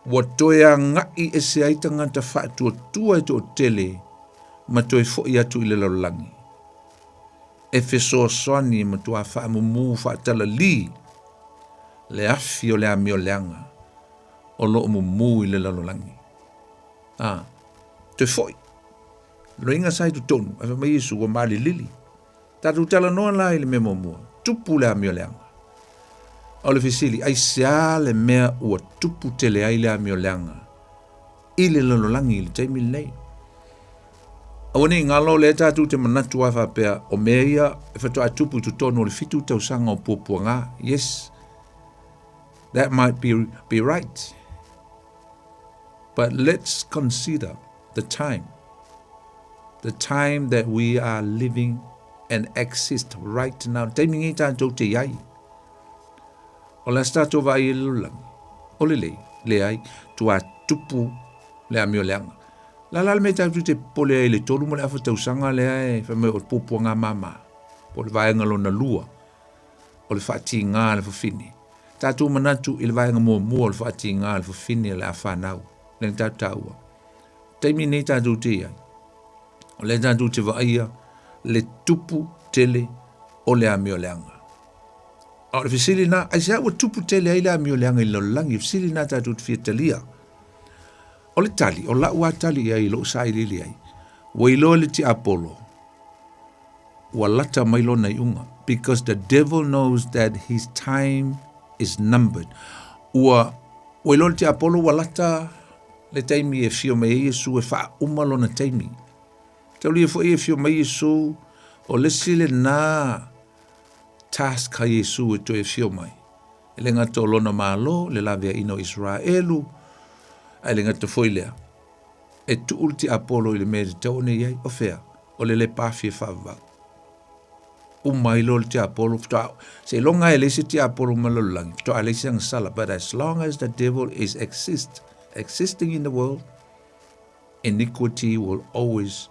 Ua toe agai ese ai tagata faatuatua e toatele ma toe foi atu i le lalolagi. E fesoasoani e matua faamumu faatalalī le afi o le amioleaga o lo o mumu i le lalolagi. A, toe foi. Loiga sa i totonu, ae fai mai Iesu ua malilili. Tatou talanoa la i le mea muamua, tupu le amioleaga. O le fesili, aisea le mea ua tupu tele ai le amioleaga i le lalolagi i le taimi lenei? Aua ne i galo lea tatou te manatu lava faapea o mea ia e faatoa tupu i totonu o le fitu tausaga o puapuaga. Yes, that might be right. But let's consider the time. The time that we are living and exist right now. Taimi nei tatou te iai. O le a se tatou vaai i le lalolagi? O le lei, leai, tua tupu le amioleaga. La la le mea tatou te popole ai i le tolu ma le afa tausaga lea e fai mai o le puapuaga mama, po o le vaega lona lua o le faatiga a le fafine. Tatou manatu i le vaega muamua o le faatiga a le fafine o le a fanau, lea na tatou taua. Taimi nei tatou te iai, o lea tatou te vaaia le tupu tele o le amioleaga. A o le fesili lena, aisea ua tupu tele ai le amioleaga i le lalolagi? O le fesili lena tatou te fia talia. O le tali, o lau lava tali i ai i lou sailiili ai, ua iloa e le tiapolo, ua lata mai lona iuga, because the devil knows that his time is numbered. Ua, ua iloa le tiapolo ua lata le taimi e afio mai ai Iesu e faauma lona taimi. Taulia foi e afio mai Iesu, o le isi lena task a Iesu e toe afio mai. E le gata o lona malo, le laveaiina o Iseraelu, ae le gata foi lea, e tuu le tiapolo i le mea e tatau ona i ai, o fea? O le lepa fia faavavau. Uma ai loa le tiapolo, faatoa, seiloga e leai se tiapolo ma le lalolagi, faatoa leai se agasala. But as long as the devil is exist, existing in the world, iniquity will always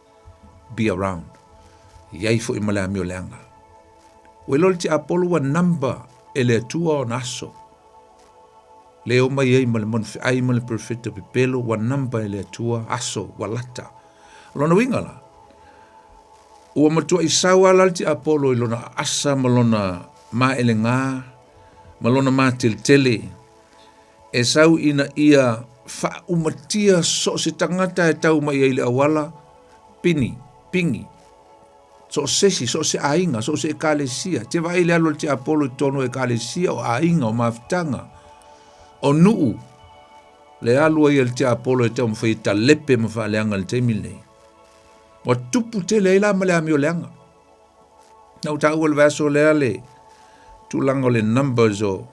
be around. I ai foi ma le amioleaga. Ua iloa le tiapolo ua number e le Atua ona aso. Le o mai ai ma le manufeai ma le perofeta pepelo ua number e le Atua aso ua lata. O lona uiga la, ua matuai sau lava la le tiapolo i lona asa ma lona maelega ma lona mateletele e sau ina ia faaumatia so o se tagata e tau mai ai i le auala pini, pingi, so o se isi, so o se aiga, so o se ekalesia. Te vaai i le alu a le tiapolo i totonu o ekalesia, o aiga, o mafutaga, o nuu, le alu ai a le tiapolo e taumafai e talepe ma faaleaga i le taimi lenei. Ua tupu tele ai la ma le amioleaga. Na ou taua i le vaiaso lea le tulaga o le numbers o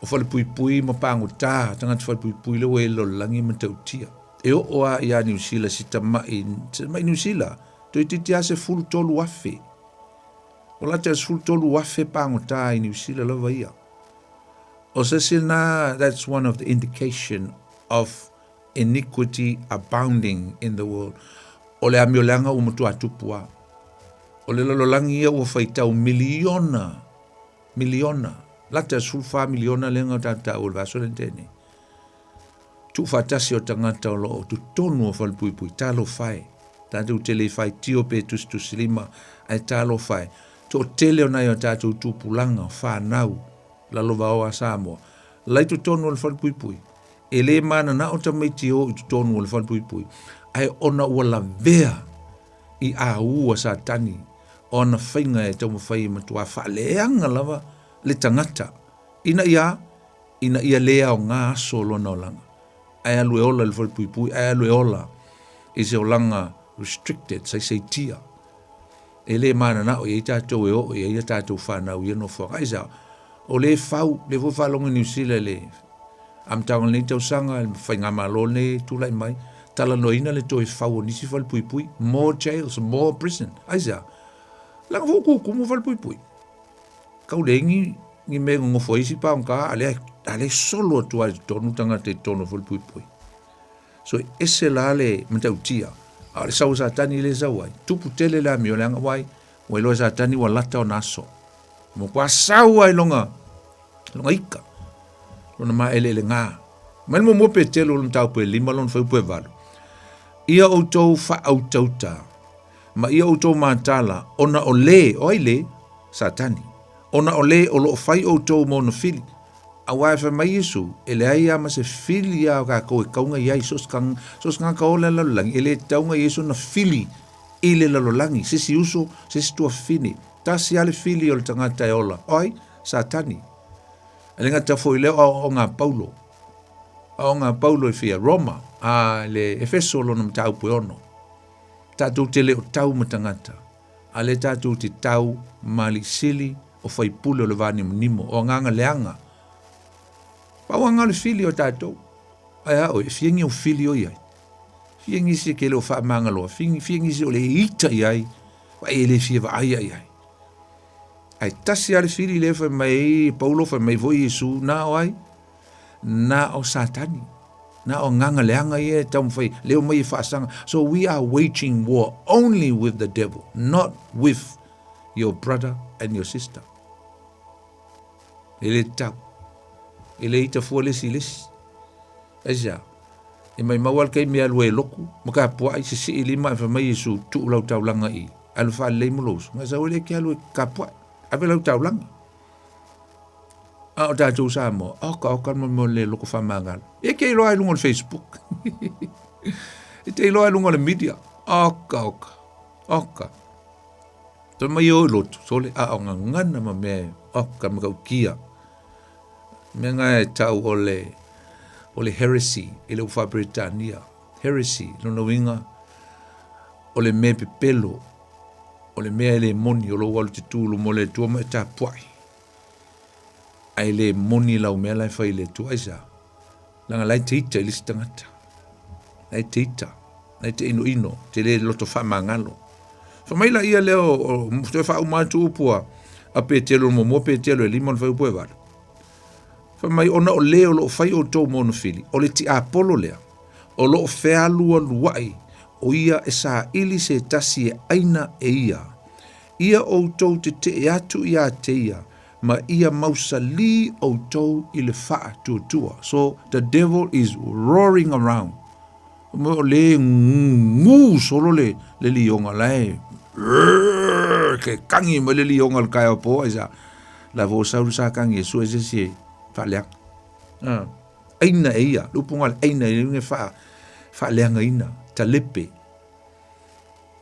o falepuipui ma pagota, tagata falepuipui lea ua i le lalolagi e matautia. E oo lava ia Niu Sila si tamai, si tamai Niu Sila, toeitiiti lava 13,000. Ua lata i le 13,000 pagota i Niu Sila lava ia. O se isi lena, that's one of the indication of iniquity abounding in the world. O le amioleaga ua matua tupu lava. O le lalolagi ia ua faitau miliona, miliona, lata i le 14 miliona lea na tatou taua i le vaiaso lea na tea nei. Tuufaatasi o tagata o lo o totonu o falepuipui, talofa e. Tatou te le faitio pe tusitusilima, ae talofa e. Toatele o nai o tatou tupulaga, o fanau, lalovaoa a Samoa, la i totonu o le falepuipui. E le mananao tamaiti e o i totonu o le falepuipui, ae ona ua lavea i aū a Satani o ana faiga e taumafai e matuā faaleaga lava le tagata, ina ia, ina ia le aoga aso o lona olaga, ae alu e ola i le falepuipui, ae alu e ola i se olaga restricted, saisaitia. E le mananao i ai tatou e oo i ai a tatou fanau i ia nofoaga. Aisea? O lea e fau, lea foi e faalogo i Niu Sila i le amataga o lenei tausaga, i le faigamalo lenei e tulai mai, talanoaina le toe fau o nisi falepuipui, more jails, more prison. Aisea? Leaga foi ua tutumu falepuipui. Kau leai ni, ni mea e nonofo ai isi pagota, a lea, a lea e solo atu lava i totonu tagata i totonu o falepuipui. So e ese la le matautia, a o le sau a Satani lea e sau ai, tupu tele le amio leaga wai, ua iloa e Satani ua lata ona aso. Ua matua sau lava i lona, lona ika, lona maeleelega. Mai le muamua Petelo o le mataupu e lima lona fuaiupu e valu. Ia outou faautauta, ma ia outou mataala, ona o le, o ai le? Satani. Ona o le o lo o fai outou ma ona fili. Auā e fai mai Iesu, e leai a ma se fili a o kākou e kauga i ai, so o se kang, so o se tagata ola i le lalolagi, e le tauga i ai sona fili i le lalolagi, se isi uso, se isi tuafafine. Tasi a le fili o le tagata e ola, o ai? Satani. E le gata foi i lea o aoaoga a Paulo. Aoaoga a Paulo i fia Roma, a le Efeso lona mataupu e ono. Tatou te le o tau ma tagata, a lea tatou te tau ma alii sili o faipule o le va nimonimo, o agaga leaga. Pau aga o le fili o tatou. Ae a oe, e fia ni au fili o i ai? Fia nisi e ke le o faamagaloa, fia nisi o le ita i ai, vaai e le fia vaaia i ai. Ae tasi lava le fili lea fai mai ai Paulo, fai mai foi Iesu, na o ai? Na o Satani. Na o agaga leaga ia e taumafai, leo mai e faasaga. So we are waging war only with the devil, not with your brother and your sister. E le tau. E le ita fua le isi i le isi. Aisea? E maimau lava le taimi e alu ai e loku, ma kapuaʻi, sisii lima ae fai mai Iesu, tuu lau taulaga i, alu faalelei mo lou uso. Ngai sau ai lea e te alu e kapuaʻi, ave lau taulaga. A o tatou Samoa, oka oka le mea o le loko faamagalo. E te iloa i luga o le Facebook. E te iloa i luga o le media. Oka oka. Oka. Fai mai e o i lotu, sole, a o gagana ma mea e, oka matautia. Mea nga e tau o le, o le heresy i le ufa Peretania. Heresy, lona uiga, o le mea pepelo, o le mea e le moni, o lou alu te tū luma o le Atua ma e tapuai. Ae le moni lau mea la e fai i le Atua. Aisea? Leaga la e te ita i le isi tagata. La e te ita. La e te inoino. Te le loto faamagalo. Fai mai laia lea o, o, toe faauma atu upu a, a Petelo muamua Petelo e lima o le fuaiupu e valu. Fai mai ona o le o loo fai outou ma ona fili, o le tiapolo lea, o loo fealualuai, o ia e saili se tasi e aina e ia. Ia outou tetee atu iā te ia, ma ia mausalī outou i le faatuatua. So the devil is roaring around. Mo o le ngū solo le, le lioga la e ke kangi mai le lioga le taeao pō ai sa la vo sau le sa kangi e sue se isi e faaleaga. Ah. Aina e ia, le upu nga le aina e uiga e faa, faaleagaina, talepe.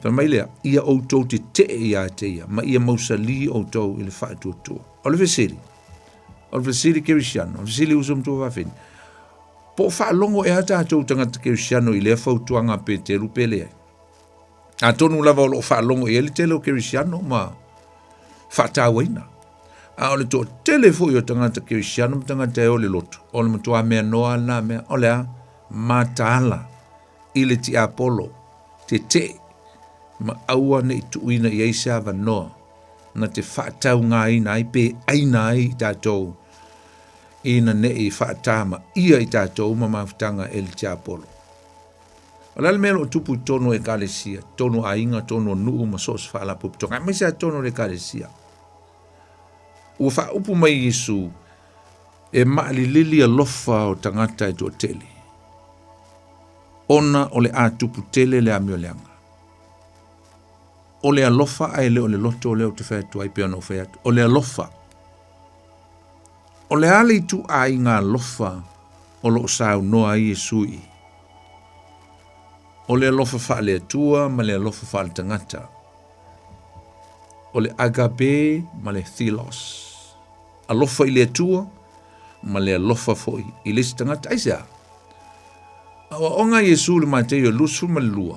Fai mai lea, ia outou tetee iā te ia, ma ia mausalī outou i le faatuatua. O le fesili, o le fesili kerisiano, o le fesili uso ma tuafafine, po o faalogo ea tatou tagata kerisiano i lea fautuaga a Peteru pe leai? Atonu lava o lo o faalogo i ai le tele o kerisiano ma faatauaina. A o le toatele foi o tagata kerisiano ma tagata e o le lotu, o le matua mea noa lena mea, o le a? Mataala i le tiapolo, tetee, ma aua ne i tuuina i ai se avanoa na te faataugaina ai pe aina ai i tatou ina ne i faatamaia i tatou ma mafutaga e le tiapolo. O le a le mea o lo o tupu i totonu o Ekalesia, totonu o aiga, totonu o nuu ma so o se faalapotopotoga, aemaise lava totonu o le Ekalesia? Ua faaupu mai Iesu, E maalilili alofa o tagata e toatele, ona o le a tupu tele le amioleaga. O le alofa ae le o le loto lea ou te fai atu ai pei ona ou fai atu. O le alofa. O le a le ituaiga alofa o lo o saunoa ai Iesu i i? O le alofa faale-Atua ma le alofa faale-tagata. O le agape ma le philos. Alofa i le Atua ma le alofa foi i le isi tagata. Aisea? Aoaoga a Iesu i le Mataio 22,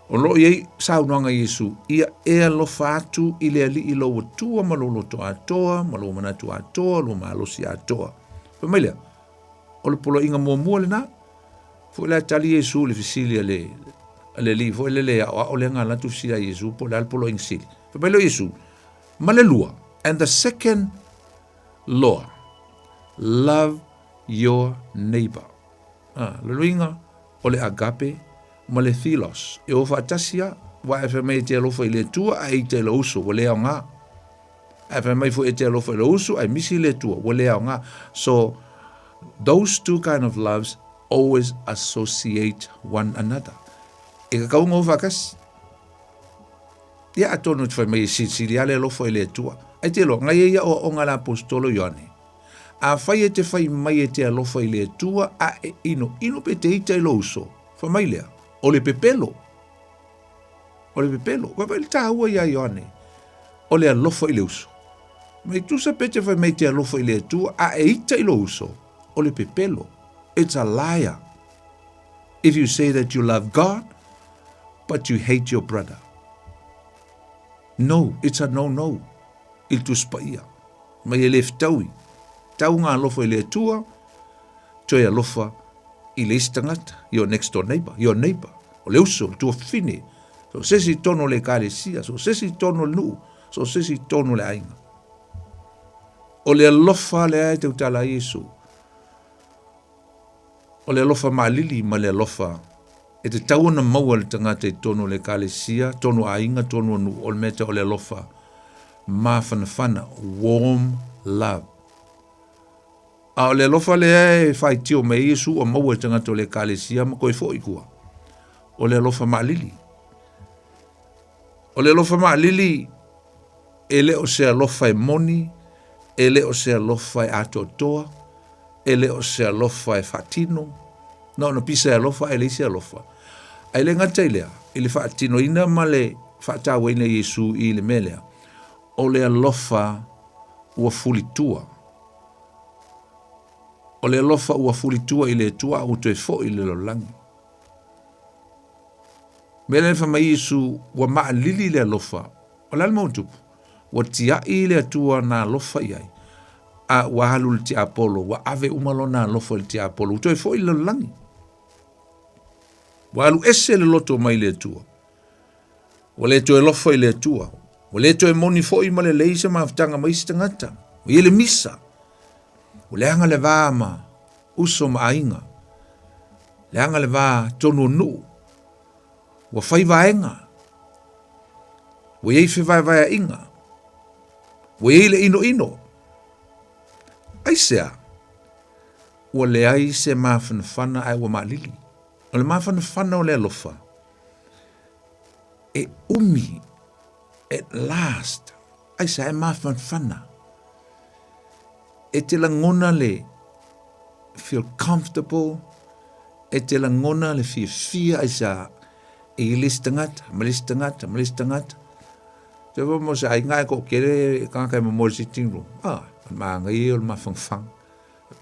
o lo o i ai saunoaga a Iesu, ia e alofa atu i le Alii lou Atua ma lou loto atoa, ma lou manatu atoa, lou malosi atoa. Fai mai lea, o le poloaiga muamua lena. Foi la e tali Iesu i le fesili a le, a le alii foi lele e aoao lea na alu atu fesili a Iesu po o le a le poloaiga sili. Fai mai lea o Iesu, ma le lua, and the second law, love your neighbor. Ah, le luiga o le agape ma le philos. E o faatasi a, wa e fai mai e te alofa i le Atua ae ita i lou uso, ua le aoga. Ae fai mai foi e te alofa i lou uso ae misi le Atua, ua le aoga. So, those two kind of loves always associate one another. E kakau ngau faatasi. Ia atonu e te fai mai e silisili lava le alofa i le Atua. Ai te iloa, ngai e ia aoaoga a le Aposetolo Ioane. Afai e te fai mai e te alofa i le Atua a e inoino pe te ita i lou uso, fai mai lea, o le pepelo. O le pepelo. Vaavaai le taua ia Ioane, o le alofa i le uso. Mai tusa pe te fai mai te alofa i le Atua a e ita i lou uso, o le pepelo. It's a liar. If you say that you love God, but you hate your brother. No, it's a no no. I le Tusi Paia. Mai e le fetaui. Tau ngā alofa i le Atua, toe alofa i le isi tagata, your next door neighbor, your neighbor. O le uso, le tuafafine, so se isi i totonu o le ekalesia, so se isi i totonu o le nuu, so se isi i totonu o le aiga. O le alofa lea e tautala ai Iesu. O le alofa maalili ma le alofa e tatau ona maua e le tagata i totonu o le ekalesia, totonu o aiga, totonu o nuu, o le mea tau o le alofa mafanafana, warm love. A o le alofa lea e faitio mai ai Iesu ua maua e tagata o le ekalesia ma koe foi tua, o le alofa maalili. O le alofa maalili e le o se alofa e moni, e le o se alofa e atoatoa, e le o se alofa e faatino, na ona pisa e alofa ae leai se alofa. Ae le gata i lea, i le faatinoina ma le faatauaina e Iesu i le mea lea, o le alofa ua fulitua. O le alofa ua fulitua i le Atua a ua toe foi i le lalolagi. Mea lea fai mai Iesu, ua maalili le alofa. O le a le mea ua tupu? Ua tiai le Atua na alofa i ai, a ua alu le tiapolo, ua ave uma lona alofa i le tiapolo, ua toe foi i le lalolagi. Ua alu ese le loto mai le Atua. Ua le toe alofa i le Atua. Ua le toe moni foi ma lelei se mafutaga ma isi tagata. Ua i ai le misa. Ua leaga le va ma uso ma aiga. Leaga le va tonu o nuu. Ua fai vaega. Ua i ai fevaevaeaiga. Ua i ai le inoino. Aisea? Ua leai se mafanafana ae ua maalili. O le mafanafana o le alofa, e umi, at last, aisea e mafanafana. E te lagona le feel comfortable, e te lagona le fiafia aisea e i le isi tagata, ma le isi tagata, ma le isi tagata. Te wha mo se aiga e ko kere e kangaka e momoe le sitting room. Ah, o le maangai o le mafangafanga.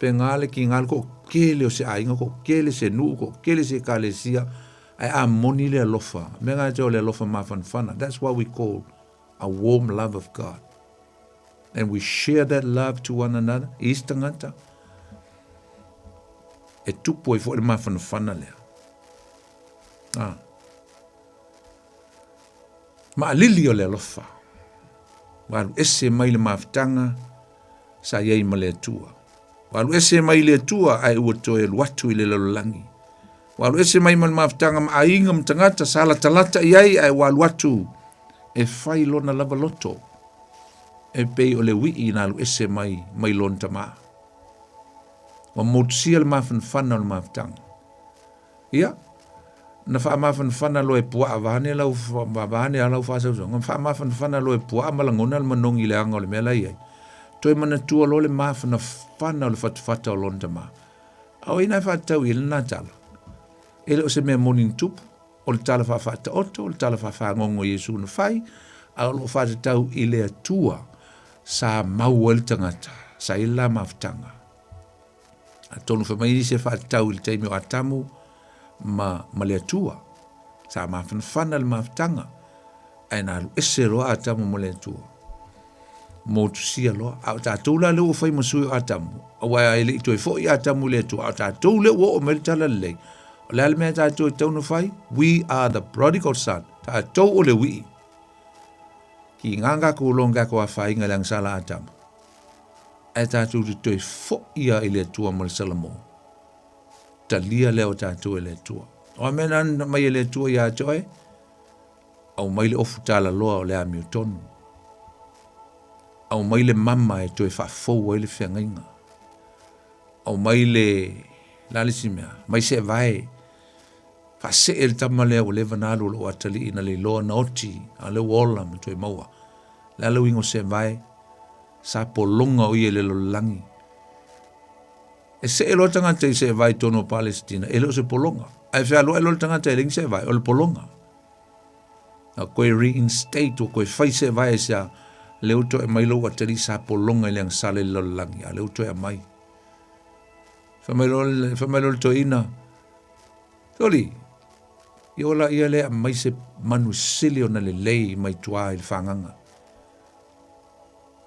Pe ngā le ki ngā le ko kele o se aiga, ko kele se nuu, ko kele se ekalesia, ae a moni le alofa. Mea ngā te o le alofa mafanafana. That's what we call a warm love of God. And we share that love to one another. I isi tagata, e tupu ai foi le mafanafana lea. Ah. Maalili o le alofa. Ua alu ese mai le mafutaga sa i ai ma le Atua. Ua alu ese mai le Atua ae ua toe alu atu i le lalolagi. Ua alu ese mai ma le mafutaga ma aiga ma tagata sa latalata i ai ae ua alu atu e fai lona lava loto e pei o le wii na alu ese mai mai lona tamā. Ua motusia le mafanafana o le mafutaga. Ia, na faamafanafana loa e puaa vaeane lau vaeane a lau faasausauga, na faamafanafana loa e puaa ma lagona le manogi i le aga o le mea la e i ai. Toe manatua loa le mafanafana o le fatafata o lona tama. A o ai na e faatatau i ai lena tala? E le o se mea moni na tupu, o le tala faafaataoto, o le tala faafagogo a Iesu na fai, a o lo o faatatau i le Atua sa mau ai le tagata, sa i ai le la mafutaga. Atonu fai mai nisi e faatatau i le taimi o Atamu ma, ma le Atua. Sa mafanafana le mafutaga, ae na alu ese loa Atamu ma le Atua. Motusia loa. A o tatou la lea ua fai ma sui o Atamu, aua e le i toe foi Atamu i le Atua, a o tatou lea ua oo mai le tala lelei. O le a le mea tatou e tatau ona fai? We are the prodigal son. Tatou o le wii. Ki ngā kako long kako a whainga le angsala Atamu. Ae tatou te toe foi a i le Atua ma le Salamo. Talia lea o tatou e le Atua. O a mea na mai e le Atua ia te oe, aumai le ofu talaloa o le amiotonu. Aumai le mama e toe faafou ai le feagaiga. Aumai le, la le isi mea, mai se vae, faasee le tama lea ua leva na alu o lou atalii na le iloa na oti, a lea ua ola ma toe maua. Le a le uiga o se vae, sa pologa o ia i le lalolagi. E see loa tagata i seevae i totonu o Palesitina, e le o se pologa. Ae fealuai loa le tagata e leai ni seevae, o le pologa. A koe reinstate, ua koe fai seevae aisea, lea ua toe aumai lou atalii sa pologa i le agasala i le lalolagi, a o lea ua toe aumai. Fai mai loa le, fai mai loa le toeaina, Soli, ia ola ia lea aumai se manu sili ona lelei mai tua i le fagaga.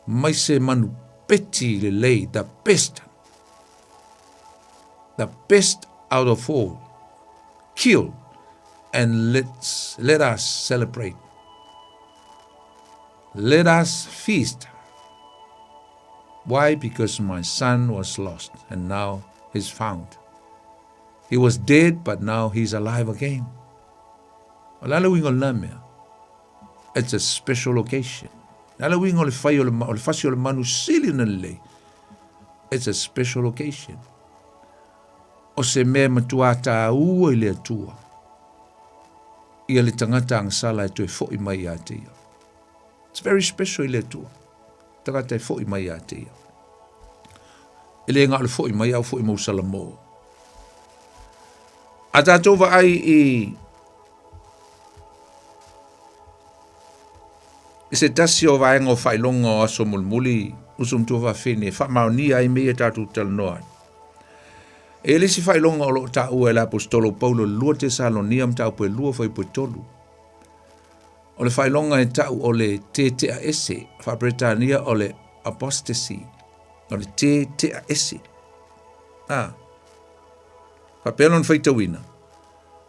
Mai se manu peti lelei, the best, the best out of all, kill and let's, let us celebrate. Let us feast. Why? Because my son was lost and now he's found. He was dead but now he's alive again. O le a le uiga o lena mea? It's a special occasion. O le a le uiga o le fai o le, o le fasi o le manu sili ona lelei? It's a special occasion. O se mea e matuā tāua i le Atua, ia le tagata agasala e toe foʻi mai ia te ia. It's very special i le Atua. Tagata e foʻi mai ia te ia. E le gā o le foʻi mai, a ua foʻi mau salamō. A tātou vaai i i se tasi o vaega o faailoga o aso mulimuli, uso matua faafine, e faamaonia ai mea ia tatou talanoa ai. E i le isi faailoga o lo o taua e le aposetolo o Paulo i le 2 Tesalonia mataupu e 2 fuaiupu e 3. O le faailoga e tau o le tetea ese, faa-Peretania o le apostasy, o le tetea ese. A, faapea lona faitauina,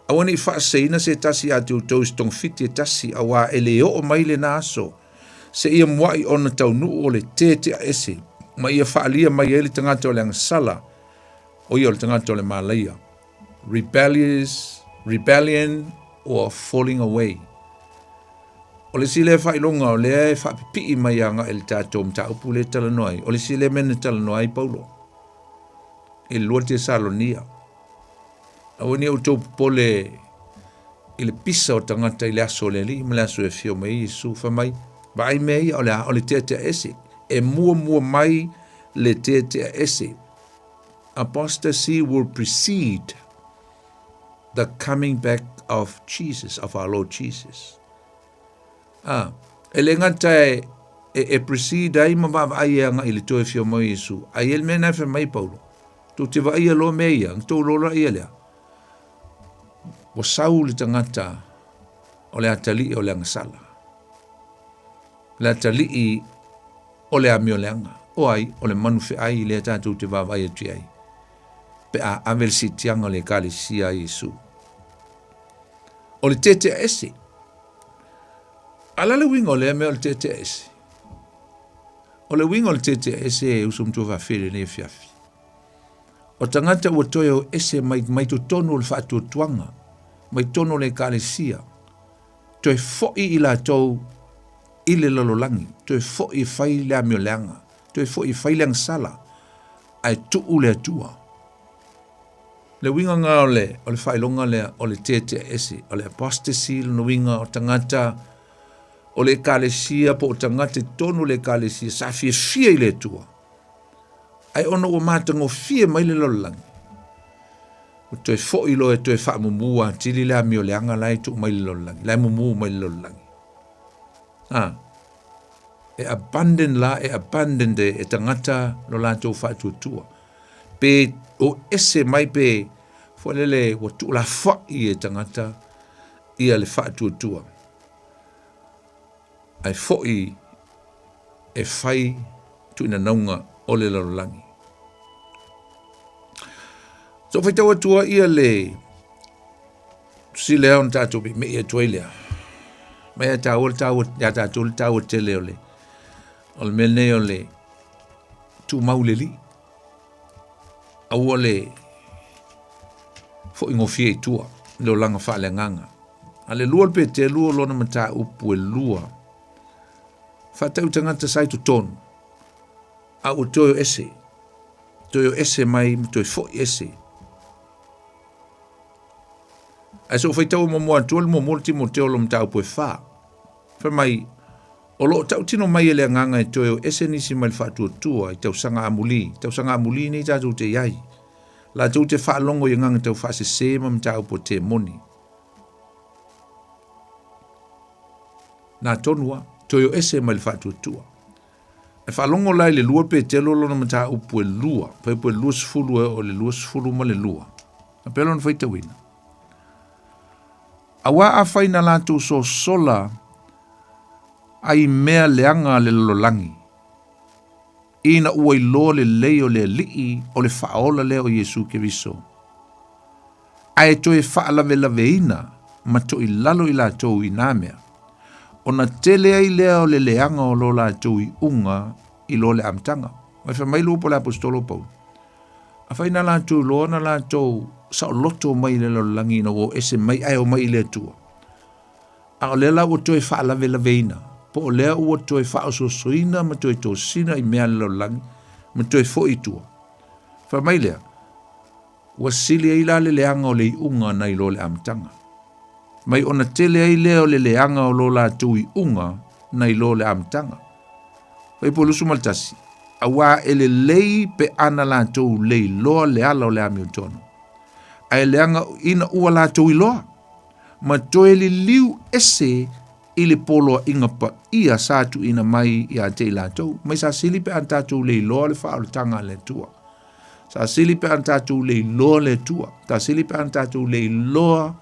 Aua ne i faaseseina se tasi ia te outou i se togafiti e tasi, auā e le oo mai lena aso, seia muaʻi ona taunuu o le tetea ese, ma ia faaalia mai ai le tagata o le agasala, o ia o le tagata o le malaia. Rebellious, rebellion or falling away. O le isi lea faailoga o lea e faapipii mai agai i le tatou mataupu lea e talanoa ai, o le isi lea mea na talanoa ai Paulo i le 2 Tesalonia. Aua ne i outou popole i le pisa o tagata i le aso o le Alii ma le aso e afio mai ai Iesu. Fai mai, vaai mea ia, o le a? O le teatea ese. E muamua mai le teatea ese. Apostasy will precede the coming back of Jesus, of our Lord Jesus. Ah, e le gata e, e, e precede ai ma vaavaai e agai i le toe afio mai o Iesu, a i ai le mea na e fai mai Paulo, tou te vaaia loa mea ia, na tou lola ia lea. Ua sau le tagata o le atalii o le agasala. Le atalii o le amioleaga. O ai, o le manu feai lea tatou te vaavaai atu i ai, pe a ave le siitiaga o le Ekalesia a Iesu. O le tetea ese. A o le a le uiga o lea mea o le tetea ese? O le uiga o le tetea ese e uso matua faafeai i lenei afiafi. O tagata ua toe o ese mai, mai totonu o le faatuatuaga, mai totonu o le ekalesia, toe foʻi i latou i le lalolagi, toe foʻi e fai le amioleaga, toe foʻi e fai le agasala, ae tuu le Atua. Le uiga lena o le, o le faailoga lea o le tetea ese, o le apostasy lona uiga o tagata o le ekalesia po o tagata i totonu o le ekalesia sa fiafia i le Atua. Ae ona ua matagofie mai le lalolagi, ua toe foi loa e toe faamumu atili le amioleaga la e tuu mai le lalolagi, la e mumu mai le lalolagi. A, e abandon la, e abandon e, e tagata lo latou faatuatua. Pe o ese mai pe foi lele ua tuulafoai e tagata ia le faatuatua. Ae foi e fai tuinanauga o le lalolagi. So faitau atu ai ia le tusi lea ona tatou meimei atu ai lea. Mai a tāua le tāua, ia tātou le tāua tele o le, o le mea nei o le tumau le alii. Aua le foʻi gofie i tua i le olaga faaleagaga. A le 2 o le Peteru o lona mataupu e 2, faatau tagata sa i totonu, a ua toe o ese, toe o ese mai ma toe foʻi ese. Ae so faitau muamua atu le muamua o le Timoteo o lo mataupu e 4. Fai mai, o lo o tautino mai e le agaga e toe o ese nisi mai le faatuatua i tausaga amuli, tausaga amuli nei tatou te i ai. Latou te faalogo i agaga taufaasese ma mataupu a temoni. Na tonu a, toe o ese mai le faatuatua. E faalogo la i le 2 Petelo lona mataupu e 2, fuaiupu e 20 e oo i le 22. A pea lona faitauina. Auā afai na latou sosola ai mea leaga a le lalolagi, ina ua iloa lelei o le Alii o le Faaola lea o Iesu Keriso, ae toe faalavelaveina ma toilalo i latou i nā mea, ona tele ai lea o le leaga o lo latou iuga i lo le amataga. Mai fai mai le upu a le Aposetolo o Paulo, Afai na latou iloa na latou saoloto mai i le lalolagi ina ua o ese mai ae omai i le Atua, a o lea la ua toe faalavelaveina, po o lea ua toe faaosoosoina ma toe tosina i mea a le lalolagi ma toe foi i tua. Fai mai lea, Ua sili ai la le leaga o le iuga nai lo le amataga. Mai ona tele ai lea o le leaga o lo latou iuga nai lo le amataga. Fuaiupu 21, Auā e lelei pe ana latou le iloa le ala o le amiotonu, ae leaga ina ua latou iloa, ma toe liliu ese i le poloaiga paia sa tuuina mai ia te i latou. Mai sa sili pe ana tatou le iloa le faaolataga a le Atua. Sa sili pe ana tatou le iloa le Atua. Sa sili pe ana tatou le iloa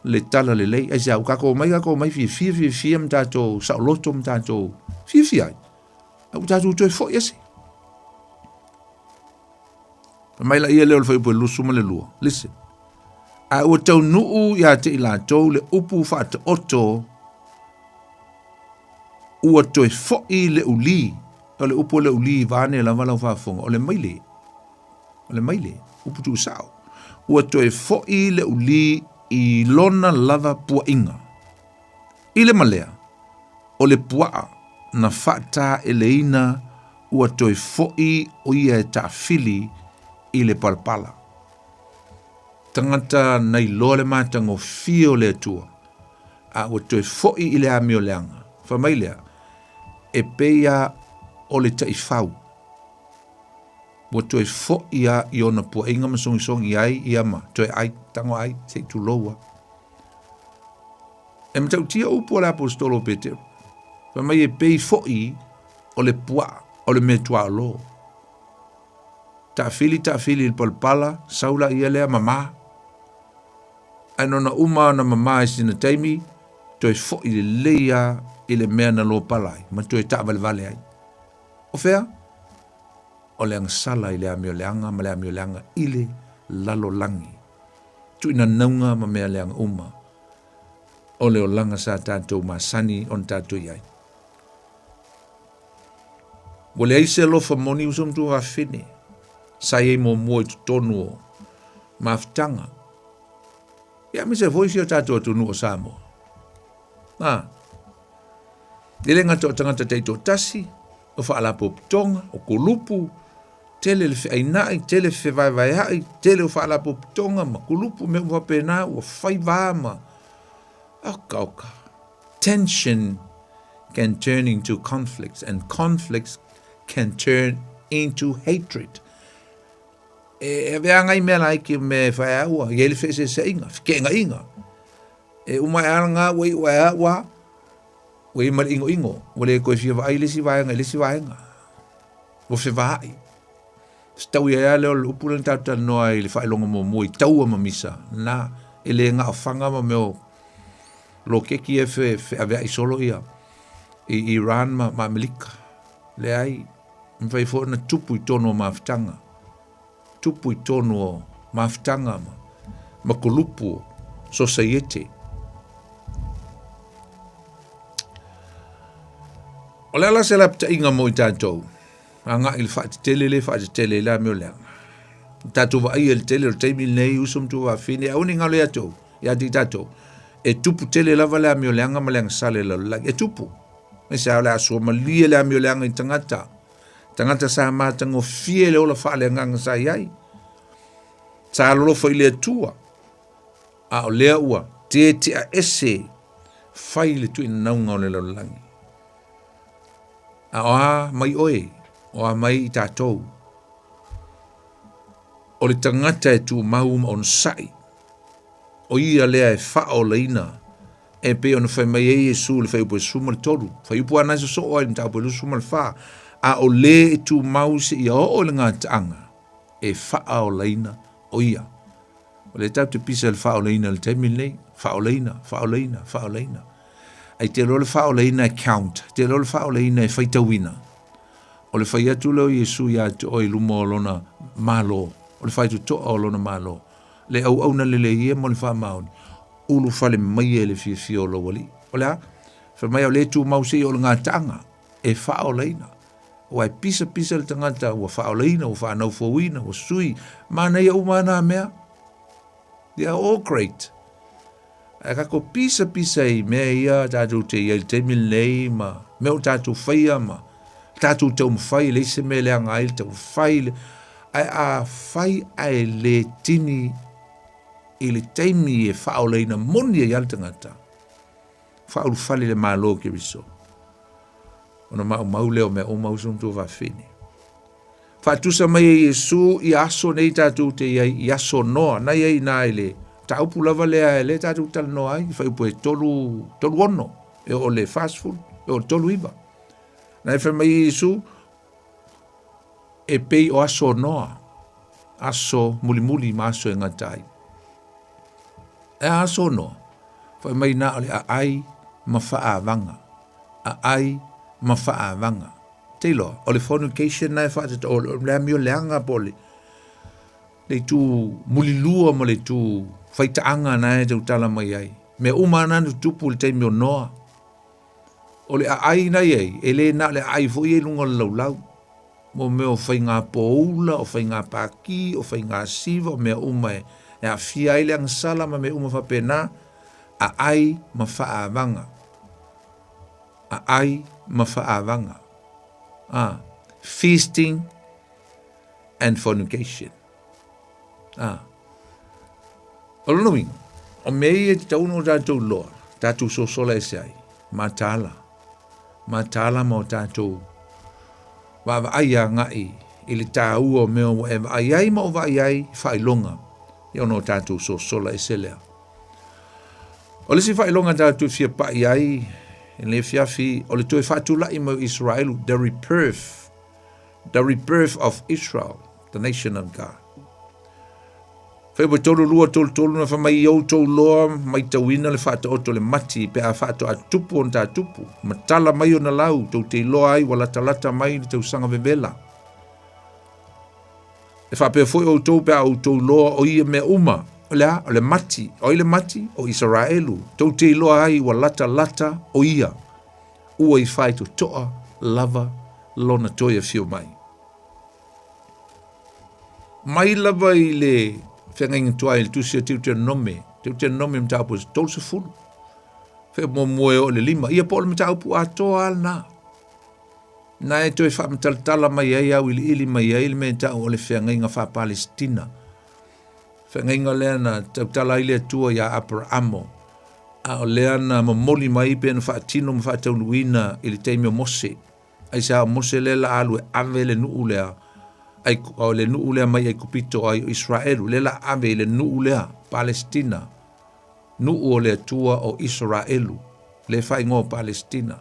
le tala lelei. Aisea, ua tatou omai, tatou omai fiafia, fiafia ma tatou saoloto ma tatou fiafia ai. Ae ua tatou toe foi ese. Fai mai laia lea o le fuaiupu e 22. Listen. Ae ua taunuu ia te i latou le upu faataoto ua toe foi le uli. O le upu o le uli vaeane lava lau faafofoga, o le maile. O le maile, upu tuusao. Ua toe foi le uli i lona lava puaʻiga. I le malea, o le puaa na faataeleina ua toe foi o ia e taafili i le palapala. Tagata na iloa le matagofie o le Atua, a ua toe foi i le amio leaga. Fai mai lea, e pei a o le taifau. Ua toe foi a i ona puaiga ma sogisogi ai ia ma toe ai, tago ai, se i tulou a. E matautia upu a le Aposetolo o Petero. Fai mai e pei foi o le puaa o le mea tuaolo. Taafili, taafili i le palapala, sau laia lea mama. Ae nona uma ona mama i sina taimi, toe foi lelei a i le mea na lopala ai, ma toe taavalevale ai. O fea? O le agasala i le amio leaga ma le amio leaga i le lalolagi. Tuuina nauga ma mea leaga uma o le olaga sa tatou masani ona tatou i ai. Ua leai se alofa moni uso ma tuafafine sa i ai muamua i totonu o mafutaga. Ia aemaise foi si o tatou atunuu o Samoa. A, e le gata o tagata taitoatasi, o faalapotopotoga, o kulupu, tele le feainai, tele fevaevaeai, tele o faalapotopotoga ma kulupu, mea uma faapena ua fai va ma oka oka. Tension can turn into conflicts and conflicts can turn into hatred. E avea ngai mea laiti o mea e whae aua, i ai le feeseeseaiga, fekeengaiga. E uma e ala ngā ua i ua e a ua, ua i ma le ingoingo, ua le koe fia vaai le isi vaega i le isi vaega. Ua fevaai. Fetaui ai lava lea o le upu lea na tatou talanoa ai i le faailoga muamua i taua ma misa, na, e le gaofaga ma mea o loketi ia e fe, feaveai solo ia i Iran ma, ma Amerika. Leai, e mafai foi ona tupu i tonu o mafutaga. Tupu i tonu o mafutaga ma, ma kolupu o sosaiete. O le a la se lapataiga mo i tatou? Agai i le faatetele le faatetele i la mea o leaga. Tatou vaaia i le tele o le taimi lenei, uso ma tuafafine, aua ne i galo ia tou, ia te i tatou. E tupu tele lava le amio leaga ma le agasala i le lalolagi. E tupu. Aemaise lava o le a suamalie le amio leaga i tagata. Tagata sa matagofie le ola faaleagaga sa i ai. Sa alolofa i le Atua. A o lea ua tetea ese fai le tuinanauga o le lalolagi. A o a mai oe, o a mai i tatou. O le tagata e tumau ma onosai, o ia lea e faaolaina e pei ona fai mai ai Iesu i le fuaiupu e 13, fuaiupu lava na e sosoo ai i le mataupu e 24, a o le e tumau seia oo i le gataaga, e faaolaina o ia. O lea tatou te pisa i le faaolaina i le taimi lenei, faaolaina, faaolaina, faaolaina. Ae te iloa le faaolaina e count, te iloa le faaolaina e faitauina. O le fai atu lea o Iesu ia te oe i luma o lona Malo, o le faitotoa o lona Malo, le auauna lelei e mo le faamaoni, ulufale maia i le fiafia o lou Alii. O le a? Fai mai o le tumau seia oo i le gataaga e faaolaina. Aua e pisapisa le tagata ua faaolaina, ua faanaufouina, ua sui, manaia uma lava na mea. They are all great. Ae tatou pisapisa i mea ia tatou te i ai i le taimi lenei ma mea o tatou faia ma tatou taumafai, e leai se mea e leaga ai le taumafai. Le... Ae a fai ae le tini i le taimi e faaolaina moni ai lava le tagata, faaulufale i le Malo o Keriso, ona maumau lea o mea uma uso ma tuafafine. Faatusa mai e Iesu i aso nei tatou te i ai, i aso Noa, na i ai i i le mataupu lava lea lea tatou talanoa ai, fuaiupu e tolu, 36, e oo i le 40, e oo i le 39. Na e fai mai e Iesu, e pei o aso Noa, aso mulimuli ma aso e gata ai. E a aso Noa? Fai mai na o le aai ma faavaga. Aai ma faavaga. Te iloa, o le fornication na e faatata, o le amio leaga po o le, le itu mulilua ma le itu faitaaga na e tautala mai ai. Mea uma na na tutupu i le taimi o Noa. O le aai na i ai, e le na o le aai foi ia i luga o le laulau. Mo mea o faiga poula, o faiga paki, o faiga siva, o mea uma e, e aafia ai le agasala ma mea uma faapena, aai ma faavaga. Aai ma faavaga. A, feasting and fornication. A, o lona uiga, o mea ia e tatau ona o tatou iloa, tatou sosola ese ai, mataala, mataala ma o tatou vaavaai agai i le taua o mea ua e vaai ai ma ou vaai ai i faailoga, ia ona o tatou sosola ese lea. O le isi faailoga tatou te fia pai ai i lenei afiafi, o le toe faatulai mai o Isaraelu, the rebirth, the rebirth of Israel, the nation of God. Fuaiupu e 32, 33 na fai mai i outou loa maitauina le faataoto o le mati pe a faatoa tupu ona tatupu, ma tala mai ona lau, tou te iloa ai ua latalata mai le tausaga vevela. E faapea foi outou pe a outou iloa o ia mea uma, o le a? O le mati. O ai le mati? O Isaraelu. Tou te iloa ai ua latalata o ia, ua i faitotoa lava lona toe afio mai. Mai lava i le feagaiga tuai i le tusi o Deuteronome, Deuteronome mataupu e 30, fe muamua e oo i le 5, ia po o le mataupu atoa lava lena. Na e toe faamatalatala mai ai auiliili mai ai le mea e tau o le feagaiga faa-Palesitina. Feagaiga lea na tautala ai le Atua iā Aperaamo, a o lea na momoli mai pe na faatino ma faataunuuina i le taimi o Mose. Aisea o Mose lea la alu e ave le nuu lea, ai, o le nuu lea mai Aikupito ai o Israelu, lea la ave i le nuu lea, Palesitina, nuu o le Atua o Israelu, lea e faaigoa o Palesitina.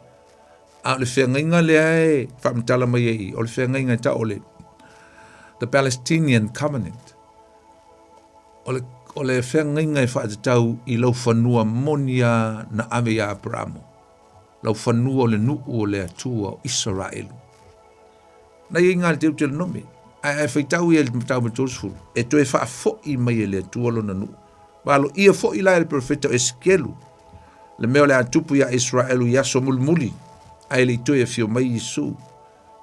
A o le feagaiga lea e faamatala mai ai i, o le feagaiga e tau o le The Palestinian Covenant. O le, o le feagaiga e faatatau i lau fanua moni a na ave iā Aperamo. Lau fanua o le nuu o le Atua o Isaraelu. Na i ai ngā le Deuteronome, ae ae faitau ia i le mataupu 30, e toe faafoi mai e le Atua lona nuu. Ua aloaia foi la e le perofeta o Esekielu, le mea o le a tupu iā Isaraelu i aso mulimuli, ae le i toe afio mai Iesu.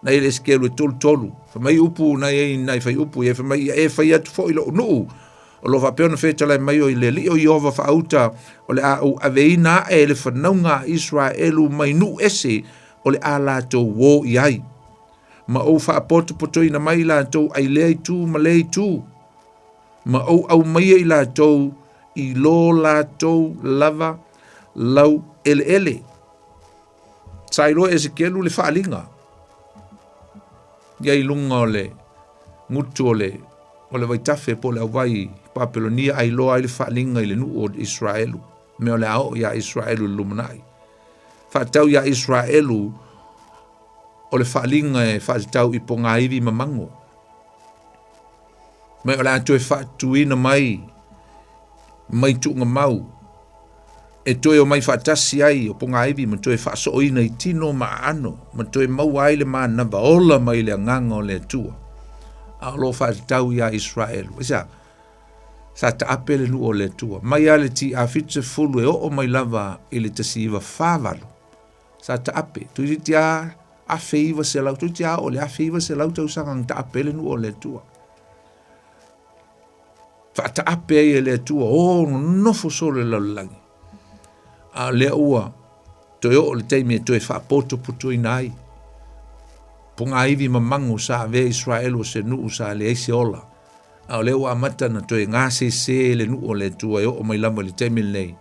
Na i ai le Esekielu e 33, fai mai upu na i ai nai faiupu ia, fai mai ia e fai atu foi lo'u nuu, o lo o faapea ona fetalai mai o le Alii o Ieova faauta, o le a ou aveina ae e le fanauga a Isaraelu mai nuu ese o le a latou uō i ai, ma ou faapotopotoina mai latou ai lea itu ma lea itu, ma ou aumaia i latou i lo latou lava lau eleele. Sa iloa e Esekielu le faaaliga ia i luga o le gutu o le o le vaitafe po o le auvai Papelonia a iloa ai le faaaliga i le nuu o Iseraelu, mea o le a oo iā Iseraelu i le lumanai. Faatatau iā Iseraelu o le faaaliga e faatatau i pogāivi ma mago. Ma o le a toe faatuina mai mai tuugamau e toe omai faatasi ai o pogāivi ma toe faasooina i tino ma aano ma toe maua ai le manava ola mai le agaga o le Atua a o lo o faatatau iā Iseraelu. Aisea? Sa taape le nuu o le Atua. Mai lava le TA 70 e oo mai lava i le 1948, sa taape. Toeitiiti lava 1900, toeitiiti lava oo i le 1900 tausaga na taape ai le nuu o le Atua. Faataape ai e le Atua, o nonofo solo i le lalolagi. A o lea ua toe oo le taimi e toe faapotopotoina ai. Pogāivi ma mago sa avea Israelu o se nuu sa leai se ola. A o lea ua amata na toe gasese le nuu o le Atua e oo mai lava i le taimi lenei.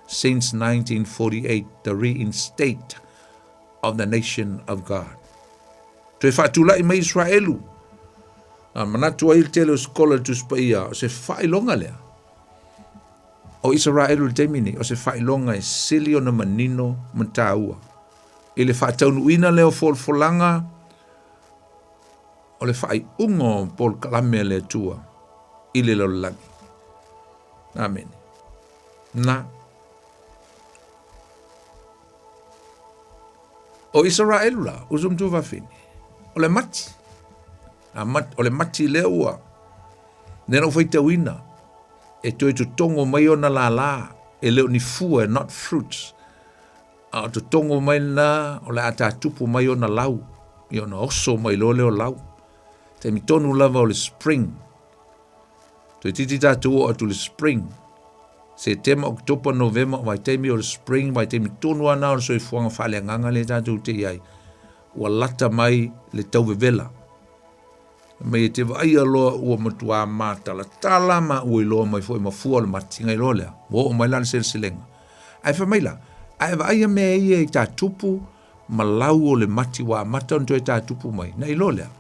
Since 1948, the reinstate of the nation of God. Toe faatulai mai Israelu. A manatu ai le tele o sekola i le Tusi Paia, o se faailoga lea. O Isaraelu i le taimi nei, o se faailoga e sili ona manino ma taua. I le faataunuuina lea o folafolaga, o le faaiuga o polokalame a le Atua i le lalolagi. Amene. Na. O Isaraelu la, uso ma tuafafine, o le mati. A mat, o le mati lea ua, lea na ou faitauina, e toe totogo mai ona lālā, e le o ni fua, not fruits, a o totogo mai lena, o le a tatupu mai ona lau, ia ona oso mai loa lea o lau. Taimi tonu lava o le spring, Toeitiiti tatou oo atu i le spring, Setema, Oketopa, Novema, o vaitaimi o le spring, vaitaimi tonu lava na o le soifuaga faaleagaga lea tatou te i ai, ua lata mai le tauvevela. Mai e te vaaia loa ua matuā matalatala ma ua iloa mai foi ma fua o le matiga iloa lea, ua oo mai la le seleselega. Ae fai mai la, a e vaaia mea ia i tatupu ma lau o le mati ua amata ona toe tatupu mai, na iloa lea.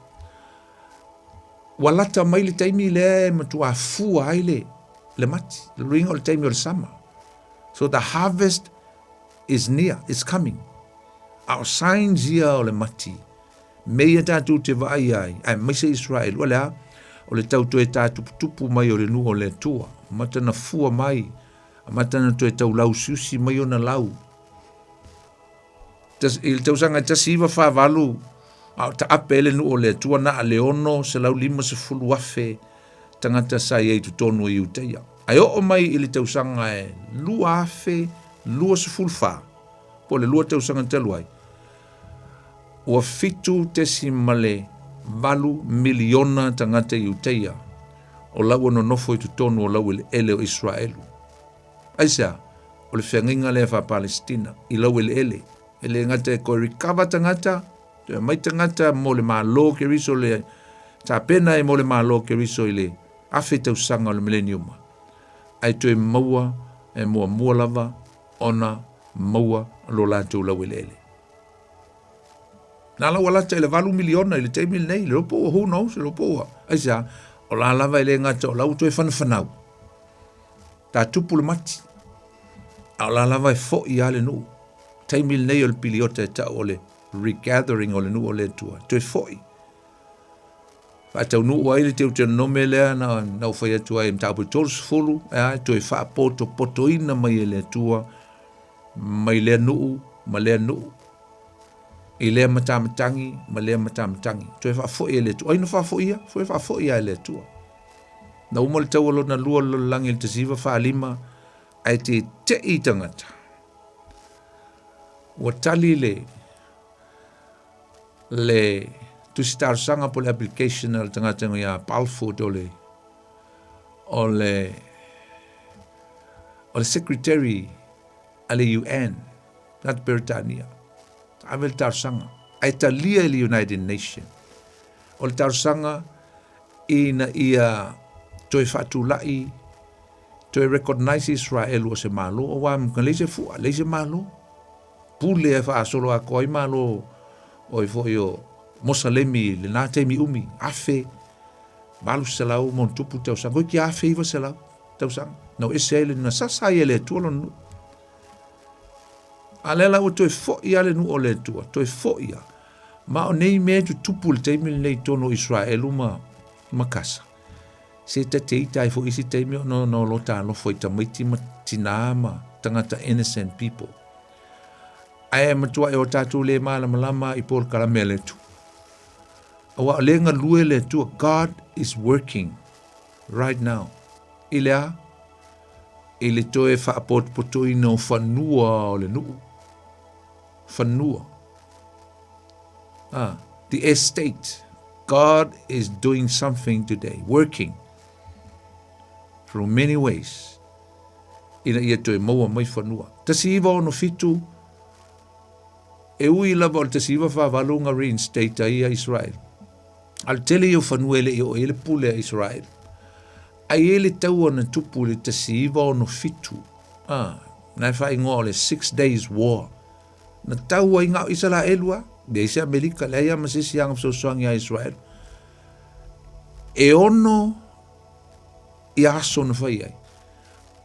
Ua lata mai le taimi lea e matuā fua ai le, le mati. Le luiga o le taimi o le sama. So the harvest is near, it's coming. A o signs ia o le mati, me ia tatou te vaai ai, aemaise Israel, o le a? O le tau toe tātuputupu mai o le nuu o le Atua. Amata na fua mai, amata na toe tau lausiusi mai ona lau. I le tausaga e 1948, a o taape ai le nuu o le Atua na a le 650,000 tagata sa i ai i totonu o Iutaia. Ae oo mai i le tausaga e 2024, po o le lua tausaga talu ai, ua 7.8 miliona tagata Iutaia o la ua nonofo i totonu o laueleele o Iseraelu. Aisea? O le feagaiga lea faa-Palesitina i laueleele. E le gata e koe recover tagata, toe aumai tagata mo le Malo Keriso le tapena ai mo le Malo Keriso i le afe tausaga o le mileniuma. Ae toe maua e muamua lava ona maua lo latou laueleele. Na la ua lata i le 8 miliona i le taimi lenei, le iloa po ua who knows, le iloa po ua. Aisea? O la lava e le gata o la ua toe whanawhanau. Ta tupu le mati. A o la lava e fo'i lava le nuu. Taimi lenei o le piliota e ta'u o le regathering o le nuu o le Atua. Toe fo'i. Faataunuu ai le Teuteronome lea na, na ou fai atu ai mataupu e 30, e a, toe faapotopotoina mai e le Atua mai lea nuu ma lea nuu i lea matamatagi ma lea matamatagi. Toe faafoi e le Atua. Ai na faafoia? Toe faafoi lava e le Atua. Na uma le taua lona lua o le lalolagi i le 1945, ae tete'i tagata. Ua tali le, le tusi talosaga po le application a le tagata ia Balfour o le, o le, o le secretary a le UN, tagata Peretania. Ave le talosaga, ae talia e le United Nation. O le talosaga ina ia toe faatulai, toe recognize Israel o se Malo, aua na leai se fua, leai se Malo. Pule e faasolo atoa ai Malo o i foi o Mosalemi i lena taimi umi, afe 800 ma ona tupu tausaga, toeitiiti 1900 tausaga, na o ese ai le, na sasa ai e le Atua lona nuu. A lea la ua toe fo'i lava le nuu o le Atua, toe fo'i lava. Ma o nei mea e tutupu i le taimi lenei i totonu o Israelu ma, ma Kasa, se ta te ita ai foi isi taimi ona ona o lo talofa i tamaiti ma tinā ma tagata innocent people. Ae matuai o tatou le malamalama i polokalame a le Atua. Aua o lea e galue le Atua, God is working right now. I le a? I le toe faapotopotoina o fanua o le nuu. Fanua. Ah, the estate. God is doing something today, working through many ways ina ia toe maua mai fanua. 1967, e ui lava o le 1948 na reinstate ai ia Israel. A o le tele ia o fanua e le i oo i ai le pule a Israel. Ai e le taua na tupu i le 1967, ah, na e faaigoa o le Six Days War. Na tau ai ngā o Isaraelu a, leai se Amerika, leai a ma se isi aga fesoasoani a Israel. E ono ia aso na fai ai.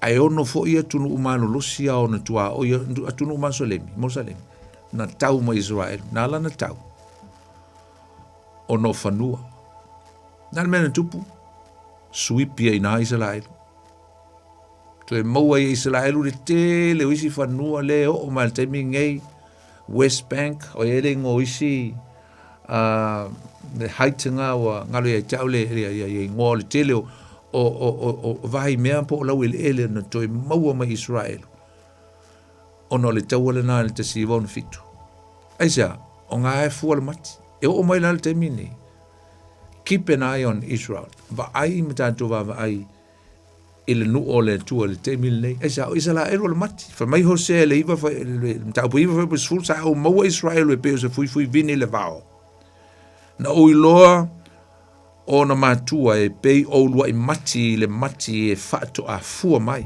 Ae ono foi atunuu malolosi a ona tuaoi, atunuu masolemi, Mosalemi, na tau ma Israel. Na ala na tau. Ona o fanua. Na le mea na tupu, suipi ai nā Israel. Toe maua i Israel le tele o isi fanua le oo mai le taimi nei, West Bank, o ia le ingoa o isi le height-nga ua ngalo ia te au le, le, le, le ingoa o le tele o, o, o, o, o vahi mea po o lau eleele na toe maua mai Israel. Ona o le taua lena i le 1967. Aisea, o ngā e fua le mati. E oo mai la le taimi nei. Keep an eye on Israel. Vaai ma tātou vaavaai i le nuu o le Atua i le taimi lenei. Aisea, o Isaraelu o le mati. Fai mai Hosea le iva fai, le mataupu iva fai sefulu, sa ou maua Israelu e pei o se fuifui vini i le vao. Na ou iloa ona matua e pei o uluai mati i le mati e faatoafua mai.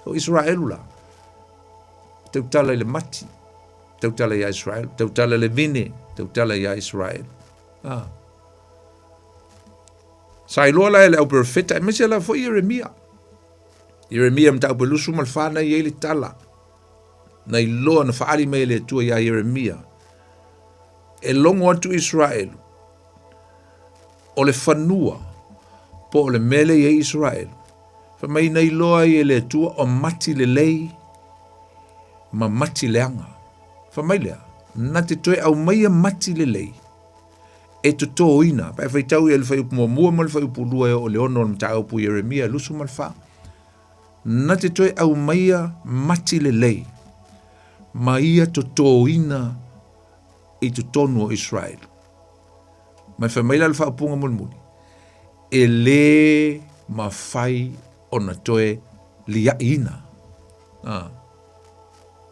O Israelu la, tautala i le mati, tautala ia Israel, tautala i le vine, tautala ia Israel. Ah. Sa iloa la e le au perofeta, aemaise lava foi Ieremia. Ieremia mataupu e 24 na i ai le tala. Na iloa na faali mai e le Atua iā Ieremia. E logo atu Israelu o le fanua po o le mea lea i ai Israelu. Fai mai na iloa ai e le Atua o mati lelei ma mati leaga. Fai mai lea, na te toe aumaia mati lelei e totōina. Pe a faitau ia le fuaiupu muamua ma le fuaiupu lua e oo i le ono o le mataupu Ieremia 24, na te toe aumaia mati lelei ma ia totōina i totonu o Israel. Ma e fai mai la le faaupuga mulimuli, e lē mafai ona toe liaʻiina. Ah.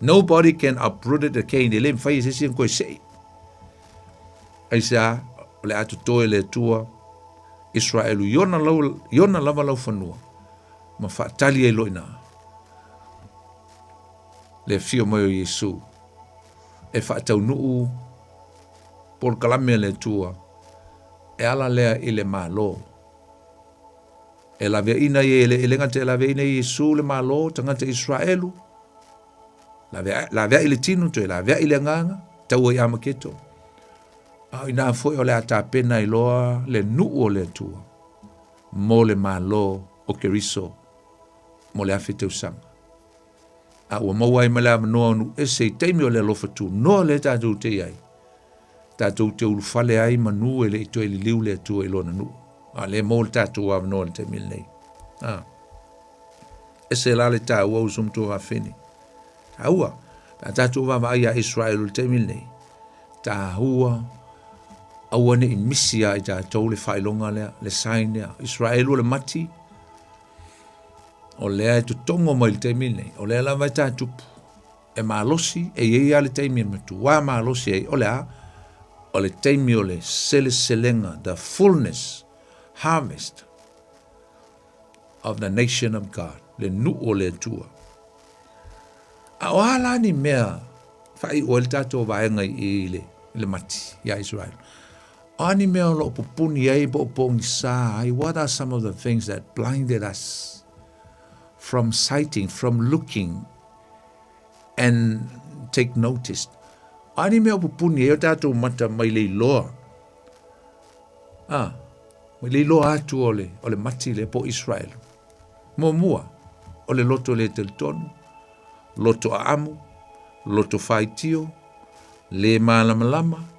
Nobody can uproot it again. E le mafai e se isi ona toe seʻi. Aisea, o le a toto e le Atua Israelu i ona, lau, i ona lava laufanua, ma faatali ai loa i ina le afio mai o Iesu e faataunuu polokalame a le Atua e ala lea i le Malo. E laveaina ai e le, e le gata e laveaina e Iesu le Malo, tagata Israelu, Laveai le tino, toe laveai le agaga, taua i Amaketo. A o inā foi o le a tapena ai loa le nuu o le Atua mo le Malo o Keriso mo le afe tausaga. A ua maua ai ma le avanoa o nuu ese i taimi o le alofa tunoa lea tatou te i ai, tatou te ulufale ai manu e le i toe liliu le Atua i lona nuu. A lea e maua le tatou avanoa i le taimi lenei. A. Ese la le taua uso ma tuafafine. Taua, pe a tatou vaavaai ia Israel o le taimi lenei, taua aua ne i misi ia i tatou le faailoga lea, le sign lea. Israel o le mati, o lea e totogo mai le taimi lenei, o lea lava e tatupu, e malosi, e i ai lava le taimi e matuā malosi ai, o le a? O le taimi o le seleselega, the fullness, harvest, of the nation of God, le nuu o le Atua. A o a la ni mea faaiu ai le tatou vaega i i le, i le mati iā Israel? O a ni mea o lo o pupuni ai po o pogisa ai, what are some of the things that blinded us from sighting, from looking and take notice? O a ni mea o pupuni ai o tatou mata mai le iloa, ah, mai le iloa atu o le, o le mati lea po o Israel. Muamua, o le loto le talitonu, loto aamu, loto faitio, le malamalama,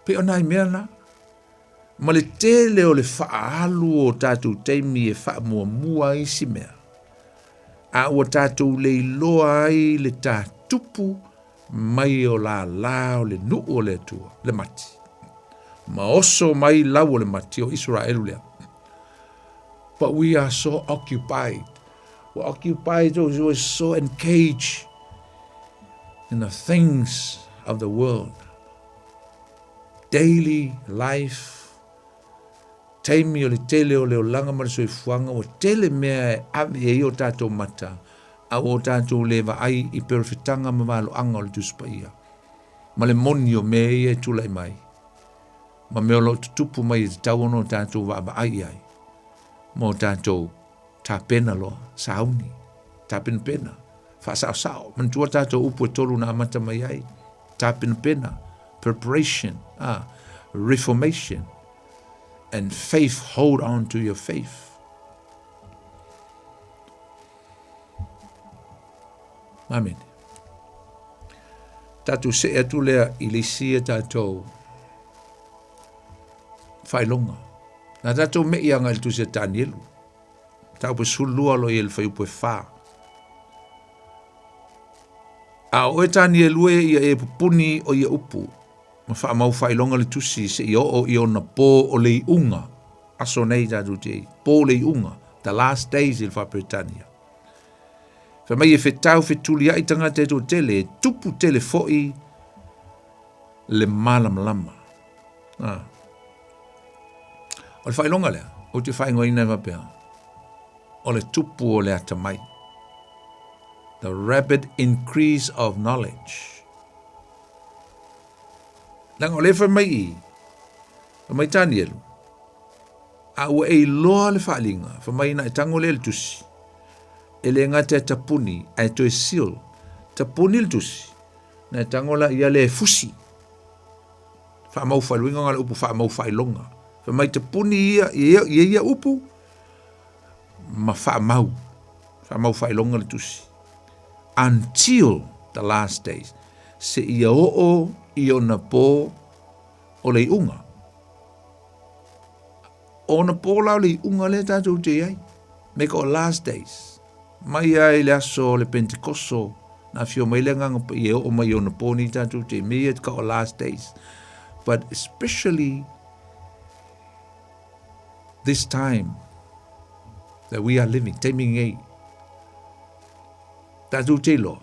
Pei o nai mea na, ma le tele o le faaalu o tatou taimi e faamuamua ai isi mea, a ua tatou le iloa ai le tatupu mai o lālā o le nuu o le Atua, le mati. Ma oso mai lau o le mati o Isaraelu lea. But we are so occupied. We're occupied, we're so engaged in the things of the world. Daily life, taimi o le tele o le olaga ma le soifuaga, ua tele mea e ave i ai o tatou mata, a ua o tatou le vaai i perofetaga ma valoaga o le Tusi Paia, ma le moni o mea ia e tulai mai, ma mea o lo o tutupu mai e tatau ona o tatou vaavaai i ai, ma o tatou tapena loa, sauni, tapenapena, faasaosao. Manatua tatou upu e tolu na amata mai ai, tapenapena, preparation, ah, reformation, and faith, hold on to your faith. Amen. Tatou see atu lea i le isi a tatou faailoga. Na tatou me'i aga i le tusi a Tanielu. Mataupu e 12 lo i le fuaiupu e 4. A o oe Tanielu e ia e pupuni o ia upu, ma faamau faailoga le tusi seia oo i ona pō o le iuga, aso nei tatou te i, pō o le iuga, the last days i le Faa-Peretania. Fai mai e fetau fetuliai tagata e toatele, e tupu tele foi le malamalama. Ah. O le faailoga lea, ou te faaigoaina e faapea, o le tupu o le atamai. The rapid increase of knowledge. Leaga o lea fai mai i, fai mai Tanielu, a ua e iloa le faaaliga, fai mai na e tago lea i le tusi, e le gata e tapuni, ae toe seal, tapuni le tusi, na e tago la ia lea e fusi. Faamau faailoga le upu faamau faailoga. Fai mai tapuni ia, ia, ia, ia upu, ma faamau. Faamau faailoga le tusi. Until the last days. Seia oo i ona pō o le iuga. O ona pō la o le iuga lea tatou te i ai. Me ka o last days. Mai ai le aso o le Pentekoso, na afio mai le Agaga Paia e oo mai i ona pō nei tatou te i. Me ia ka o last days. But especially this time that we are living, taimi nei, tatou te iloa,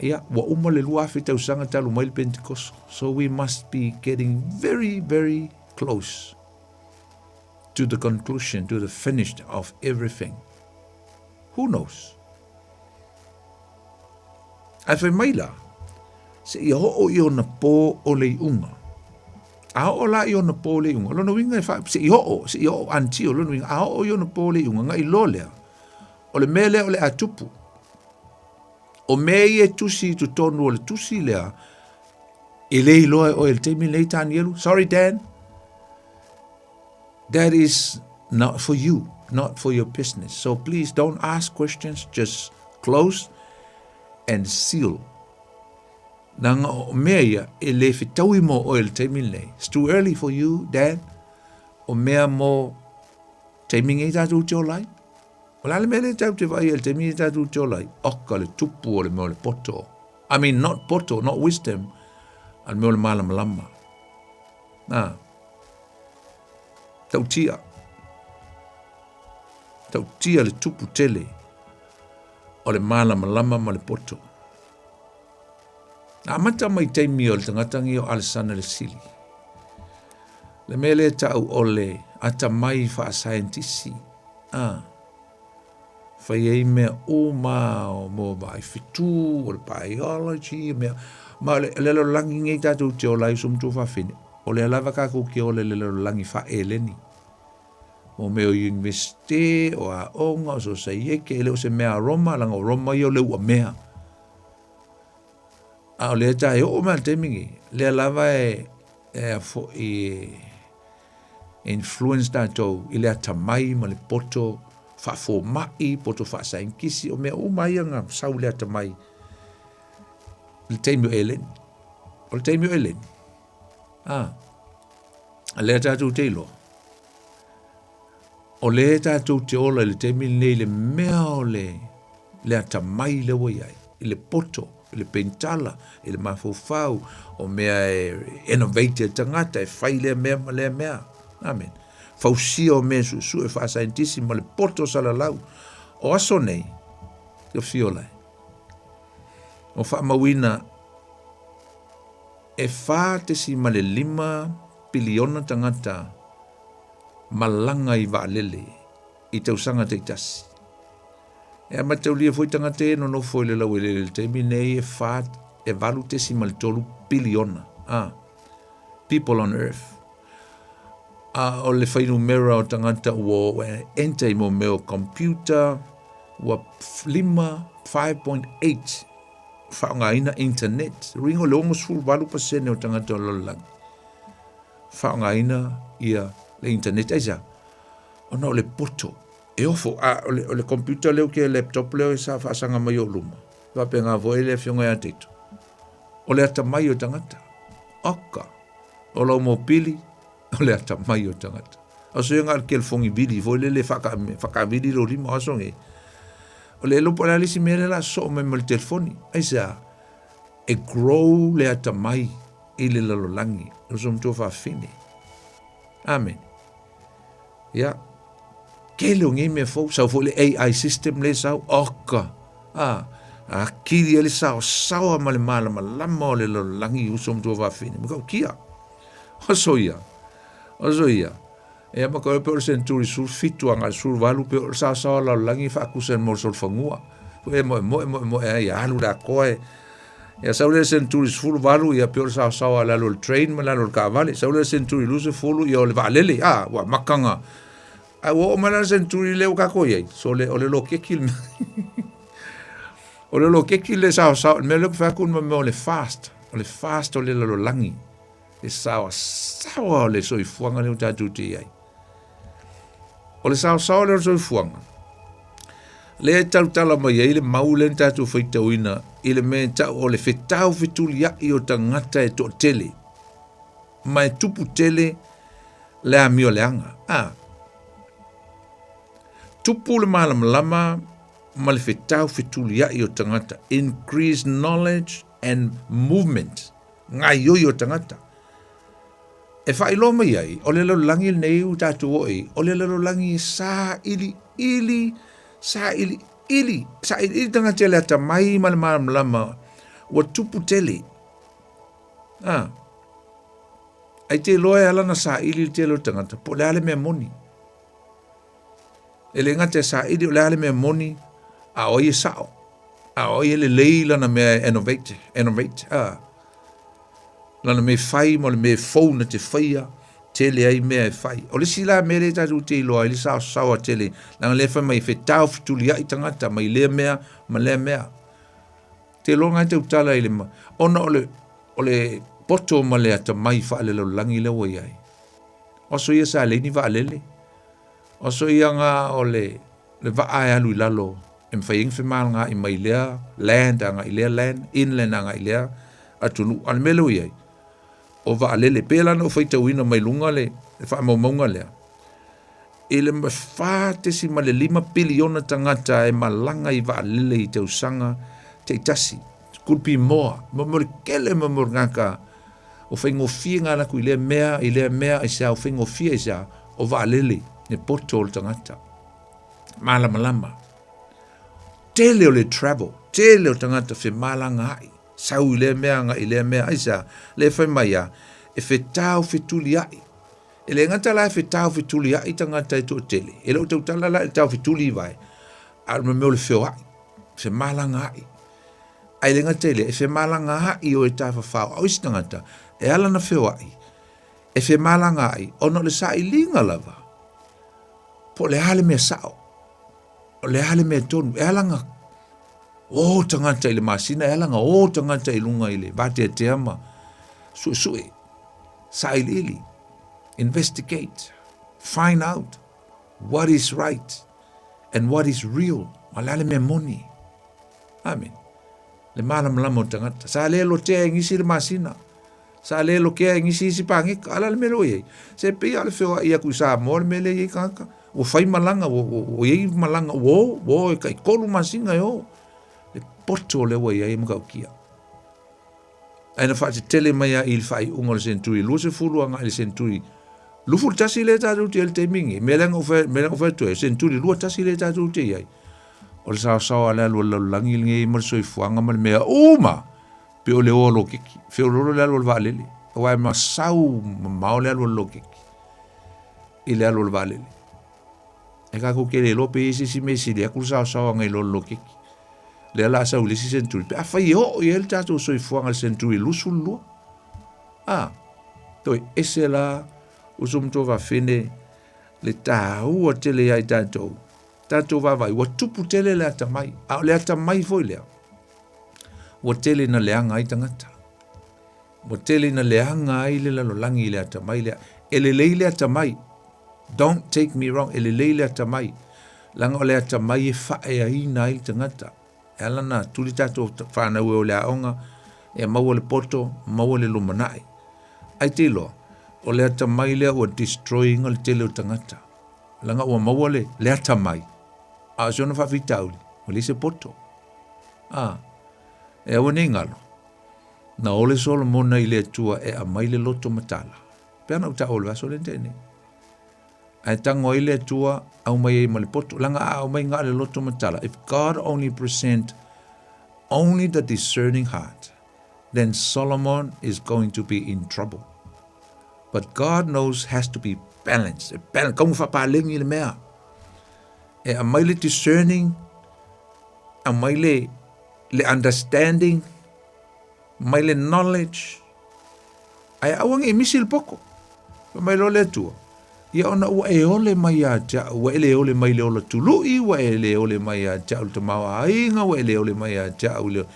ia, ua uma le 2000 tausaga talu mai le Pentekoso. So we must be getting very, very close to the conclusion, to the finish of everything. Who knows? Ae fai mai la, seia oo i ona pō o le iuga. A oo la i ona pō o le iuga, o lona uiga e fa, seia oo, seia oo until, o lona uiga, a oo i ona pō o le iuga, na iloa lea, o le mea lea o le a tupu. O mea ia e tusi i totonu o le tusi lea, e le iloa e oe i le taimi lenei, Tanielu. Sorry, Dan. That is not for you, not for your business. So please don't ask questions, just close and seal. Nanga o mea ia e le fetaui mo oe le taimi lenei. It's too early for you, Dan. O mea mo taimi nei tatou te ola ai. O le a le mea lea tatou te vaai ai i le taimi nei tatou te ola ai? Oka le tupu o le mea o le poto. I mean, not poto, not wisdom, a le mea o le malamalama. Nā. Tautia. Tautia le tupu tele o le malamalama ma le poto. Na amata mai taimi o le tagata ngi o Alesana le Sili. Le mea lea tau o le atamai faasaienitisi. Ah. Fai ai mea uma o mo vaai fetu, o le biology, mea. Ma o le, le lalolagi nei tatou te ola ai uso ma tuafafine, o lea lava tatou te ola i le lalolagi faa-eleni. Mo mea o universite, o aoga, o sosaiete, e le o se mea a Roma, leaga o Roma ia o le uamea. A o lea ta e oo mai le taimi nei, lea lava e, e a foi e, influence tatou i le atamai ma le poto faafoma'i, poto faasaienitisi, o mea uma ia na sau i le atamai i le taimi o Eleni. O le taimi o Eleni, a, a lea tatou te iloa, o lea tatou te ola i le taimi lenei i le mea o le, le atamai lea ua i ai, i le poto, i le penitala, i le mafaufau, o mea e innovate e tagata, e fai lea mea ma lea mea. Amen. Fausia o mea suesue faasaienitisi ma le poto salalau. O aso nei, te fio lai, o faamauina e 4.5 piliona tagata malaga i vaalele i tausaga taitasi. E amataulia foi tagata ia e nonofo i le laueleele i le taimi nei e fa, e 8.3 piliona, a, people on earth. A o le fuainumera o tagata ua enter i mo mea o computer, ua lima, 5.8 faaaogaina internet. Uiga o le 68% o tagata o le lalolagi faaaogaina ia le internet. Aisea? Ona o le poto e ofo, a o le, o le computer lea ou te laptop lea sa faasaga mai ou luma, faapena foi le afioga ia Tito. O le atamai o tagata. Oka, o lau mopili, o le atamai o tagata. Aso ia na o le telefoni vili foi lele whakawili lo lima aso nei. O le lopo le alisi mea le la soo mai ma le telefoni. Aisea, e grow le atamai i le lalolagi. O so matua whawhine. Amen. Ia, tele o nei mea fou, sau foi le AI system le sau, oka, a, akili ai le saosaoa ma le malamalama o le lalolagi uso ma tuafafine, ma kautia. Oso ia, oso ia. Ia ma kau pe o le senturi 17 agai 18 pe o le saosaoa o le lalolagi e faakusa i le mo le solofanua. Foi e moemoe, moemoe ai, alu le atoa e, Ia sau lea senturi 18, ia pei o le saosaoa i lalo o le train ma lalo o le taavale. Sau lea senturi 20, ia o le vaalele, a, ua amataga. Ae ua oo mai la le senturi lea ua tatou i ai, so le, o le loketi le mea. O le loketi le saosaoa, le mea lea ou te fai atu ma mea o le fast, o le fast o le lalolagi, le saosaoa o le soifuaga lea ua tatou te i ai. O le saosaoa lea o le soifuaga, lea e tautala mai ai le mau lea na tatou faitauina i le mea e tau o le fetau fetuliai o tagata e toatele, ma e tupu tele le amio leaga. A, tupu le malamalama ma le fetau fetuliai o tagata, increase knowledge and movement, gaioi o tagata. E faailoa mai ai, o le lalolagi lenei ua tatou oo i ai, o le lalolagi e sailiili, sailiili, sailiili tagata i le atamai ma le malamalama ua tupu tele. A, ai te iloa e ala ona saili le tele o tagata, po o le a le mea moni. E le gata e saili o le a le mea moni, a o ai e sao, a o ai e lelei lana mea e innovate, innovate, a. Lana mea e fai ma le mea e fou na te faia, tele ai mea e fai. O le isi la mea lea tatou te iloa ai le saosaoa tele, leaga lea e fai mai e fetau fetuliai tagata mai lea mea ma lea mea. Te iloa ngai tautala i le, ona o le, o le poto ma le atamai faalelalolagi lea ua i ai. O aso ia sa leai ni vaalele. O aso ia nga o le, le vaa e alu i lalo e mafai ai ona femalagaai mai lea land agai lea land, inland agai lea atunuu. A o le mea lea ua i ai, o vaalele, pei la ona ou faitauina mai luga le faamaumauga lea, i le 4.5 piliona tagata e malaga i vaalele i tausaga taitasi, could be more, mo le tele mo le tagata o faigofie ona alu atu i lea mea, i lea mea, aisea, o faigofie aisea, o vaalele, le poto o le tagata. Malamalama. Tele o le travel, tele o tagata femalagaai, sau i lea mea agai i lea mea, aisea, lea e fai mai a, e fetau fetuliai. E le gata la e fetau fetuliai tagata e toatele, e le o tautala la i le tau fetuli i vae, A o le mea o le feoai, femalagaai. Ae le gata i lea, e femalagaai oe e tafafao, a o isi tagata, e ala ona feoai, e femalagaai ona o le sailiga lava, po o le a le mea sao, o le a le mea tonu, e ala ona o tagata i le masina, e ala ona o tagata i luga i le vateatea ma suesue, sailiili, investigate, find out what is right and what is real, ma le a le mea moni. Amen. Le malamalama o tagata. Sa le lotea e nisi le masina. Sa le lokea e nisi isi pāgeka. A o le a le mea lea ua i ai? Se pei lava o le feoai atu i Samoa le mea lea e i ai tagata. Ua fai malaga, ua, ua, ua i ai malaga, ua o, ua o e taitolu masina e o. Le poto lea ua i ai e matautia. Ae na faatetele mai lava i le faaiuga o le seneturi 20 agai i le seneturi 21 lea tatou te i ai i le taimi lenei. Mea lea na ou fai, mea lea na ou fai atu ai, seneturi 21 lea tatou te i ai. O le saosaoa a le alu a le lalolagi lenei ma le soifuaga ma le mea uma, pei o le o a loketi. Feoloolo le alu a le vaalele, aua e masau mamao le alu a le loketi i le alu a le vaalele. E tatou te le iloa pe i ai se isi mea e sili atu le saosaoaga i lo le loketi. Lea la a sau i le isi century, pe afai e oo i ai le tatou soifuaga i le century 22. A, toe ese la uso ma tuafafine le taua tele ia i tatou. Tatou vaavaai, ua tupu tele le atamai, a o le atamai foi lea, ua tele ina leaga ai tagata. Ua tele ina leaga ai le lalolagi i le atamai lea. E lelei le atamai. Don't take me wrong, e lelei le atamai. Leaga o le atamai e faaeaina ai le tagata. E ala ona tuli tatou fanau e o i le aoga, e maua le poto, maua le lumanai. Ai te iloa, o le atamai lea ua destroy ina le tele o tagata. Leaga ua maua le, le atamai, a o si ona faafitauli, ua leai se poto. A, e aua ne i galo, na ole Solomona i le Atua e aumai le loto matala. Pei ona ou taua i le vaiaso lea na tea nei. Ae tago ai le Atua, aumai ai ma le poto. Leaga a aumai na o le loto matala, if God only present only the discerning heart, then Solomon is going to be in trouble. But God knows has to be balanced. E balance, kau whapālengi le mea. E aumai le discerning, aumai le, le understanding, mai le knowledge, ae aua ne i misi le poko. Fai mai loa le Atua, Ia ona ua e ole mai ia te au, ua e le ole mai i le ola tului, ua e le ole mai ia te au i le tamaoaiga, ua e le ole mai ia te au i le,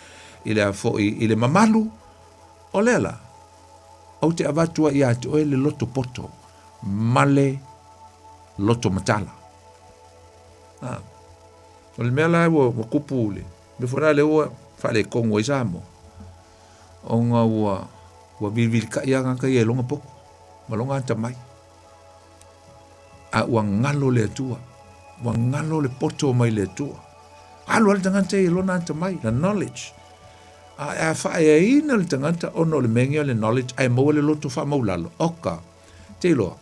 i le a foi, i le mamalu. O lea la, ou te avatu ai ia te oe le loto poto ma le loto matala. Ah. O le mea la ua, ua kupu le, mea foi la lea ua faaletonu ai Samoa, ona ua, ua vilivilikai lava tagata ia i lona poto ma lona atamai. A ua galo le Atua, ua galo le poto mai le Atua. Alu lava le tagata ia i lona atamai, the knowledge. A, a faaeaina le tagata ona o le mea o le knowledge ae maua le loto faamaulalo, oka, te iloa,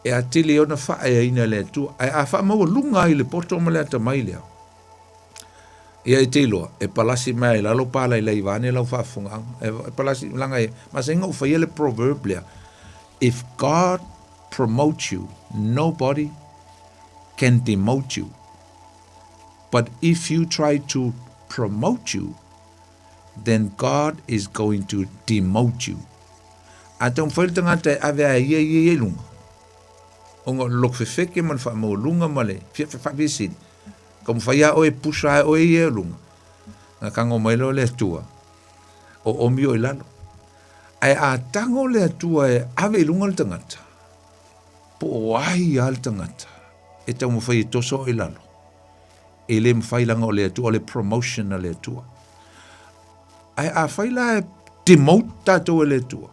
e atili ai ona faaeaina e le Atua. Ae a faamaualuga ai le poto ma le atamai lea, ia e te iloa, e palasi mai ai lalo palailai vaeane lau faafofogaaga. E, e palasi, leaga e masani ona ou faia le proverb lea, if God promotes you, nobody can demote you. But if you try to promote you, then God is going to demote you. A taumafai le tagata e ave a ia ia i luga, ona o le loto fefeke ma le faamaualuga ma le faafiasili, taumafai lava oe e pusa lava oe ia i luga, na tago mai loa le Atua, o omi oe i lalo. Ae a tago le Atua e ave i luga le tagata, po o ai lava le tagata e taumafai e toso oe i lalo, e le mafai leaga o le Atua, o le promotion a le Atua. Ae afai la e demote tatou e le Atua,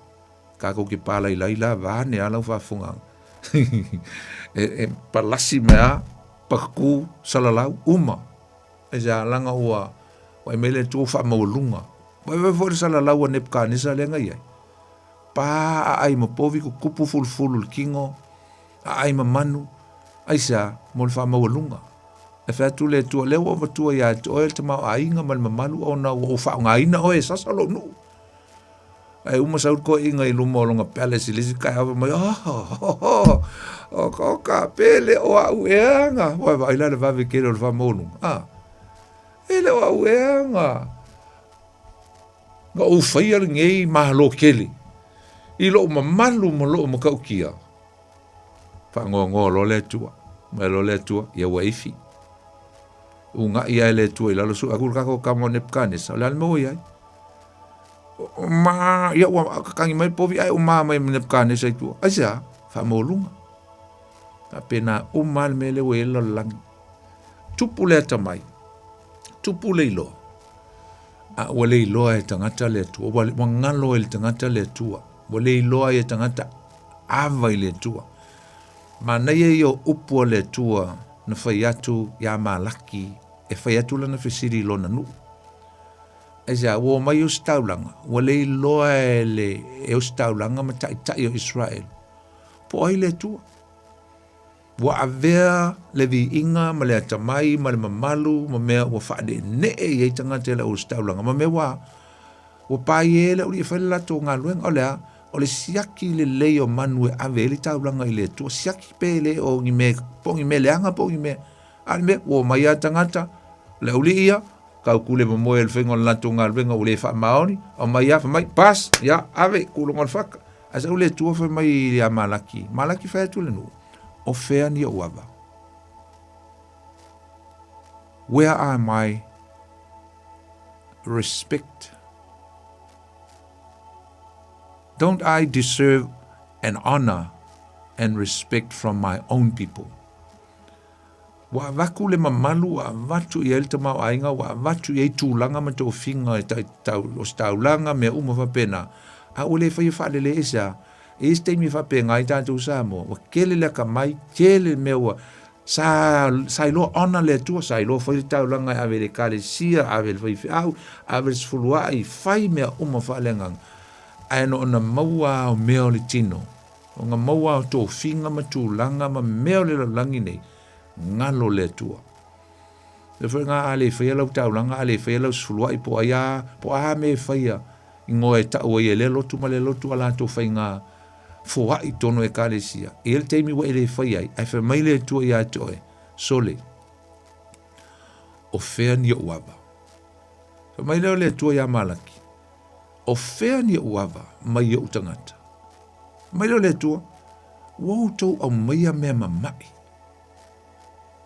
tatou te palailai la vaeane a lau faafofogaaga. E, e palasi mai a, patu, salalau, uma. Aisea, leaga ua, ua aumai le Atua ua faamaualuga. Vaivai foi le salalau a Nepukanesa lea na i ai. Pa aai ma povi tutupu fulufulu i le tino, aai ma manu, aisea, mo le faamaualuga. E fai atu le Atua, lea ua ou avatua ia te oe le tamaoaiga ma le mamalu ona ua ou faaaogaina oe e sasa lou nuu. Ae uma sau le toeaina i luma o lona palace i le isi taeao fai mai, oh, o, o ka pele o au ea na. Ua vaai la le vave tele o le faamaualuga. Ah, e le o au ea na. Na ou faia lenei malo tele i lou mamalu ma lou matautia. Faanoanoa loa le Atua. Mai loa le Atua, ia ua ifi. Una'i ae le Atua i lalo sue atu le tatou tama o Nebukanesa, o le a le mea ua i ai? Ma, ia ua kakagi mai le povi ae uma mai ma Nebukanesa i tua. Aisea? Faamaualuga. Faapena uma lava le mea lea ua i ai le lalolagi. Tupu le atamai, tupu le iloa, a ua le iloa e tagata le Atua, ua, ua galo e le tagata le Atua, ua le iloa e tagata ava i le Atua. Manaia ia o upu a le Atua na fai atu iā Malaki e fai atu lana fesili i lona nuu. Aisea, ua omai ositaulaga, ua le iloa e le e ositaulaga ma taitai o Israel, po o ai le Atua. Ua avea le viiga ma le atamai ma le mamalu ma mea ua faaneenee i ai tagata i le ositaulaga ma mea ua ua paie ai le aualii e fai le latou galuega. O le a? O le siaki lelei o manu e ave ai le taulaga i le Atua. Siaki pe le o ni mea, po o ni mea leaga po o ni mea, a o le mea ua omai lava tagata, o le aualii ia, Kaukule momoe o le faiga o le latou galuega ua le faamaoni, aumai lava, fai mai, pass, ia, ave, kuloga o le faka. Ae sau le Atua fai mai ia Malaki, Malaki fai atu le nuu, o fea ni ou ava? Where are my respect? Don't I deserve an honor and respect from my own people? Ua avatu le mamalu, ua avatu i ai le tamaoaiga, ua avatu i ai tulaga ma tofiga e tai, tau, o se taulaga, mea uma faapena, a ua le faia faalelei aisea? E i ai se taimi e faapena ai tatou Samoa, ua tele le atamai, tele le mea ua, sa, sa iloa honour le Atua, sa iloa fai le taulaga e ave i le Ekalesia, ave i le faifeau, ave i le sefuluai, fai mea uma faaleagaga, ae na ona maua lava o mea o le tino. Ona maua o tofiga ma tulaga ma mea o le lalolagi nei, galo le Atua. Le foi ngā a le whaia lau taulaga, a le whaia lau sefuluai, po ai a, po a me e whaia, i ngoa e tau ai e lea lotu ma lea lotu a latou whai ngā foai tonu e kalesia. E le taimi ua e le whai ai, ai whai mai le Atua ia te oe, sole, o fea ni ou ava. Whai mai lea o le Atua ia Malaki, o fea ni ou ava mai ou tagata. Mai lea o le Atua, ua outou aumaia mea mama'i,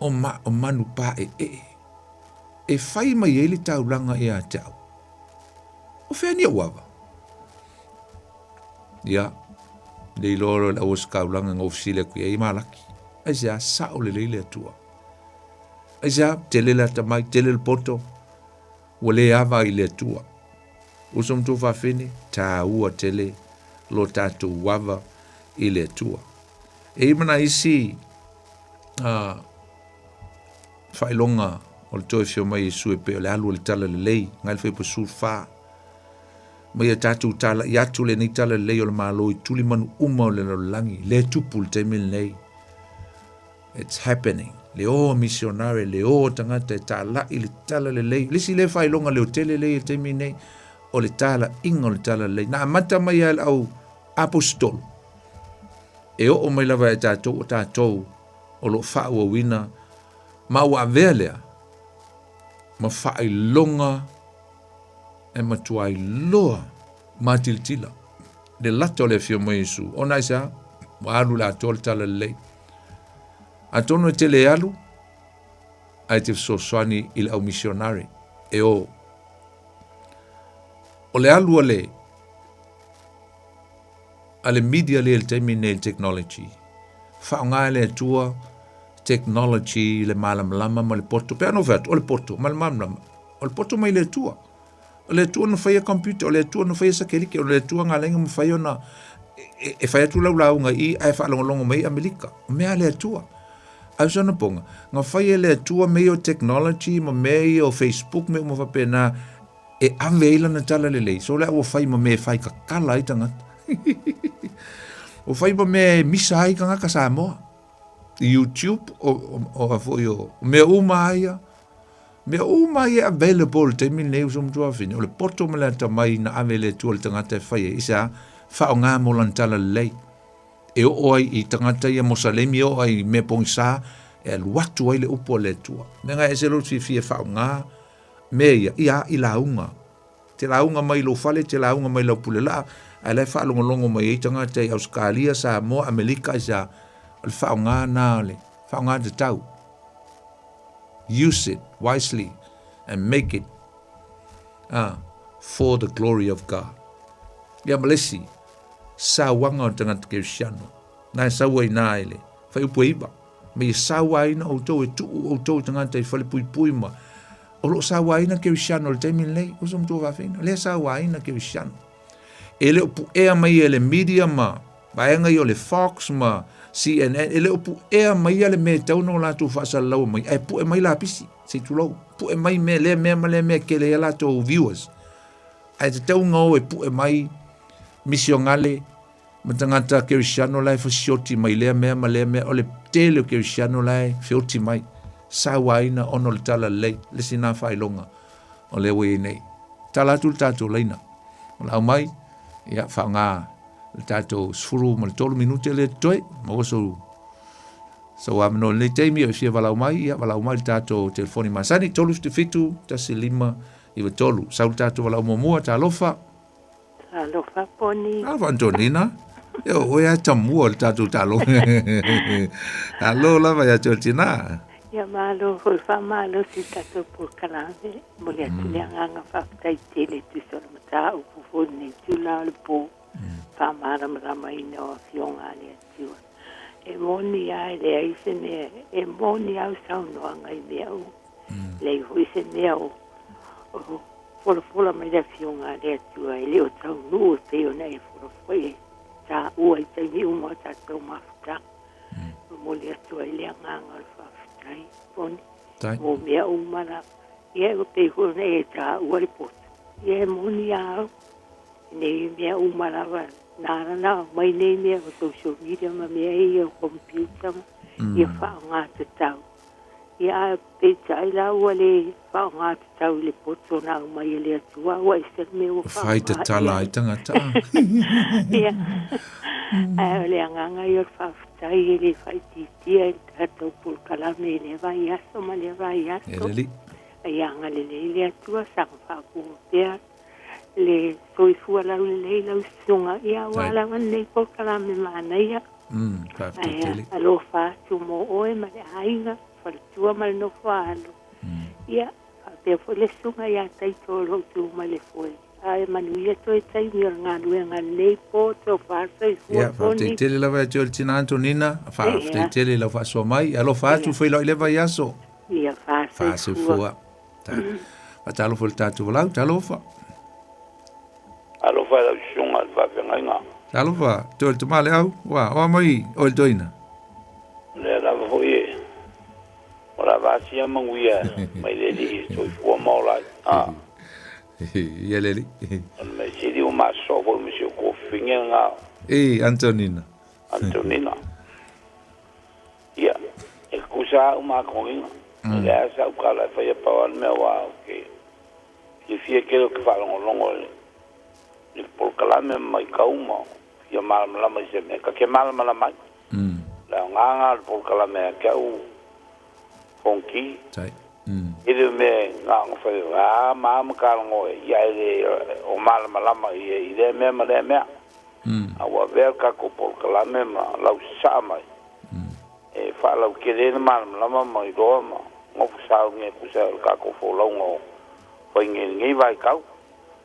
o, ma, o manu paeee, e fai mai ai le taulaga ia te au. O fea ni ou ava? Ia, le iloa loa le auosikaulaga na ofisili atu i ai Malaki. Aisea, sao lelei le Atua. Aisea, tele le atamai, tele le poto, Ua le ava i le Atua. Uso ma tuafafine, taua tele lo tatou ava i le Atua. E i mana isi uh, faailoga o le toe fio mai Iesu e pei o le alu o le tala lelei, ngai le faipa sul fa. Mai a tatou tala i atu lenei tala lelei o le Malo i tuli manu uma o le lalolagi, le tupu le taimi lenei. It's happening. Le o misionare, le o tagata e tāla'i le tala lelei. Le isi lea faailoga leotele lea i le taimi nei, o le tāla'iga o le tala lelei. Na amata mai lava e le au aposetolo, e oo mai lava e tatou o tatou o lo o faaauauina ma ua avea lea ma faailoga e matua iloa matilatila le lata o le afio mai Iesu. Ona aisea? Ua alu le atoa le tala lelei. Atonu e tele e alu, ae te fesoasoani i le au misionare e o. O le alu a le a le media lea i le taimi nei le technology. Faaaoga e le Atua technology le malamalama ma le poto. Pe ana fai atu, o le poto ma le malamalama. O le poto mai le Atua. O le Atua na faia computer, o le Atua na faia sakelike, o le Atua na ala ai ona mafai ona e, e fai atu lau lauga i ae faalogologo mai Amerika. O mea a le Atua. Ae o se ona na fai e le Atua mea ia o technology ma mea ia o Facebook mea uma faapena e ave ai lana tala lelei. So lea ua fai ma mea e fai kakala ai tagata. Ua fai ma mea e misa ai tagata Samoa. YouTube o, o, o, o, o mea uma ia. Mea uma ia e available i le taimi lenei uso ma tuafafine, o le poto ma le atamai na ave e le Atua i le tagata e fai ai, i se a? Faaaoga mo lana talalelei. E oo ai i tagata ia Mosalemi, e oo ai i mea pogisa, e alu atu ai le upu a le Atua. Mea na e ese lou fiafia e faaaoga mea ia, ia, i lauga. Te lauga mai i lou fale, te lauga mai i lau pulelaa, ae la e faalogologo mai ai tagata i Ausetalia, Samoa, Amerika, i se a? O le faaaoga na o le faaaoga tatau. Use it wisely and make it for the glory of God. Ia ma le isi sauaga o le tagata kerisiano, na e sau ai na i le fuaiupu e 9, ma ia sauaina outou e tuu outou tagata i falepuipui ma o lo o sauaina kerisiano i le taimi lenei, uso ma tuafafine, lea e sauaina kerisiano. E le o puea mai e le media ma vaega ia o le Fox ma CNN, e le o puea maia le mea e tatau ona o latou faasalalaua mai, ae pue mai lapisi, se i tulou, pue mai mea, lea mea ma lea mea e tele ai a latou viewers. Ae tatau ona o e pue mai misionale ma tagata kerisiano la e fasioti mai lea mea ma lea mea, o le tele o kerisiano la e feoti mai, sauaina ona o le talalelei, le isi na faailoga o lea ua i ai nei. Tala atu le tatou laina. O le aumai, ia, faaaoga le tatou 13 minute lea totoe, maua sou sou avanoa i lenei taimi, o e fia valaau mai, ia, valaau mai i le tatou telefoni masani, 377 15 93. Sau le tatou valaau muamua, talofa. Talofa Poni. Talofa Antonina. E o oe a tamua le tatou talofa. Alo lava ia te tina. Ia malo foi faamalosi i le tatou polokalame. Momoli atu le agaga faafetai tele e tusa o le mataupu foi i lenei itula o le po, faamalamalamaina o Afioga a le Atua. E moni lava e leai se mea, e moni lava au saunoaga i mea uma. Leai foi se mea o folafola mai le Afioga a le Atua e le o taunuu e pei ona e folafola e taua i taimi uma o tatou mafutaga. Momoli atu ai le agaga o le faafetai, Poni, mo mea uma lava. Ia e pei foi ona e taua le poto, ia e moni lava au, i nei mea uma lava na ala ona aumai nei mea o social media ma mea ia o computer ma ia faaaoga tatau. Ia ae peitai la ua le faaaoga tatau i le poto na aumai e le Atua, ua ese le mea ua faaaoga Fai tatala ai tagata. Ia. Ae o le agaga ia o le faafetai e le faaitiitia i le tatou polokalame i lea vaiaso ma lea vaiaso. E lelei. Ia agalelei le Atua, saga faaopoopo pea le soifua laulelei lau susuga, ia aua lava lenei polokalame manaia. Faafetai tele. Ae alofa atu mo oe ma le aiga, faletua ma le nofo a alo. Ia, faapea foi le susuga ia Taito o lo o tu mai le foe. Ae manuia toe taimi o le galuega lenei po, tofa soifua Ia, faafetai Poni. tele lava ia te oe le tina Antonina. Faafetai tele i lau faasoa mai. Alofa atu, feiloai i le vaiaso. Ia, Faasoifua. faasoifua. Faatalofa i le tatou valaau, talofa. Alofa i lau susuga i le faafeagaiga. Talofa, toe le tama le au, ua, oa mai oe le toeaina. O lea lava foi e, ua lava asia manuia mai le Alii e soifua ma ola ai. A. Ia le Alii. O le mea sili ua masosoo foi ma si ou tuafafine lena. E, Antonina. Antonina. Ia, e tutusa lava au ma Antonina. E leai lava sau tala e faia pau lava le mea aua ou te fiafia tele ou te faalogologo i le polokalame ma matau ma fia malamalama i se mea ta te malamalama ai. Le aoga lena o le polokalame ia te au Fonoti. E le o mea na ona fai a ma a ma talanoa ia e le o malamalama i lea mea ma lea mea. A ua avea le tatou polokalame ma lau sasaa mai e faalautele ai le malamalama ma iloa ma nofo sauni e tusa ai o le tatou folauga o fai nei i lenei vaitau.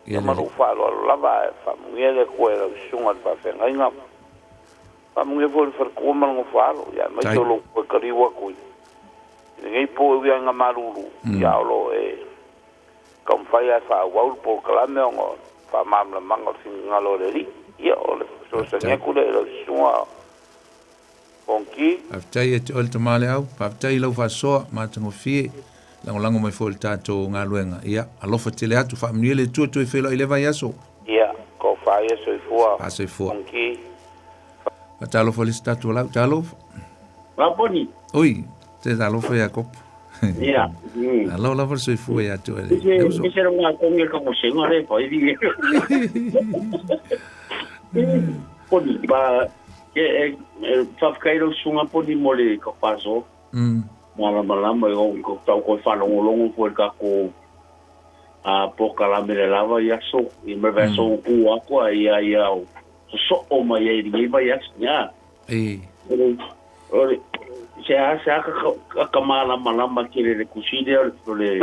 Ia ma lou faaaloalo lava ae faamanuia le Atua i lau susuga i le faafeagaiga, faamanuia foi i le faletua ma le nofo alo, ia aemaise o lou toe taliu atu i lenei po e ui lava ina malulu, ia o lo o e taumafai lava e faaauau le polokalame ona o le faamalamalamaga o le finagalo o le Alii. Ia o le fesoasoani atu lea i lau susuga Fonoti. Faafetai ia te oe le tama le au, faafetai i lau faasoa matagofie, lagolago mai foi i le tatou galuega. Ia, alofa tele atu, faamanuia le Atua toe feiloai i lea vaiaso. Ia, tofa ia soifua, Faasoifua. Fonoti. Faatalofa i le isi tatou valaau, talofa. Laponi. Oi, te talofa Iakopo. Ia. Alo lava le soifua ia te oe le Se uso. se lo nga kongi ka ko senga le pa i. Poni ba e e fa kai lo sunga poni mo le ka paso. Malamalama i o ko tau ko whalongolongo fo ka ko a po kalame le lava i aso i me vaso ku ako ai ai au so o mai ai ni vai aso ya E. ore se a se a ka ka malamalama ke le kusine o le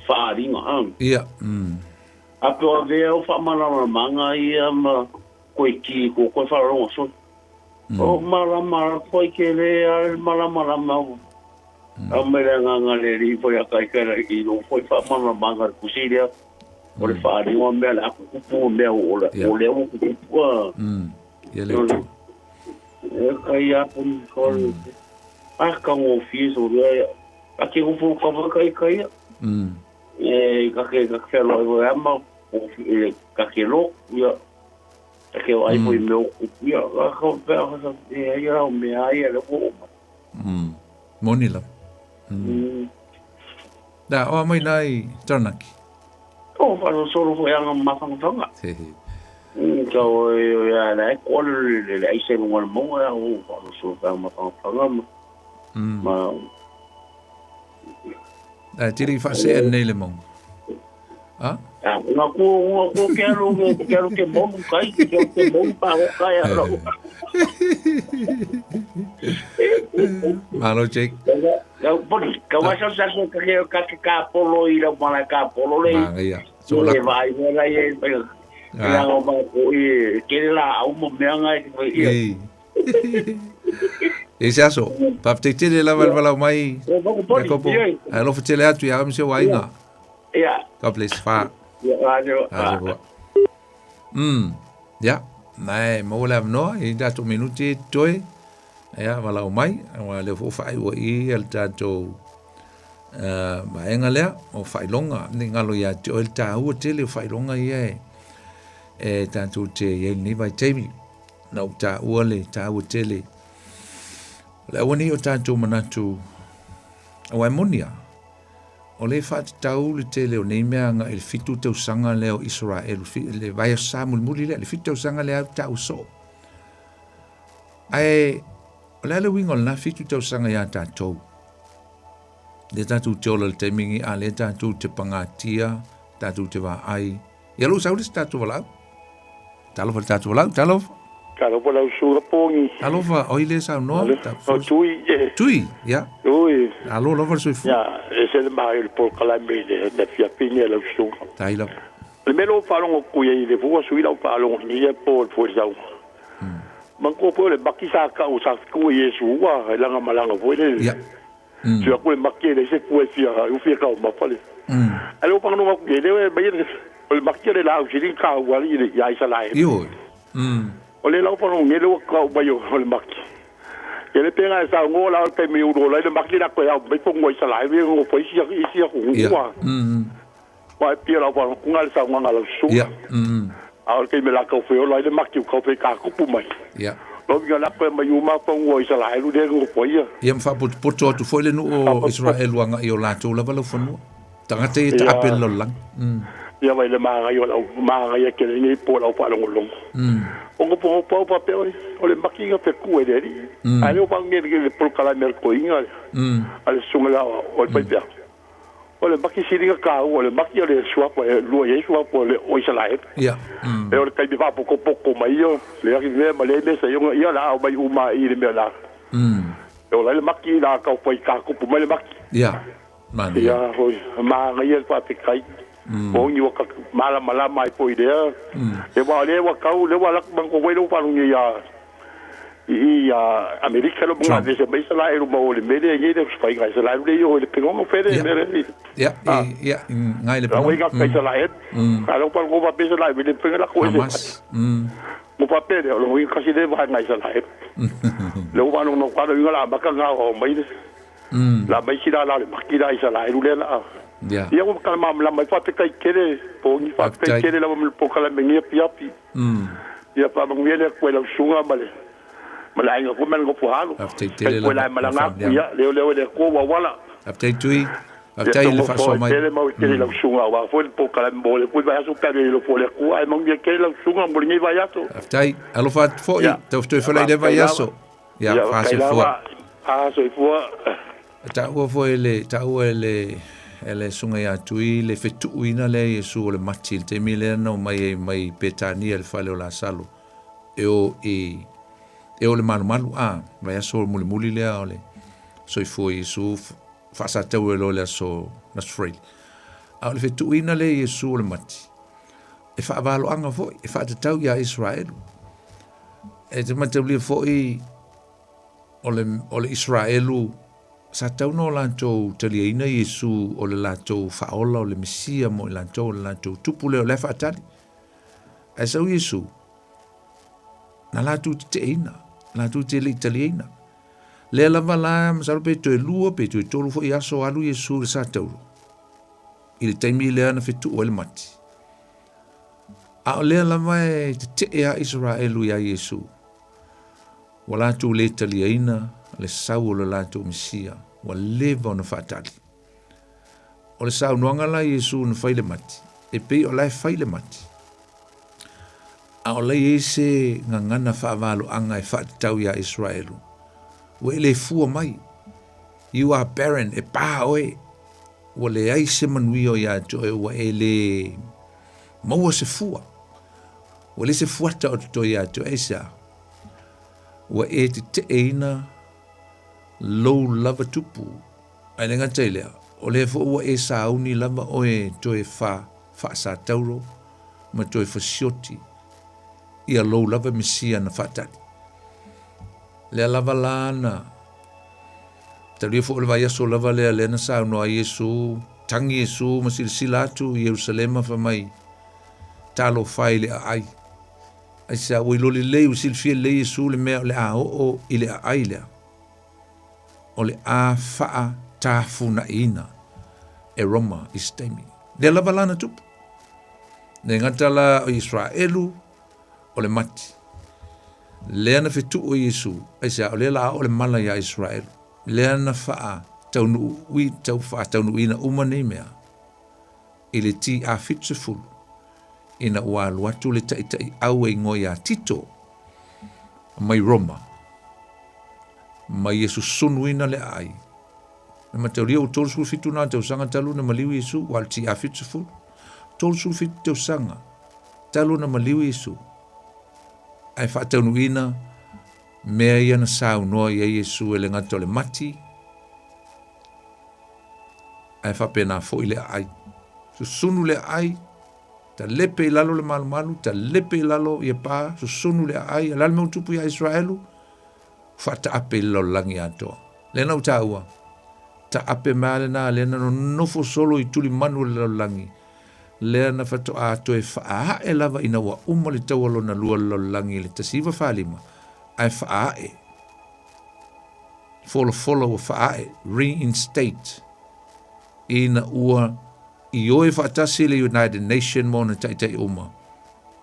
whaaringa ha Ia. A pe o vea o whaamalamalamaga ia ma koe ki ko koe whaarongo so o malamala koe ke le a malamalama o a mele nganga le ri foi a kai kai i lo foi whaamalamalamaga le kusine o le whaaringa mea le aku kupu mea o le o le o kupu a Ia le tu. E kai a pun ko a ka ngo fi so le a ke go ka va kai kai e ka ke ka ke lo e ama o e ka ke lo ia ka ke ai foi meu ia ka ka pe ka e ia o me ai le o Moni la. Da, o mai nai Taranaki. O fa so solo foi anga mafanga He he. Ka o ia la ko le le ai se mo mo ia o fa so fa mafanga ma Da, tiri fa se en nei le mong. A? Ah, nga ku nga ku ke alo ke alo ke mo kai ke ke mo pa o kai alo. Malo Jake. Ya bon, ka wa sa sa ka ke ka ke ka polo i la mala ka polo le. Ma ia. So la vai la ye la ngo ma ko i ke la au mo me nga i. E se aso, pa te la val vala mai. Jakopo. Alo fa tele atu ia am se wainga. Ia. God bless fa. Ia, adio. Adio. Ia. Nei, mo le no, i tatou minuti toe. Ia, walau mai, wa le fo fai wa i el tatou maenga lea, o whailonga, ni ngalo ia te oel tāua tele o whailonga ia e, e tātou te iei ni vai teimi, na o tāua le, tāua tele. Le awani o tātou manatu, o ai monia, o le whaatatau le tele o nei mea nga i le fitu tausanga lea o Israel, le vai sa mulimuli lea, le fitu tausanga lea au tau so. Ae, o le ale winga o le fitu tausanga ia tātou. Le tātou te ola le taimingi, a le tātou te pangatia, tātou te wā ai. Ia lou sauri se tātou walau. Talofa le tātou walau, talofa. Talofa lau sura pongi. Talofa, oi le sau noa. O tui, e. Tui, ia. Ui. Alo, lofa le soifua. Ia, e se le mahi o le polokalame le na fiafini e lau suga. Taila. Le mea lou faalogo kui ai le fua sui lau faalogo ia po le fua sau. Manko po le maki sa ka o sa ku Yesu wa e langa malanga foi le. Ia. Tu a ku le maki le se fua fia u fia ka o mafale. Ale o pangano ku le e mai le maki le la u sili ka wa li ia isa lai. Io. O le lau pangano nge le wa ka o mai o le maki. Ia le penga sa ngo la o pe mi u la le maki la ko ya mai pongo isa lai vi ngo foi sia isia ku wa. Wa pia la pangano ku ngal sa nganga la su. Ia. A o ke me la ka foi o la le maki ka foi ka kupu mai. Ia. Lo vi la ko mai uma pongo isa lai lu de ngo foi ia. Ia mwha poto atu foi le nu o Israel wanga i o lātou lava lau whanua. Tangata i ta apel lo lang. Ia vai le maanga i o lau maanga ia ke le nei po lau whalongolongo. Ongo pongo pau pape oi, o le maki nga pe kue le ri. A le o pange le polokala me ko inga. A le sunga la o le paipea. O le maki siringa ka o le maki o le suapo e lua i suapo le o Israel. Ia. E o le kai pa poko poko mai o le aki me ma le me sa ionga ia la o mai uma i le mea la. E o le maki la ka pai ka kupu mai le maki. Ia. Mani. Ia hoi maanga ia pa te kai. O ni waka mala mala mai poi lea. E wa le wa kau le wa la mango wei lo palu ia i Amerika lo bunga vese mai sala e lo mo le mele ngi le spai ngai sala le yo le pengongo fere mele. Ia ia ngai le pengongo. La wei ka sala e. Ka lo pa go pa pe sala le penga la ko e. Mo pa pe le lo ka si le va ngai sala e. Le wa no no ka lo la ba ka nga o mai le. La mai si la la le makira sala e le la. Ia. Ia o ka ma la mai fa te kai kere po ni fa te kere la mo po kala mengi pi api. Ia pa mo le ko la sunga male. Malanga ko man ko halo. Te Ko la malanga ia le le le ko wa wala. Faafetai Tui. Faafetai i le faasoa mai. Tele mau tele lau susuga aua foi le polokalame mo le foi vaiaso pe alu ai alofa o le Atua ae manuia tele lau susuga mo lenei vaiaso. Faafetai. Alofa atu foi. Ia. Tau toe falai le vaiaso. Ia, Ia, faafetai faasoifua. lava. Faasoifua. E taua foi le taua e le e le susuga ia Tui le fetuuina lea e Iesu o le mati i le taimi lea na omai ai mai Petania i le fale o Lasalo e o i e o le malumalu a vaiaso mulimuli lea o le soifua o Iesu faasataua loa i le aso Aso Faraile. A o le fetuuina lea e Iesu o le mati e faavaloaga foi e faatatau iā Isaraelu. E te mataulia foi o le, o le Isaraelu sa tatau ona o latou taliaina Iesu o le latou faaola o le Mesia mo i latou o le latou tupu lea o la e faatali. Ae sau Iesu, na latou teteeina, latou te le i taliaina. Lea lava la, masalo pe toe lua, pe toe tolu foi aso alu Iesu i le satauro, i le taimi lea na fetuu ai le mati. A o lea lava e tetee a Isaraelu iā Iesu. Ua latou le taliaina le sau o le latou Mesia, ua leva ona faatali. O le saunoaga la a Iesu na fai le mati, e pei o la e fai le mati, a o la e i ai se gagana faavaloaga e faatatau iā Isaraelu, ua e le fua mai. You are barren, e pā oe, ua leai se manuia o iā te oe, ua e le maua se fua. Ua leai se fuata o totoe iā te oe, aisea? Ua e teteeina lou lava tupu. Ae le gata i lea, o lea foi ua e sauni lava oe toe fa faasatauro ma toe fasioti ia lou lava Mesia na faatali. Lea lava la na talia foi o le vaiaso lava lea lea na saunoa ai Iesu, tagi Iesu ma silasila atu i Ierusalema fai mai, Talofa e i le aai. Aisea, ua iloa lelei, ua silafia lelei Iesu le mea o le a oo i le aai lea, o le a faatafunaiina e Roma i se taimi. Lea lava la na tupu. Le gata la o Israelu o le mati. Lea na fetuu e Iesu, aisea, o lea la a oo le mala iā Israelu. Lea na faataunuu, tau faataunuuina uma nei mea i le TA 70 ina ua alu atu le taitaiau e igoa iā Tito mai Roma ma ia susunuina le aai. Na mataulia ua 37 nā tausaga talu na maliu Iesu, ua alu TA 70. 37 tausaga talu na maliu Iesu, ae faataunuuina mea ia na saunoa i ai Iesu e le gata o le mati, ae faapena foi le aai. Susunu le aai, talepe i lalo le malumalu, talepe i lalo ia pa, susunu le aai, a le a le mea ua tupu iā Israelu? Faataape i le lalolagi atoa. Lea na ou taua, taape mai lava lena, lea na nonofo solo i tulimanu o le lalolagi, lea na faatoa toe faaae lava ina ua uma le taua lona lua o le lalolagi i le 1945, ae faaae folafola ua faaae, reinstate, ina ua ioe faatasi le United Nation ma ona taitai uma,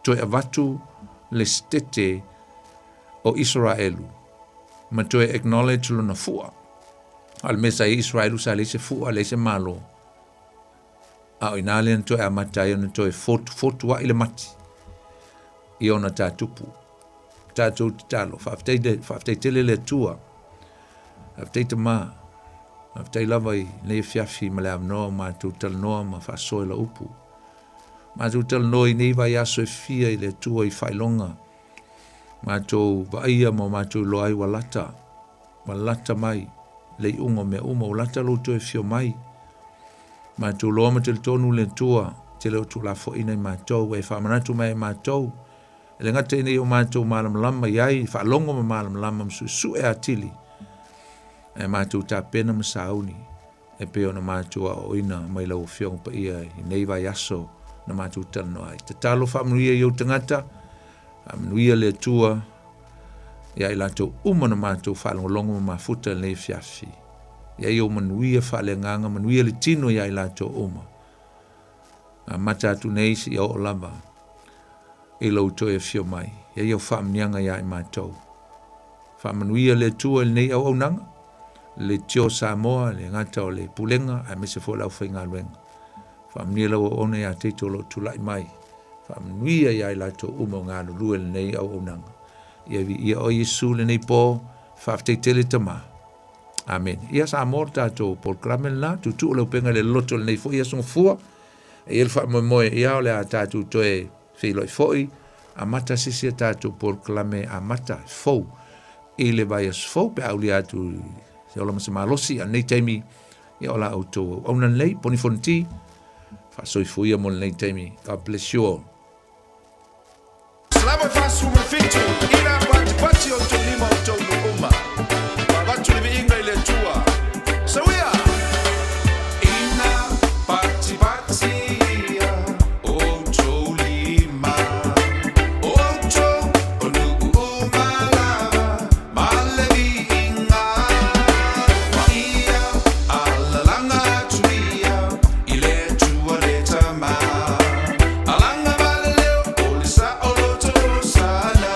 toe avatu le setete o Isaraelu ma toe acknowledge lona fua. A o le mea sa i ai Isaraelu sa leai se fua, leai se malo. A o ina lea na toe amata ai ona toe fotufotua'i le mati i ona tatupu. Tatou tatalo, faafetai, faafetai tele le Atua. Faafetai Tama. Faafetai lava i lenei afiafi ma le avanoa o matou talanoa ma faasoa i lau upu. Matou talanoa i nei vaiaso e fia i le Atua i faailoga. Matou vaaia ma matou iloa ai ua lata, ua lata mai le iuga o mea uma, ua lata lou toe afio mai. Matou loa ma talitonu le Atua, te le o tuulafoaiina i matou, e faamanatu mai e matou, E le gata ina ia o matou malamalama i ai, faalogo ma malamalama ma suesue atili, ae matou tapena ma sauni e pei ona matou aoaoina mai lau Afioga Paia i nei vaiaso na matou talanoa ai. Tatalo faamanuia i ou tagata, faamanuia le Atua ia i latou uma na matou faalogologo ma mafuta i lenei afiafi. Ia i ou manuia faaleagaga, manuia le tino ia i latou uma. Amata atu nei seia oo lava i lou toe afio mai. Ia i au faamanuiaga ia i matou. Faamanuia le Atua i lenei auaunaga. Leitio Samoa, le gata o le Pulega aemaise foi o le aufaigaluega. Faamanuia lau auauna ia Teito o lo o tulai mai. Faamanuia ia i latou uma o galulue lenei auaunaga. Ia viia oe Iesu lenei po, faafetai tele Tama. Amene. Ia Samoa le tatou polokalame lena, tuutuu le upega i le loto lenei foi aso gafua. E i ai le faamoemoe, ia o le a tatou toe feiloai foi, amata se isi a tatou polokalame amata fou i le vaiaso fou pe a aulia atu i se ola ma se malosi. A o lenei taimi, ia o la outou auauna lenei, Poni Fonoti, faasoifua ia mo lenei taimi. God bless you all. Salamo 47, Ina patipati o tou lima o tou nuu uma, ma avatu le viiga i le Atua. Sauia! Ina patipati ia o tou lima, o outou o nuu uma lava, ma le viiga. Ma ia alalaga atu ia i le Atua le Tama. Alaga ma le leo o le saoloto Hosana.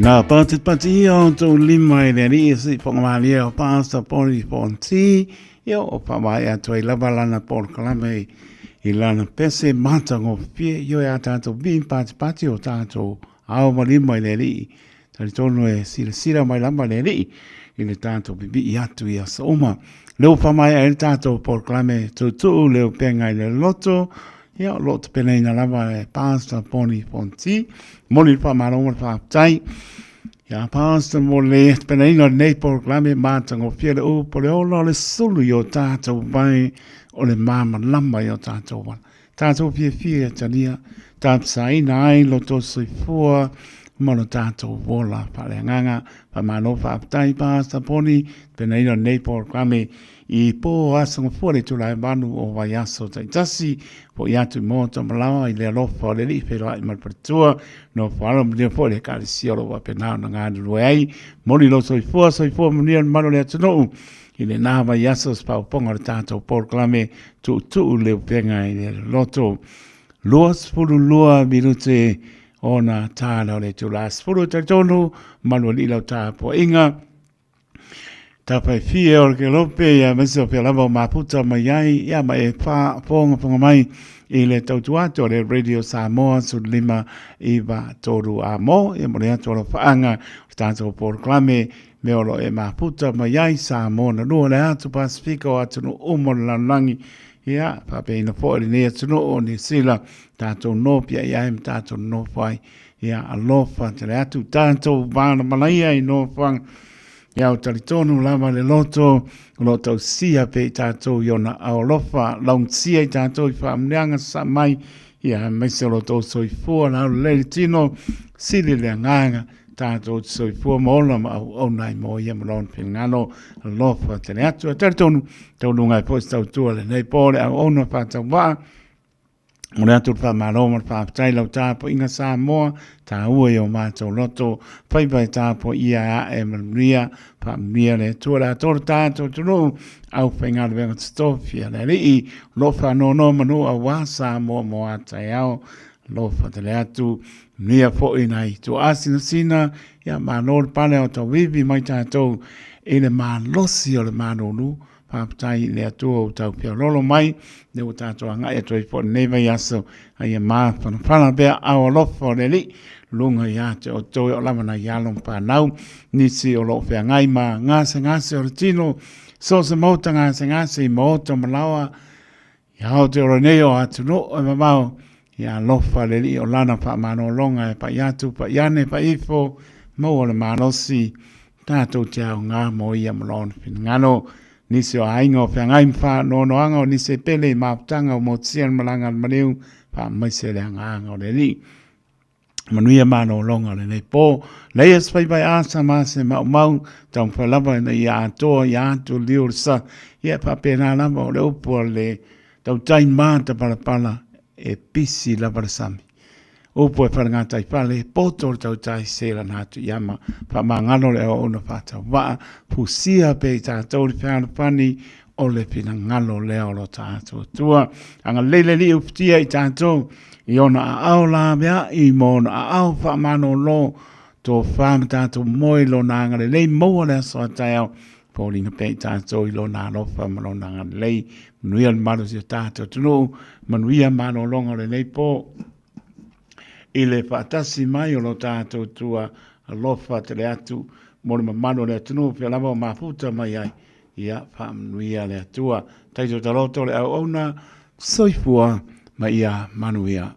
Na pati pati ia o tō lima i le alii si whakamalia o Pāsta Pori Ponti, ia o whawai atu ai lava lana polokalame i lana pese matagofie, ioe a tātou vii pati pati o tātou ao ma lima i le alii. Talitonu e silasila mai lava le alii i le tātou pipii atu i aso uma. Leo whamai ai le tātou polokalame tūtū leo penga i le loto, Ia, o lo o tapenaina lava e Pastor Bonnie Fonti. Moni le whamalo ma le whaapetai. Ia, Pastor, mo le tapenaina o lenei polokalame matagofie le upu o le ola o le sulu i o tātou vai o le māmalama i o tātou wala. Tātou fiafia e talia, tāpisaina ai lo tō soifua ma lo tātou wola whaaleanganga. Whamalo whaapetai, Pastor Bonnie, tapenaina o lenei polokalame I pō asagafua le tulae manu o Vaiaso taitasi, foʻi atu i Moata Malawa i le alofa o le Alii feiloai ma le Faletua, nofo alo manuia foi le Ekalesia o lo o faapena ona galulue ai. Moni lo soifua, soifua manuia le mamalu o le atunuu i lena vaiaso se faaopoopoga o le tatou polokalame tuutuu le upega i le loto. 22 minute ona tala o le itula 13 malu alii lau tapuaiga. Tapai fie o le kelope ia maise o pea lava o maputa mai ai ia ma e wha fonga fonga mai i le tautua atu o le Radio Samoa su lima iwa toru a mo ia mo le atu o lo whaanga o tātou polokalame me o lo e maputa mai ai Samoa na lua le atu Pasifika o atunu umo le lalolagi ia whapeina fo le nei atunu o New Zealand tātou nōpia i ai ma tātou nofo ai Ia alofa tele atu tātou vāna malaia i nofoanga. Ia o talitonu lava le loto, o lo tausia pe i tātou i ona alofa, laungtia i tātou i whaamuneanga sa mai, ia maise o lo tō soifua la o le tino, sili le anganga, tātou te soifua ma ola ma au au nai mō ia ma lona finagalo, alofa tele atu. A talitonu, taununga e po i tautua le nei pō le au ona whātau waa, Mo le atu le whamalo ma le whaapetai lau tāpo inga Samoa, tāua i o mātou loto, whaiwhai tāpo ia a e manuia, whaamanuia le Atua le atoa le tātou atunuu, au whaingaluenga totofia le alii, lo whanono manu a wā Samoa mo a taiao, lo whatele atu, manuia foʻi nai tuaasinasina, ia malo le pale o tauivi mai tātou i le malosi o le malulu, Faafetai i le Atua ua tau feoloolo mai, lea ua tatou agai atu ai foi i lenei vaiaso, a ia mafanafana pea ao alofa o le Alii, luga ia te outou e o lava nai alo ma fanau, nisi o lo o feagai ma gasegase o le tino, so o se maota gasegase i maota ma laoa, ia ao te ora nei o atunuu e mamao, ia alofa le Alii o lana faamalologa e pai atu, pai ane, pai ifo, maua le malosi, Tātou te aoga mō ia ma lona finagalo. Nisi o aiga o feagai ma whaanoanoanga o nisi e pele i mafutaga o motusia le malaga a le maliu, whaamaise le agaga o le Alii. Manuia malōloga o lenei pō. Leia se whaiwhai asa mā se maumau, taumawhai lava ina ia atoa ia atu liu le sa. Ia e whapēnā lava o le upu a le tautai mātapalapala e pisi lava le sami. Upu e whare fale, poto le tautai se lana atu i ama, whamangalo le au ona whātau waa, pusia pe i tātou le whanapani o le finagalo lea o lo tātou tua. Anga leile li uputia i tātou, i ona a ao la mea, i mōna a ao whamano lo, tō whāma tātou moi lo nā ngare lei maua le aso a taiao, Pōlina pea i tātou i lona alofa ma lona agalelei. Manuia le malosi o tātou atunuu, manuia malōloga o lenei pō i le faatasi mai o lo tātou tua alofa tele atu mo le mamalu o le atunuu pea lava o mafuta mai ai. Ia, faamanuia le Atua. Taito taloto le auauna, soifua ma ia manuia.